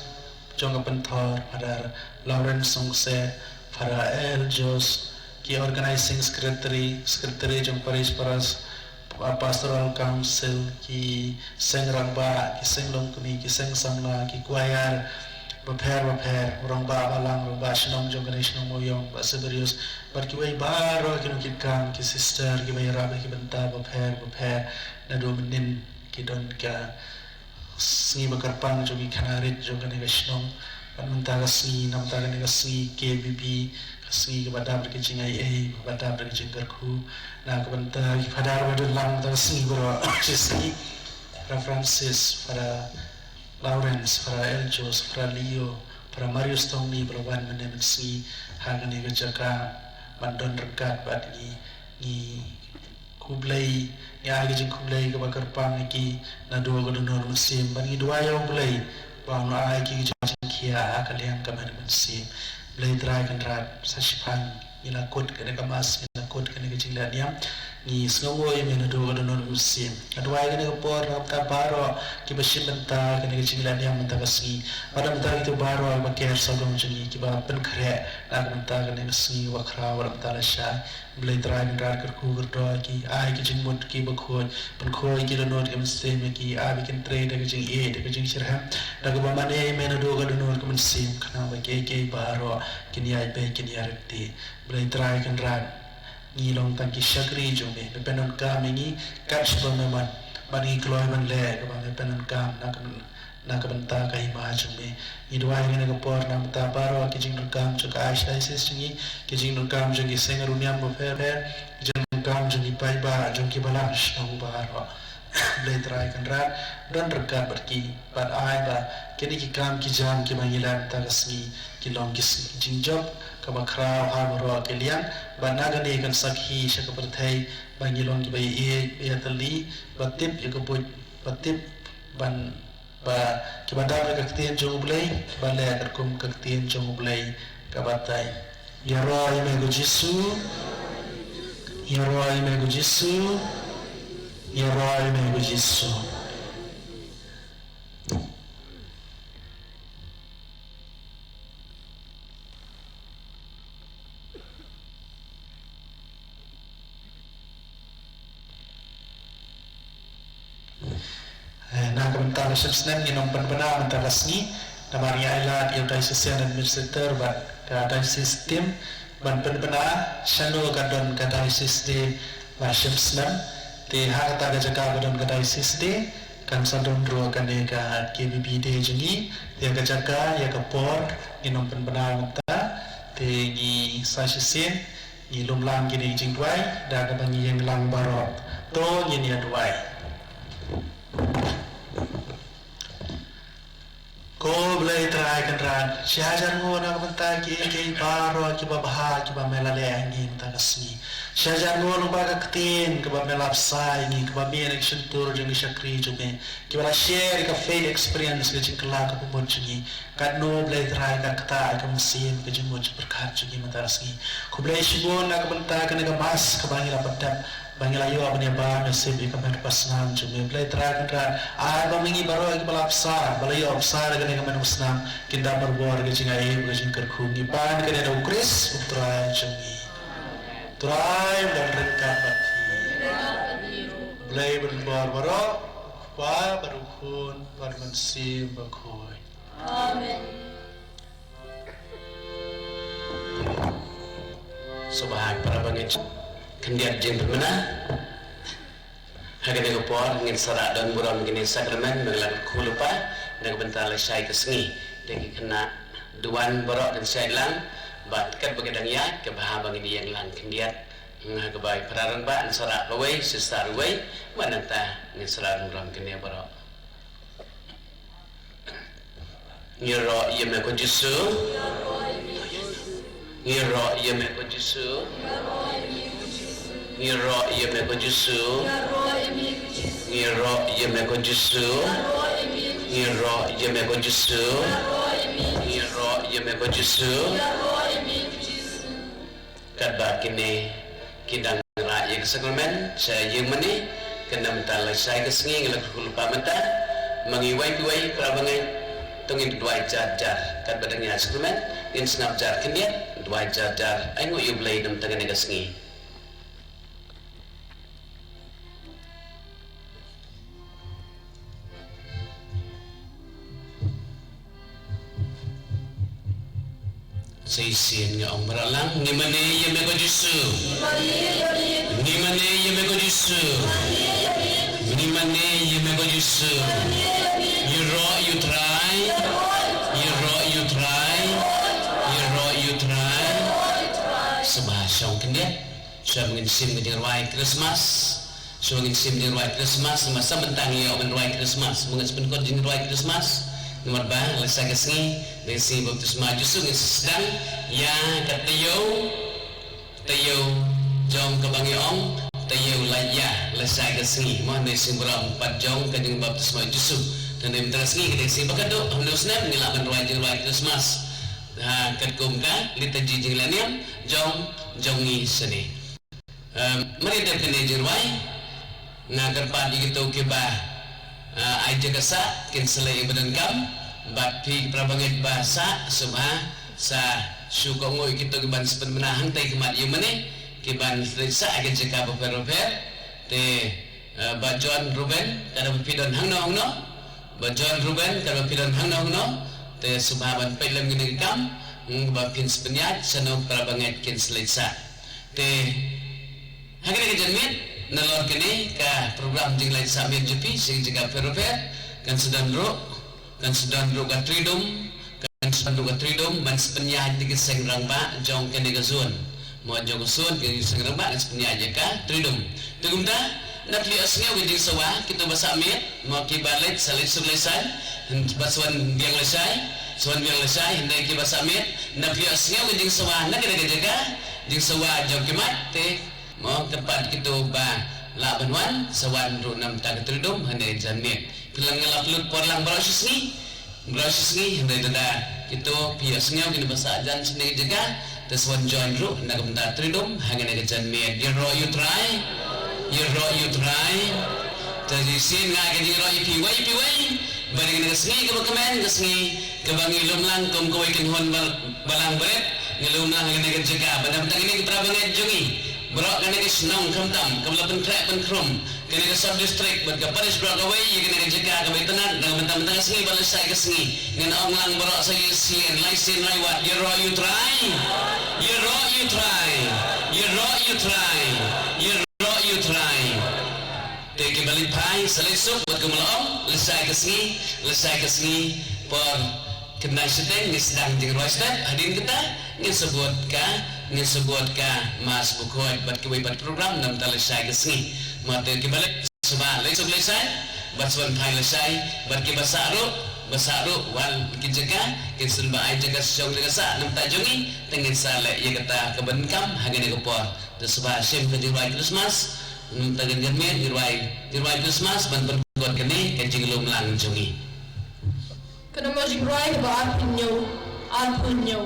jong ka Pynthor, Father Lawrence Songse, Father L Jos, ki organizing secretary, secretary jong parish, parish, uh, pastoral council, ki seng rangbah, ki seng longkmie, ki seng samla, ki choir bapher bapher, rangbah balang, rangbah shnong jong kane ka shnong Mawïong, Bah Siberius, bad kiwei baroh ki nongkitkam, ki sister kiba ïarap ïa ki bynta bapher bapher. Naduh mynnin ki don ka sngi ba kyrpang jong ki khana rit jong kane ka shnong. Bad mynta ka sngi, na mynta kane ka sngi K B B, ka sngi kaba dap da ka jingaiei, kaba dap da ka jingkyrkhu, na ka bynta ki Father ba don lang mynta ka sngi baroh, shi sngi, Father Francis, Father Lawrence, Father L Jos, Father Leo, Father Marius Tongni, ba la wan mynne mynsngi ha kane ka jaka ban don ryngkat bad ngi. Ngi khublei, ngi ai ka jingkhublei kaba kyrpang ïa ki naduh ka dohnud mynsiem, bad ngi duwai ïa U Blei ba un ai ïa ki ka jingkhia ha ka liang ka met mynsiem. Blei Trai Kynrad, sa shiphang ngi la kut kane ka mass, ngi la kut kane ka jingleh niam, ngi sngewnguh ïa me naduh ka dohnud mynsiem. Nga duwai kane ka por na ka bynta baroh kiba shim bynta kane ka jingleh niam mynta ka sngi, bad na ka bynta kito baroh kiba ker sawdong jong ngi, kiba pynkhreh na ka bynta kane ka sngi kaba khraw, bad na ka bynta lashai. Blei Trai Kynrad, kyrkhu kyrdoh ïa ki, ai ki jingmut kiba khuid, pynkhuid ki dohnud ki mynsiem ïa ki, ai ba kin trei da ka jingïeit, da ka jingshitrhem, da kaba mane ïa me naduh ka dohnud ka mynsiem, khnang ba kiei kiei baroh kin ïaid beit, kin ïaid ryntih. Blei Trai Kynrad, ngi long tang ki shakri jong me, me pyndonkam ïa ngi kat shaba me mon, bad ngi kloi ban leh kaba me pyndonkam na ka na ka bynta ka hima jong me. Ngi duwai ha kane ka por na ka bynta baroh ki jingdonkam jong ka Archdiocese jong ngi, ki jingdonkam jong ki seng riewniam bapher bapher, ki jingdonkam jong ki paidbah, jong ki balang shnong baroh. Blei Trai Kynrad, don ryngkat bad ki, bad ai ba kine ki kam ki jam kiba ngi leh mynta ka sngi kin long ki s-, jingjop kaba khraw ha baroh ki liang, bad na kane kan sakhi sha ka pyrthei ba ngi long kiba ïeit, ïatylli, ba tip ïa ka buit, ba tip ban ba kiba dap da ka ktien jong U Blei, kiba leh katkum ka ktien jong U Blei ka batai. Ïaroh ïa me ko Jisu, ïaroh ïa me ko Jisu, ïaroh ïa me ko Jisu. Eh, na ka bynta ka shim snem ngin ym pynbna mynta ka sngi, namar ngi ailad ïa u diocesan administrator bad ka diocese team ban pynbna shano ka don ka diocese day ba shim snem. Te ha kata ka jaka ba don ka diocese day, kan sa don ruh kane ka K B B day jong ngi. Te ïa ka jaka, ïa ka por ngin ym pynbna mynta. Te ngi sa shisien ngi lum lang kine ki jingduwai da kaba ngi ïeng lang baroh. To ngin ïa duwai. Ko Blei Trai Kynrad, shi hajar nguh na ka bynta kiei kiei baroh kiba bha kiba me la leh ha ngi mynta ka sngi. Shi hajar nguh lyngba ka ktien kaba me la bsa ïa ngi, kaba mih na ki shyntur jong ki shakri jong me, kiba la share ïa ka faith experience, ka jingkylla kaba mut jong ngi. Katno Blei Trai ka ktah ka mynsiem, ka jingmut jingpyrkhat jong ngi mynta ka sngi. Khublei shibun na ka bynta kane ka mass kaba ngi la pyndep, ba ngi la ïoh ban ïa bam ïa sep ïa ka met ka snam jong me. Blei Trai Kynrad, ai ba ma ngi baroh kiba la bsa, ba la ïoh bsa da kane ka met ka snam, kin dap marwor ka jingaiei bad ka jingkyrkhu. Ngi pan kane da U Khrist U Trai jong ngi. Trai un don ryngkat bad phi. Blei ba donbor baroh, U Kpa bad U Khun bad U Mynsiem Bakhuid. Amen. Sngewbha para bangeit, khyndiat jingpynbna. Ha kane ka por ngin sa rah don burom kine sakramen, me la kyrkhu lypa na ka bynta lashai ka sngi. Te ki khynnah duwan baroh kin sa ïaid lang bad katba ka dang ïaid, ka bha ba ngin ïeng lang khyndiat. Ha kaba i para rangbah ngin sa rah kawei, sister wei, bad nangta ngin sa rah don burom kine baroh. Ngi ïaroh ïa me ko Jisu. Ngi ïaroh ïa me ko Jisu. Ngi ïaroh ïa me ko Jisu. Ngi ïaroh ïa me ko Jisu. Ngi ïaroh ïa me ko Jisu. Ngi ïaroh ïa me ko Jisu. Katba kine ki dang rah ïa ka sakramen sha ïing mane, kan ym ta lashai ka sngi ngi la kyrkhu lypa mynta, ma ngi wei pa wei para bangeit, to ngin duwai jar jar, katba dang ïa sakramen, ngin sngap jar khyndiat, duwai jar jar, ai nguh ïa U Blei namar kane ka sngi. Sa shisien ngi ong baroh lang, ngi mane ïa me ko Jisu. Ngi mane ïa me ko Jisu. Ngi mane ïa me ko Jisu. Ïaroh ïa U Trai. Ïaroh ïa U Trai. Ïaroh ïa U Trai. Sngewbha shong khyndiat. Shuwa ba ngin shim ka jingrwai Christmas. Shuwa ba ngin shim jingrwai Christmas, namar sa mynta ngi ïoh ban rwai Christmas. Ba ngin sa pynkut jingrwai Christmas. Namar ba lashai ka sngi, dei ka sngi baptisma Jisu, ngin sa sdang ïa ka taïew, taïew jong kaba ngi ong taïew lait ïa lashai ka sngi. Mo, dei ka sngi ba ram pat jong ka jingbaptisma Jisu. Te dei mynta ka sngi ka dei ka sngi ba khatduh ha une u snem ngi lah ban rwai jingrwai Christmas. Ha, katkum ka liturgi jinglehniam jong, jong ngi shane. Em, mar ïa dep kane jingrwai, nga kyrpad ïa kito kiba, eh, ai jaka sah, kin sa leit ïa ba donkam, bad phi para bangeit ba sah, sngewbha sa shu kohnguh ïa kito kiban sa pynbna hangtei khmat ïing mane, kiban sa leit sah ha ki jaka bapher bapher. Te, eh, Bah John Ruben, katba phi don hangno hangno, Bah John Ruben, katba phi don hangno hangno, te sngewbha ban peit lem ïa kane ka kam, hmm, ba phin sa pynïaid shano para bangeit kin sa leit sah. Te ha kane ka janmiet, nalor kane ka program jingleit sah miet jong phi sha ki jaka bapher bapher, kan sa don ruh, kan sa don ruh ka Triduum, kan sa don ruh ka Triduum ban sa pynïaid ïa ki seng rangbah jong kane ka zone. Mo, jong ka zone ki seng rangbah kan sa pynïaid ïa ka Triduum. Te kumta, na phi ïohsngew ka jingsawa, kito ba sah miet, mo, kiba leit sa leit suk leit saiñ, bad sa wan biang lashai, sa wan biang lashai, hynrei kiba sah miet, na phi ïohsngew ka jingsawa na kane ka jaka, jingsawa jong ki mat, te, mo, kyrpad kito ba lah ban wan, sa wan ruh na bynta ka Triduum ha kane ka janmiet. Phi lah, nga la pynlut por lang baroh shi sngi, baroh shi sngi, hynrei lada kito phi ïohsngew kine ba sah jan shane ka jaka, te sa wan join ruh na ka bynta Triduum ha kane ka janmiet. Ïaroh ïa U Trai, ïaroh ïa U Trai. Te shisien nga ai ka jingïaroh ïa phi wei pa wei, ba dei kane ka sngi kaba kmen, ka sngi kaba ngi lum lang kum kawei kynhun ba-, balang barit, ngi lum lang ha kane ka jaka, ba na bynta kine ki para bangeit jong ngi baroh kane ka shnong khamtam, kaba la pynkhreh pynkhrum, kane ka sub district bad ka parish baroh kawei ïa kane ka jaka kaba itynnad na ka bynta, bynta ka sngi bad lashai ka sngi. Ngin ong lang baroh sa shisien, lai sien lai wat, ïaroh ïa U Trai. Ïaroh ïa U Trai. Ïaroh ïa U Trai. Ïaroh ïa U Trai. Te kiba leit phai sa leit suk, bad kumba la ong, lashai ka sngi, lashai ka sngi por khyndai shiteng ngin sdang jingrwai step, hadien kata ngin sa bud ka, ngin sa bud ka Mass Bakhuid bad kiwei pat ki program na bynta lashai ka sngi. Mo, te kiba leit shuwa leit suk leit saiñ, bad sa wan phai lashai, bad kiba sah ruh, ba sah ruh, wan ki jaka, kin sa leit ba ai jaka shong jaka sah na bynta jong ngi, te ngin sa leh ïa kata kaba donkam ha kane ka por. Te sngewbha shim ka jingrwai Christmas, na bynta kane ka janmiet, jingrwai, jingrwai Christmas ban pynkut kane ka jinglum lang jong ngi. Ka dei ka jingrwai kaba arphew hynñiew, arphew hynñiew.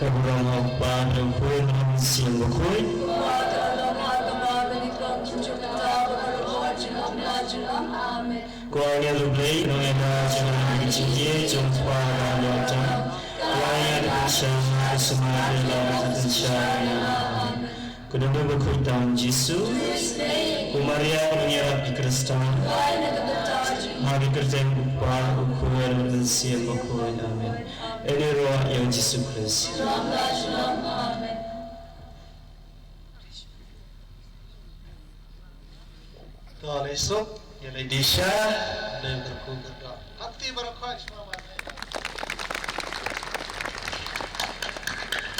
Ka burom ha u Kpa bad u Khun bad u Mynsiem Bakhuid. Ko angel u Blei, nongïada jong ka jingïeit jong u Kpa halor jong. Ko angel u Blei, sumar ïa la ka jingïeit. Ko Dong Bakhuid Tam Jisu. Ko Maria nongïarap ki Khristan. Ha ka kyrteng u Kpa, u Khun bad u Mynsiem Bakhuid. Amen. Ïaroh ïa u Jisu Khrist. To lei suk, ïa lei disha, lei berku berdoh. Hati baroh khoit semua.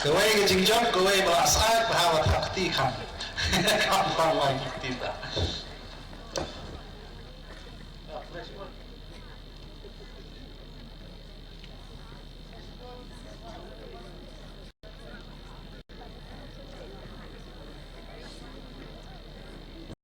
Kawei ka jingjop, kawei ba la sah, ba ha ba thap kti kham. Kham kham wai kti ta.